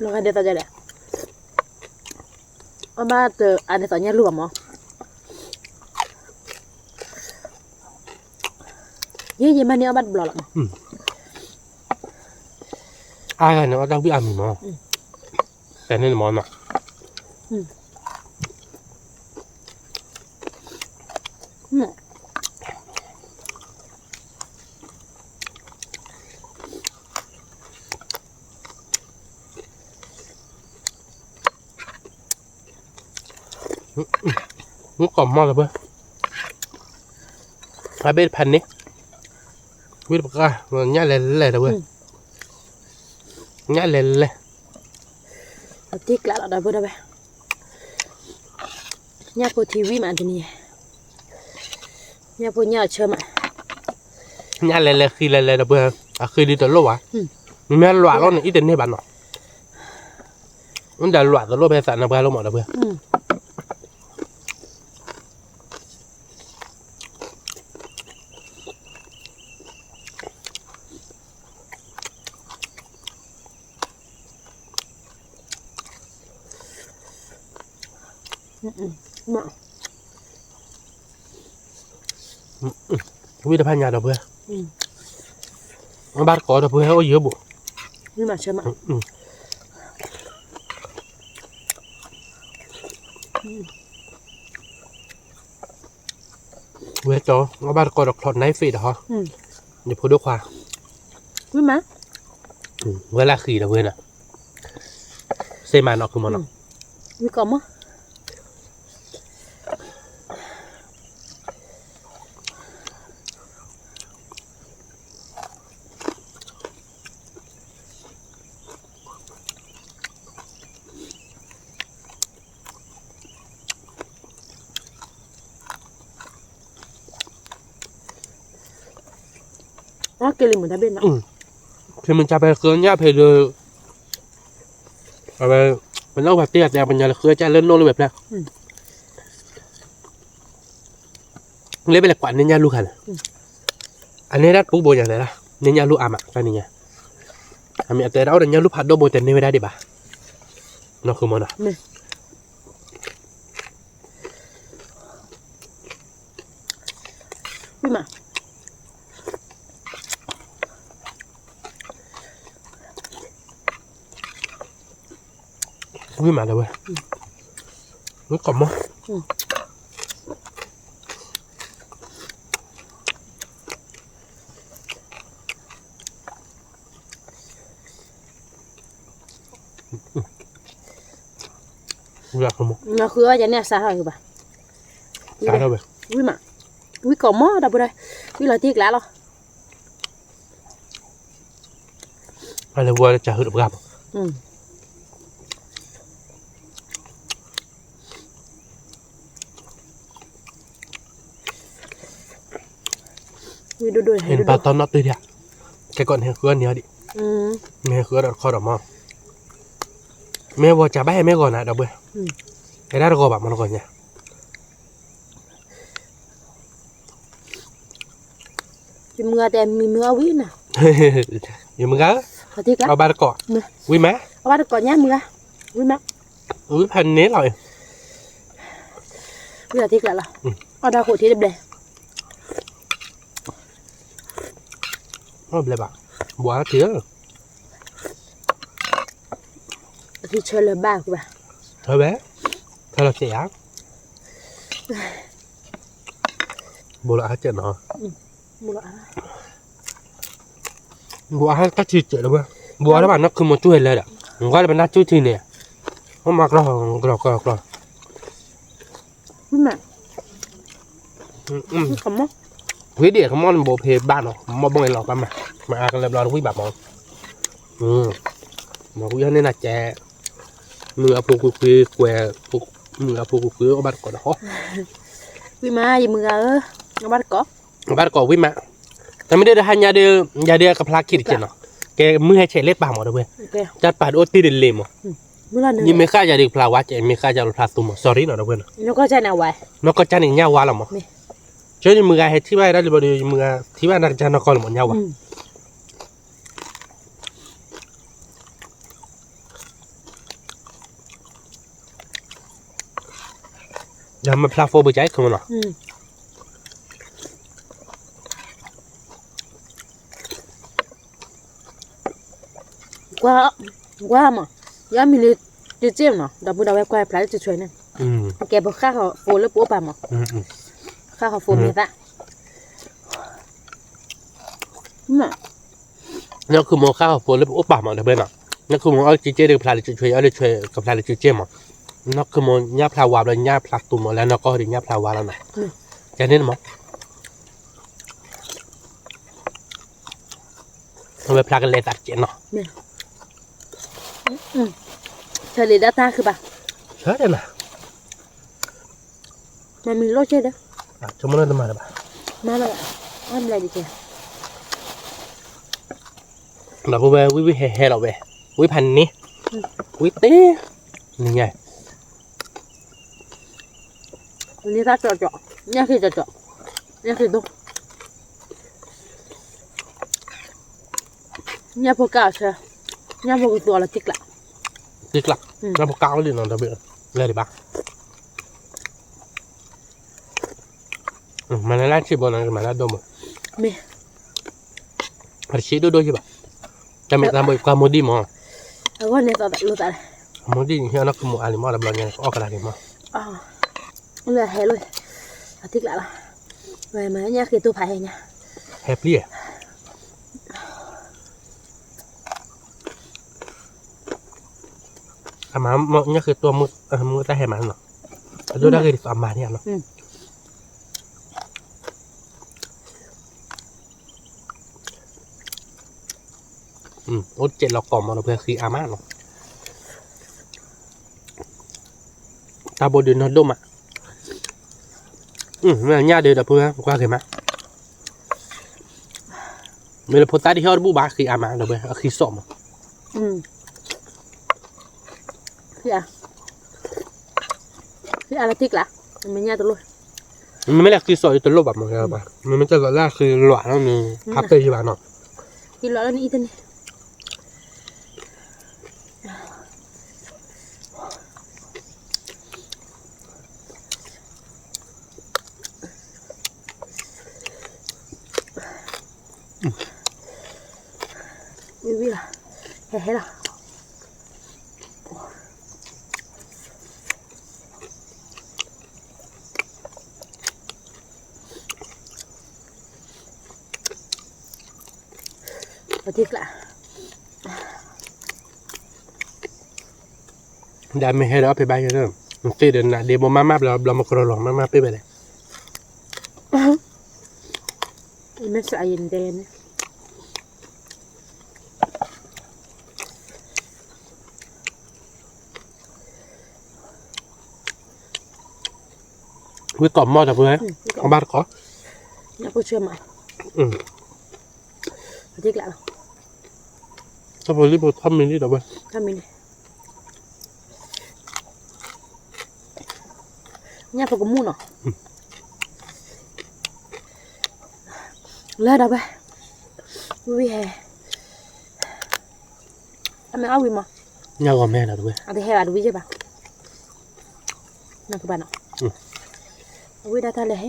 လီၤဂာ်ဒ်သိးယၤဒီး, အဘၣ်တအါဒ်သိးညၣ်လူၢ်ဘၣ်မး, ယဲယမၤန့ၢ်အီၣ်ဘၣ်တဘျီလီၤ, အါဂၤန့ၣ်အီၣ်တၢ်ဝံၣ်အါမံၤမး, တဲန့ၣ်မးနီၤ မ့ၢ်ကီၢ်မီၢ်လၢၤဘၣ်, အဘ့ၣ်တဖၣ်န့ၣ်, ဝံၣ်တပှၢ်, ညၣ်လဲၤလဲၤဒီပုၢ်ဝဲၢ်, ညၣ်လဲၤလဲၤ, အတ့ကျးလီၤဒီပုၢ်ဝဲၢ်, ညၣ်ဖိထံဝံၣ်မးတနံၤ, ညၣ်ဖိညၣ်အဆၢမး, ညၣ်လဲၤလဲၤဃံလဲၤလဲၤဒီပုၢ်ဝဲၢ်, အဃံဒ်တလိၣ်ဘၣ်, မ့ၢ်လွးလီၤန့ၣ် အံၣ်တန့ၢ်ဘၣ်နီၤ, မ့ၢ်ဒၣ်လွးတလိၣ်ဖဲသးနါပှၢ်လိၣ်မးဒီပုၢ်ဝဲၢ် ဝံၣ်တဖၣ်ညါဒီပုၢ်ဝဲၢ်, အဘၣ်တကိးဒီပုၢ်ဝဲၢ် အိၣ်ယၢဘိး, ဝဲကၠီ အဘၣ်တကိးဒီး ချီးနၢ်ဖ့းဒီးဟီ, ယဖိဒိၣ်ခွါ, ဝဲလၢဃံဒီပုၢ်ဝဲၢ်နီၤ, စ့မးနီၤ ခုမီၢ်နီၤ ဝံၣ်ကီးမီၢ် က့ၤလံမုၢ်တၢ်ဘ့ၣ်နီၤ, ဖဲမုၢ်ဆါဖဲဃၢညၣ်ဖဲဒီး, အဝဲ, ပနၢ်ဟူပှၤတ့ၢ်အတဲ ပညီလၢဃၢကၢ်လၢနိၣ်လၢဝဲဖျၢၣ်, လၢပလဲၤကွၢ်န့ၢ်ညၣ်လူၢ်ခါန့ၣ်, အန့ၣ်ဒၣ်တပူၤဘိညါလဲၣ်, န့ၢ်ညၣ်လူၢ်အါမးတနံၤညါ, အမ့ၢ်အတဲဒၣ်အိၣ်ဒီးညၣ်လူၢ်ဖးဒိၣ်ဘိတဲန့ၢ်ဝဲဒၣ်ဒံးဘၣ်, နီၢ်ဃုမီၢ်နီၤ ဝံၣ်မး, ဝံၣ်မးဒီးဝဲ, ဝံၣ်ကီးမီၢ်, ဝံၣ်မး, ဝံၣ်ကီးမီၢ်ဒီပုၢ်ဝဲၢ်, ဝံၣ်လီၤတံၢ်ကျါလီၤ. အလဲၤဝဲလၢကဟုတပှၢ်မး, ဟဲပာ်တီနီၣ်တ့ၢ်ဒံး, ခဲကီးနဟဲဃုအီၣ်န့ၢ်အီၤဒံး, နဟဲဃုအီၣ်ဒီးတခီဒီးမး, မ့ၢ်ဝီၤစးဘၣ်ဟဲမ့ၢ်ဂီၤနၤဒီပုၢ်ဝဲၢ်, ဟဲဒၣ်တဂီၤဘၣ်မးတဂီၤညါ ယမုၢ်ဂၤတဲမံမုၢ်အီၣ်ဝံၤနၤ, ယမုၢ်ဂၤဧၢ, အီၣ်ဘၣ်တကိး, ဝံၤမး, အီၣ်ဘၣ်တကိးညါမုၢ်ဂၤ, ဝံၤမး, ဝံၤဖးန့ၣ်လီၤ, ဝံၤလီၤထံကျးလီၤ, အီၣ်တၢ်ဃိးထံတဘျဲၣ်, အီၣ်ဘျဲၣ်ဘၣ်, ဘှါထံဧၢ အထံဆၢလၢၤဘၣ်ကွၢ်ဘၣ်, ဆၢဝဲ, ဆၢလီၤစဲးယါ, ဘိလီၤအါစဲးနီၤ, ဘိလီၤအါ, ဘိအါတၢ်ထံစဲးလၢၤဝဲ, ဘိအါတဘၣ်နီၢ်ခုမိၢ်ကၠူၣ်ဟဲလၢဒီး, ကွၢ်လၢပနၢ်ကၠူၣ်ထံန့ၣ်, အိၣ်မၤကျီၢ်ကျီၢ်ကျီၢ်ကျီၢ် ဝံၤဒံးကမီၣ်န့ၣ်ဘိဖဲဘၣ်နီၤ, မီၣ်ဘီၣ်အံၤလီၤပၢ်မး, မၤအါကလၢဘျီတဝံၣ်ဘၣ်မး, မၤဝံၤဟဲန့ၣ်နၤကဲ, မုၢ်အဖိကွ့ကွ့ကွဲ, မုၢ်အဖိကွ့ကွ့အိၣ်ဘၣ်တကိးဒီးဟီ, ဝံၤမး ယမုၢ်ဂၤဧၢ, ဘၣ်တကိး, ဘၣ်တကိးဝံၤမး, တမ့ၢ်ဒ်ဟါညါဒီး, ယၤဒ်အကဖျါခံတကဲးနီၤ, ကဲမုၢ်ဟဲဆဲးလၢပၢ်မးဒီပုၢ်ဝဲၢ်, တၢ်ပာ်ဒိၣ်တ့ၢ်တလ့ၤမး, ယမ့ၢ်ဃၣ်ယၤဒ်ကဖျါဝါကဲး, မ့ၢ်ဃၣ်ယၤဒ်ကဖျါသူမး, sorry နီၤဒီပုၢ်ဝဲၢ်နီၤ, နီၢ်ကီၢ်ကၢ်န့ၣ်ညၣ်ဝါလီၤမး, ကၢန့ၣ်မုၢ်ဂၤဟဲထံၣ်ဘၣ်ဒၣ်လံဘျီဒီး ယမုၢ်ဂၤထံၣ်ဘၣ်နၤတကၢ်နီၢ်ကီၢ်လီၤမး ညၣ်ဝါ ယမ့ၢ်ဖျါ phone ပူၤကၠဲးခိၣ်မနီၤ, ကွၢ်, ကွၢ်မး, ယမံၤလၢ ကၠ့ၣ်နီၤ, ဒီပုၢ်ဒီဝဲၢ်ကွၢ်ဖျါလၢကၠ့ၣ်န့ၣ်, ကဲပဃၣ်ဃီ phone လၢပအိၣ်ပာ်မး, ဃၣ်ဃီ phone မ့ၢ်သၣ်, နီၢ်ခုမိၢ်ဃၣ်ဃီ phone လၢပအိၣ်ပာ်မး ဒီပုၢ်ဝဲၢ်နီၤ, နီၢ်ခုမိၢ်အီၣ်ကၠ့ၣ်ဒ်ကဖျါလၢကၠ့ၣ်, အီၣ်လၢကဖျါလၢကၠ့ၣ်မး, နီၢ်ခုမိၢ်ညၣ်ဖျါဝါဘျီညၣ်ဖျါသူမး လၢနီၢ်ကီၢ်ဒီးညၣ်ဖျါဝါလီၤနီၤ, ကဲန့ၣ်မး အဝဲဖျါကလဲၤသးတကဲးနီၤ, ဆၢလံဒၣ်တၢ်ခုဘၣ်, ဆၢတဲနၤ, မမံၤလိၣ်ကဲဒီး, ဆိကမိၣ်လၢတမၤလၢၤဘၣ်, မၤလၢၤဘၣ်, အဘျဲၣ်ဒ်ကဲ, ဒီပုၢ်ဝဲၢ် ဝံၣ်ဝံၣ်ဟဲဟဲလီၤဝဲ, ဝံၣ်ဖးန့ၣ်, ဝံၣ်တ့ၢ်, နညါ န့ၢ်တၢ်ကၠီကၠီ, ညၣ်ဃ့ကၠီကၠီ, ညၣ်ဃ့ဒိၣ်, ညၣ်ဖိကၢ်အီၤဆၢ, ညၣ်ဖိကသူအီၤလီၤတံၢ်ကျး, တံၢ်ကျး, ညၣ်ဖိကၢ်အိၣ်လံနီၤ ဒီပုၢ်ဝဲၢ်, လဲၤဒံးဘၣ်, မၤလၢလၢဆံးဘိနီၤ မၤလၢဒိၣ်မး, မ့ၢ် အတဆံးဒိၣ်ဒိၣ်ယံၤဘၣ်, တၢ်မ့ၢ်တၢ်ဘိကွၢ်မိၢ်ဒံၣ်မး, အဂီၢ်န့ၣ်သးလိာ်သးလဲၣ်, မိၢ်ဒံၣ်ဟ့ၣ်အီၣ်နီၢ်ခုမိၢ်အါလံမး တဘျီညါန့ၣ် ကအီၣ်ကဒါက့ၤမး, လၢဟဲလိာ်, အတံၢ်ကျးလီၤ, ဝဲမၤညၣ်ဃ့တိၢ်ဖးဟဲညါ, ဟဲပျံၤ အမၤညၣ်ဃ့တိၢ်မုၢ်တၢ်ဟဲမးနီၤ, အဒိၣ်ဒၣ်ဂ့ၤဒ်သိးအမၤန့ၣ်နီၤ, အိၣ်စဲးလီၤကိးမး ဒီပုၢ်ဝဲၢ် ဃံအါမးနီၤ, တၢ်ဘိဒုးနီၢ်ဒိၣ်မး, မ့ၢ်ညၣ်ဒုး ဒီပုၢ်ဝဲၢ် ကွၢ်က့ၤမး, မ့ၢ်လၢဖိသၣ်ဒ်ဟဲအီၣ်တဘူၣ်ဘၣ် ဃံအါမး ဒီပုၢ်ဝဲၢ် အဃံစိးမး, ဃံအါလီၤတံၢ်ကျါ, မ့ၢ်ညၣ်တလိၣ်, မ့မ့ၢ်လၢဃံစိးဒုးတလိၣ်ဘၣ်မး, မ့မ့ၢ်တလိၣ်လၢဃံလွးလီၤန့ၣ်, ဖးပဲယံၤဘၣ်နီၤ, ဃံလွးလီၤန့ၣ်အံၤတန့ၣ် ဝံၤဝံၤလီၤ, ဟဲဟဲလီၤ. ပထံၣ်ကျါ, ဒီးမ့ၢ်ဟဲဒီးအီၣ်ဖဲဘၣ်ယဲ, နသ့ၣ်ဒီးနးဒ့ဘိမးမးဘျီ ဘျီမကရီလီၤ မးမးပ့ၢ်ဘၣ်လဲၣ်. မ့ၢ်စးယံၤဒဲးန့ၣ် ဝံကိးမီၢ်တၢ်ဖိ, အဘၣ်တကိး, ညၣ်ဖိဆၢမး, အထံကျးလီၤ, ထီၣ်ဖိလံၣ်ဖိထီၣ်မံၤလံဒီးဝဲ, ထီၣ်မံၤလံ, ညၣ်ဖိကမူၣ်နီၤ, လၢဒီးဝဲ, ဝံၤဟဲ, အမ့ၢ်အီၣ်ဝံၤမး, ညၣ်ဂီၤမဲဒီးတဝဲ, အတဟဲဘၣ်တဝံၤယဲၢ်ဘၣ်, နကဘၣ်နီၤ, အဝံၤဒၣ်တၢ်လဲၤဟဲ,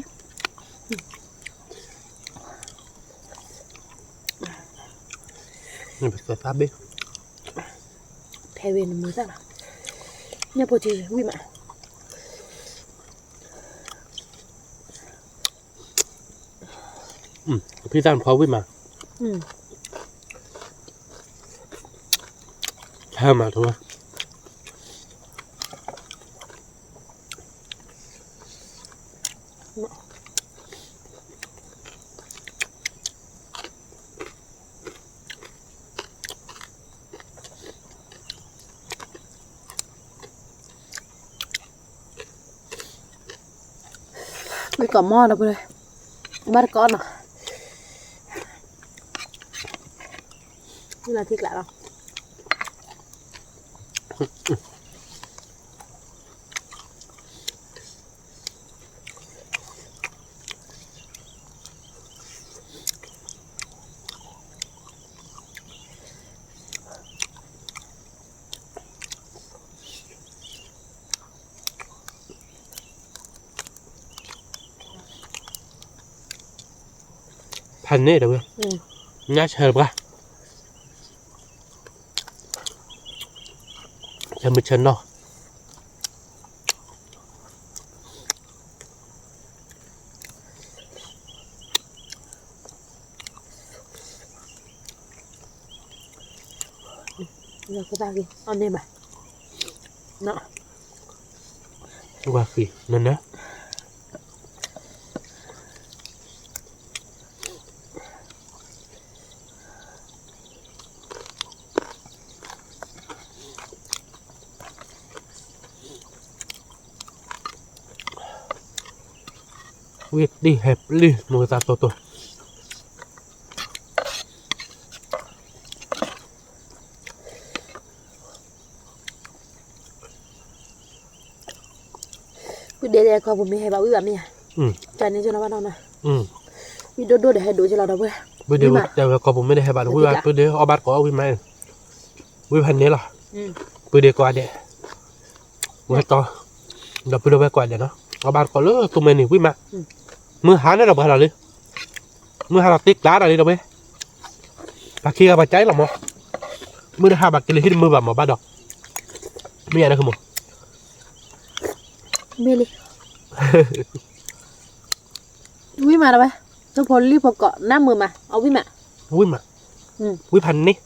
နပသးဘ့ၣ်, ဖဲဝဲနမုာ်သၣ်လီၤ, ညၣ်ဖိထံဝံၣ်မး ဖံသၣ်ဖီဝံၣ်မး, ဟဲမးတဝဲ, ဝံၣ်ကိးမီၢ်ဒီးပှၤ, ဘၣ်တကိးနီၤ, ဝံၣ်လီၤထံကျးလီၤ, ဖးန့ၣ်ဒီးဝဲ, ညၣ်ဆၢတပှၢ်, ဆၢမုၢ်ဆၢနီၢ် ဝၤဃံးနၤနၤ ဝံၣ်တံၢ်ဟဲပျံၤမုၢ်သးတိၢ်တိၢ် ပုၢ်ဒ့တဲဝဲကိာ်ပူၤမ့ၢ်ဟဲဘၣ်ဝံၣ်ဘၣ်မ့ၢ်ဧါ, တၢ်န့ၣ်ကလီၤဘၣ်နီၤ, ဝံၣ်ဒိၣ်ဒိၣ်ဒီးဟဲဒိၣ်ကလီၤဒီးဝဲ, ပုၢ်ဒ့တဲဝဲကိာ်ပူၤမ့ၢ်တဟဲဘၣ်ဒီးဝံၣ်ဘၣ် ပုၢ်ဒ့အီၣ်ဘၣ်တကိးအီၣ်ဝံၣ်မး, ဝံၣ်ဖးန့ၣ်လီၤ, ပုၢ်ဒ့ကိးဂၤဒဲး, ဝဲတီ, ဒီးပုၢ်ဒ့ဝဲကိးဂၤဒဲးနီၤ, အီၣ်ဘၣ်တကိးလၢသူမ့ၢ်န့ၣ်ဝံၣ်မး, မုၢ်ဟါန့ၣ်ဒီးပှၤလီၤလံ, မုၢ်ဟါလီၤတ့ကျါဒီးလံဒီးဝဲ, ပှၤခံဂၤပှၤကါအံၤလီၤမး, မုၢ်တဟါဘၣ်က့ၤလၢဟံၣ်တမုာ်ဘၣ်မးဘၣ်ဒီး, မ့ၢ်ယၤန့ၣ်မး မ့ၢ်လံ, ဝံၣ်မးဒီးဝဲ, ထီၣ်ဖိလံၣ်ဖိကိး နၢ်မုာ်မး အဝံၣ်မး, ဝံၣ်မး, ဝံၣ်ဖးန့ၣ်,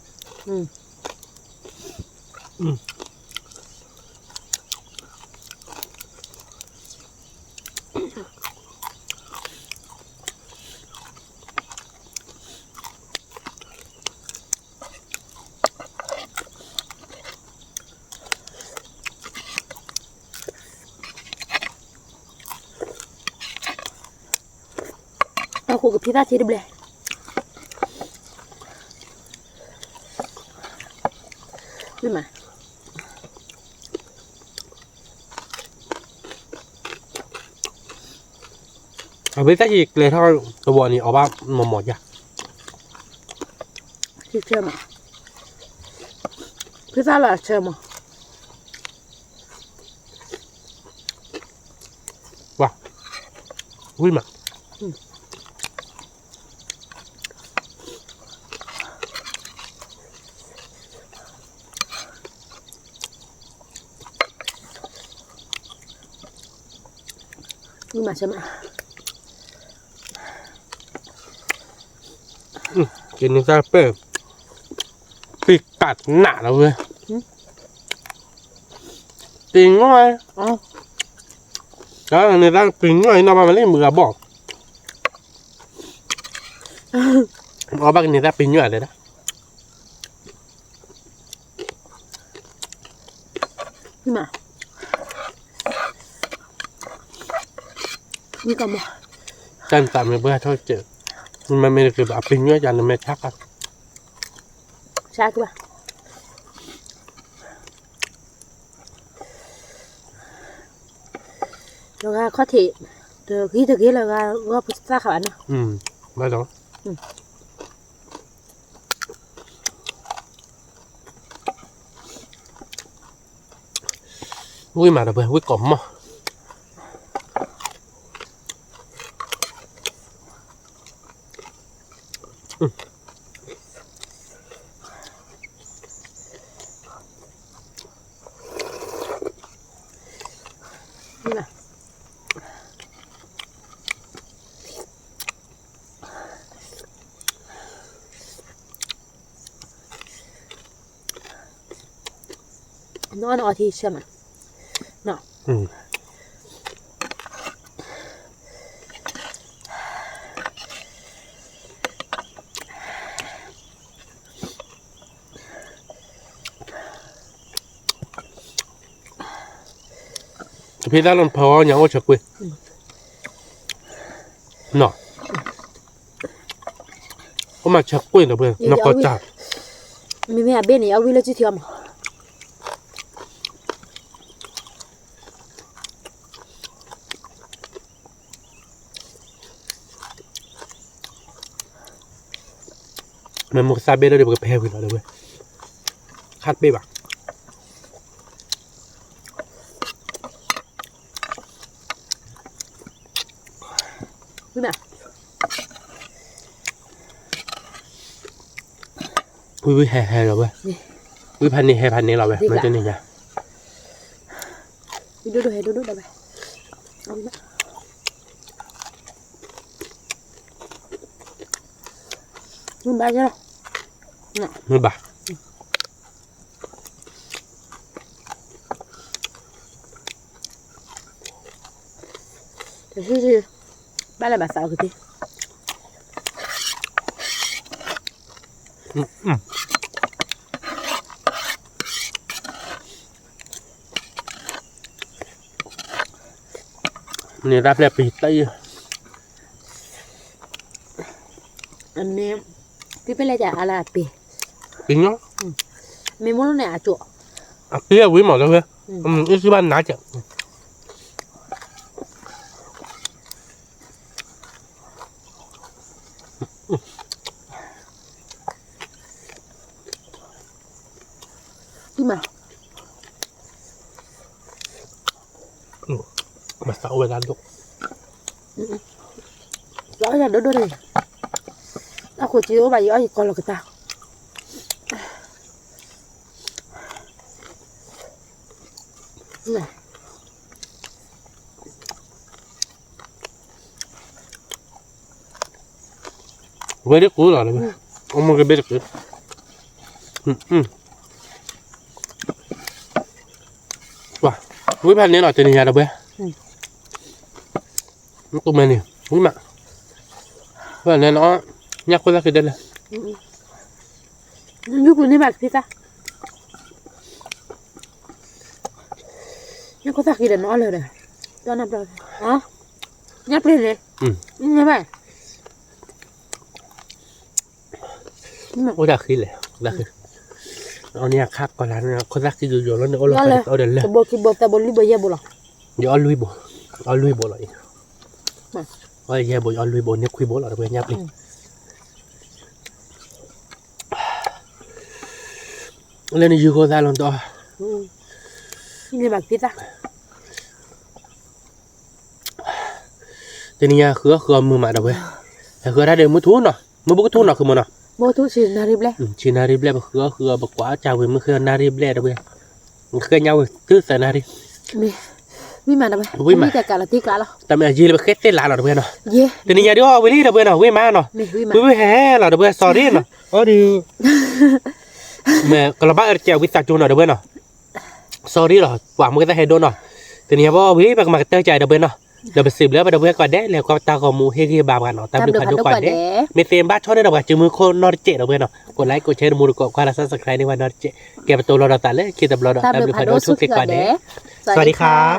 အဃိကဖံးသၣ်ထံတဘျဲၣ်, ဝံၣ်မး အဝဲတၢ်ဟံးကျဲထီၣ်တဝီန့ၣ် အီၣ်ဘၣ်မးမးယၤ, ဆၢမး, ဖုသၣ်လီၤဆၢမး, ဝံၣ်မး ဝံၣ်မးဆၢမး, ကန့ၢ်တၢ်ပဲာ်, ပံကးနးလီၤဝဲ, ပံငီၢ်, ကန့ၢ်တၢ်ပံငီၢ်အံၤနီၢ်ဘၣ်မးလံမုၢ်ဂၤဘီၣ်, အီၣ်ဘၣ်ကန့ၢ်တၢ်ပံငီၢ်တဲဒၣ် မး, မံကမီၤ, တၢ်နသးမ့ၢ်ဘၣ်ထီၣ်စၢၤ, မ့မ့ၢ်တက့ၢ်ဘၣ် အပှ့ၤညီယၤန့ၣ်မ့ၢ်ဆါခါ, ဆါကဘၣ်, လီၤဂာ်ခီၣ်ထံး, တဂ့ၤတဂ့ၤလီၤဂာ်ဂီၢ်ပသၣ်ခါဘၣ်နီၤ, ဘၣ်ဒီး ဝံၣ်မးဒီးပှဲၤ ဝံၣ်ကိးမီၢ်, နအီၣ်နအီထံဆၢမး, တဖဲသၣ်လီၤဖီညါအိၣ်ဆၢကွ့ၢ်, နီၤ, အိၣ်မးဆၢကွ့ၢ်ဒီးပှဲၤ နကီၢ်တၢ်, မ့မ့ၢ်အဘ့ၣ်န့ၣ် အဝံၣ်လၢစုထံအီၤမး မ့ၢ်မူကသၣ်ဘ့ၣ်လၢဒီးပကဖဲဝံၤလီၤဒီးဝဲ, ခါတဘ့ၣ်ဘၣ်, ဝံၤဘၣ်, ဝံၤဝံၤဟဲဟဲလီၤဝဲ, ဝံၤဖးန့ၣ်ဟဲဖးန့ၣ်လီၤဝဲ မ့ၢ်တန့ၢ်ညါ ဒိၣ်ဒိၣ်ဟဲဒိၣ်ဒိၣ်ဒီးဝဲ, မ့ၢ်ဘၣ်, မ့ၢ်ဘၣ်, တဆံဆံ, ဘၣ်လၢဘၣ်သးအီၤကသ့ န့ၣ်တၢ်ဖျဲၣ်ပံၤတၢ်အံၤ, အမ့ၢ်, ပံၤဖဲလဲၣ်ကအါလၢအပ့ၤ, ပံၤညီ, မ့ၢ်မိၢ်န့ၣ်အကၠိ, အပ့ၤအဝံၤမးလၢဝဲ, အစုဘၣ်နၤကဲး မၤသးအိၣ်ဝဲဒၣ်ဒိၣ်, သးအိၣ်ဝဲဒၣ်ဒိၣ်ဒိၣ်န့ၣ်, အခိၣ်စ့အိၣ်ဘၣ်ယအီၣ်ယကီလီၤကတၢ် ဝဲဒၣ်ကူလီၤ, အမိၢ်ကဘ့ၣ်တကူ, ဝံၤဖဲန့ၣ်လီၤ တနံၤညါဒီးဝဲ, မ့ၢ်န့ၣ်, ဝံၤမး, ဝဲန့ၣ်လီၤ, ညၣ်ခိၣ်သၣ်ဃံဒဲးလဲၣ်, ယူပူၤန့ၢ်ဘၣ်ကဖံသၣ် ညၣ်ခိၣ်သၣ်ဃံဒီးနအီၣ်လၢၤဒီး, ညၣ်ပျ့ၤန့ၣ်, ညၣ်ဘၣ်, အိၣ်တၢ်ဃံလဲၣ်, အီၣ်န့ၢ်အခါကီၢ်လၢ်န့ၣ် ခိၣ်သၣ်ဃံယိယိလီၤန့ၣ် အိၣ်လီၤခါဒီးအိၣ်ဒီးလၢ, တဘိခံဘိသၢဘိလွံၢ်ဘိယဲၢ်ဘိလီၤ, ယအီၣ်လွံၢ်ဘိ, အီၣ်လွံၢ်ဘိလီၤအံၤ, အီၣ်ယဲၢ်ဘိ ယအီၣ်လွံၢ်ဘိန့ၣ်ခွံဘိလီၤ တပှဲၤညၣ်ပျ့ၤ လၢနယူၤဃိသၣ်လီၤဒီး, တနံၤညါဃုအီၣ်ဃုအီမုာ်မးဒီးဝဲ, ဟဲဃုအီၣ်တၢ်ဒီးမုၢ်ထူနီၤ, မုၢ်ဘူးကထူနီၤ ဃုမုာ်နီၤ, ဆံနၣ်ရံၣ်ဘျဲၣ်, ဆံနၣ်ရံၣ်ဘျဲၣ် ပဃုအီၣ်ဃုအီ ပကွၢ်အီၣ်ကၢ်ဝံၤမုၢ်ဃ့နၣ်ရံၣ်ဘျဲၣ်ဒီးဝဲ, ဃ့ညါဝံၤသုသၢနၣ်ရံၣ် ဝံၤမးဒီးဝဲ, ဝံၤမး, တၢ်မ့ၢ်အယံာ်လၢပဃ့သ့ၣ်လါလီၤဒီးဝဲနီၤ, တနံၤညါဒုးအီၣ်ဝံၤလံဒီးဝဲနီၤ ဝံၤမးနီၤ, ဝံၤဝံၤဟဲဟဲလီၤဒီးဝဲ sorry နီၤ, အီၣ်ဒုး, မ့ၢ်ကလီၤဘၣ်အၢတကဲးဝံသးစူၤနီၤဒီးဝဲနီၤ, sorry လီၤ ပှၤမုၢ်ကသၣ်ဟဲဒိၣ်နီၤ, တနံၤညါဘၣ်ဝံၤပကမၤကတၢၢ်ကၢ်ဒီးဝဲနီၤ, ဒီးပစံးဘျုးပဒီပုၢ်ဝဲၢ်ကိးဂၤဒဲး လဲၤကွၢ်ပတၢ်ဂီၤမူဟ့ၣ်ဂံၢ်ဟ့ၣ်ဘါပှၤနီၤ, တၢ်ဘျုးဖးဒိၣ်ကိးဂၤဒဲး, မ့ၢ်သ့ဘၣ်ဆီန့ၣ်ဒီးပှၤစုမုၢ်ခိၣ်နီတစဲးဒီးဝဲနီၤ, ကိး like ကိး share တမူတကိး ကွၢ်လၢ subscribe န့ၢ်ဝဲနီတစဲး, ကဲပတိၤလီၤဒီးသးလၢခံတဘျီဒီး တၢ်ဘျုးဖးဒိၣ်ဆိၣ်ဂ့ၤကိးဂၤဒဲး, สวัสดีค่ะ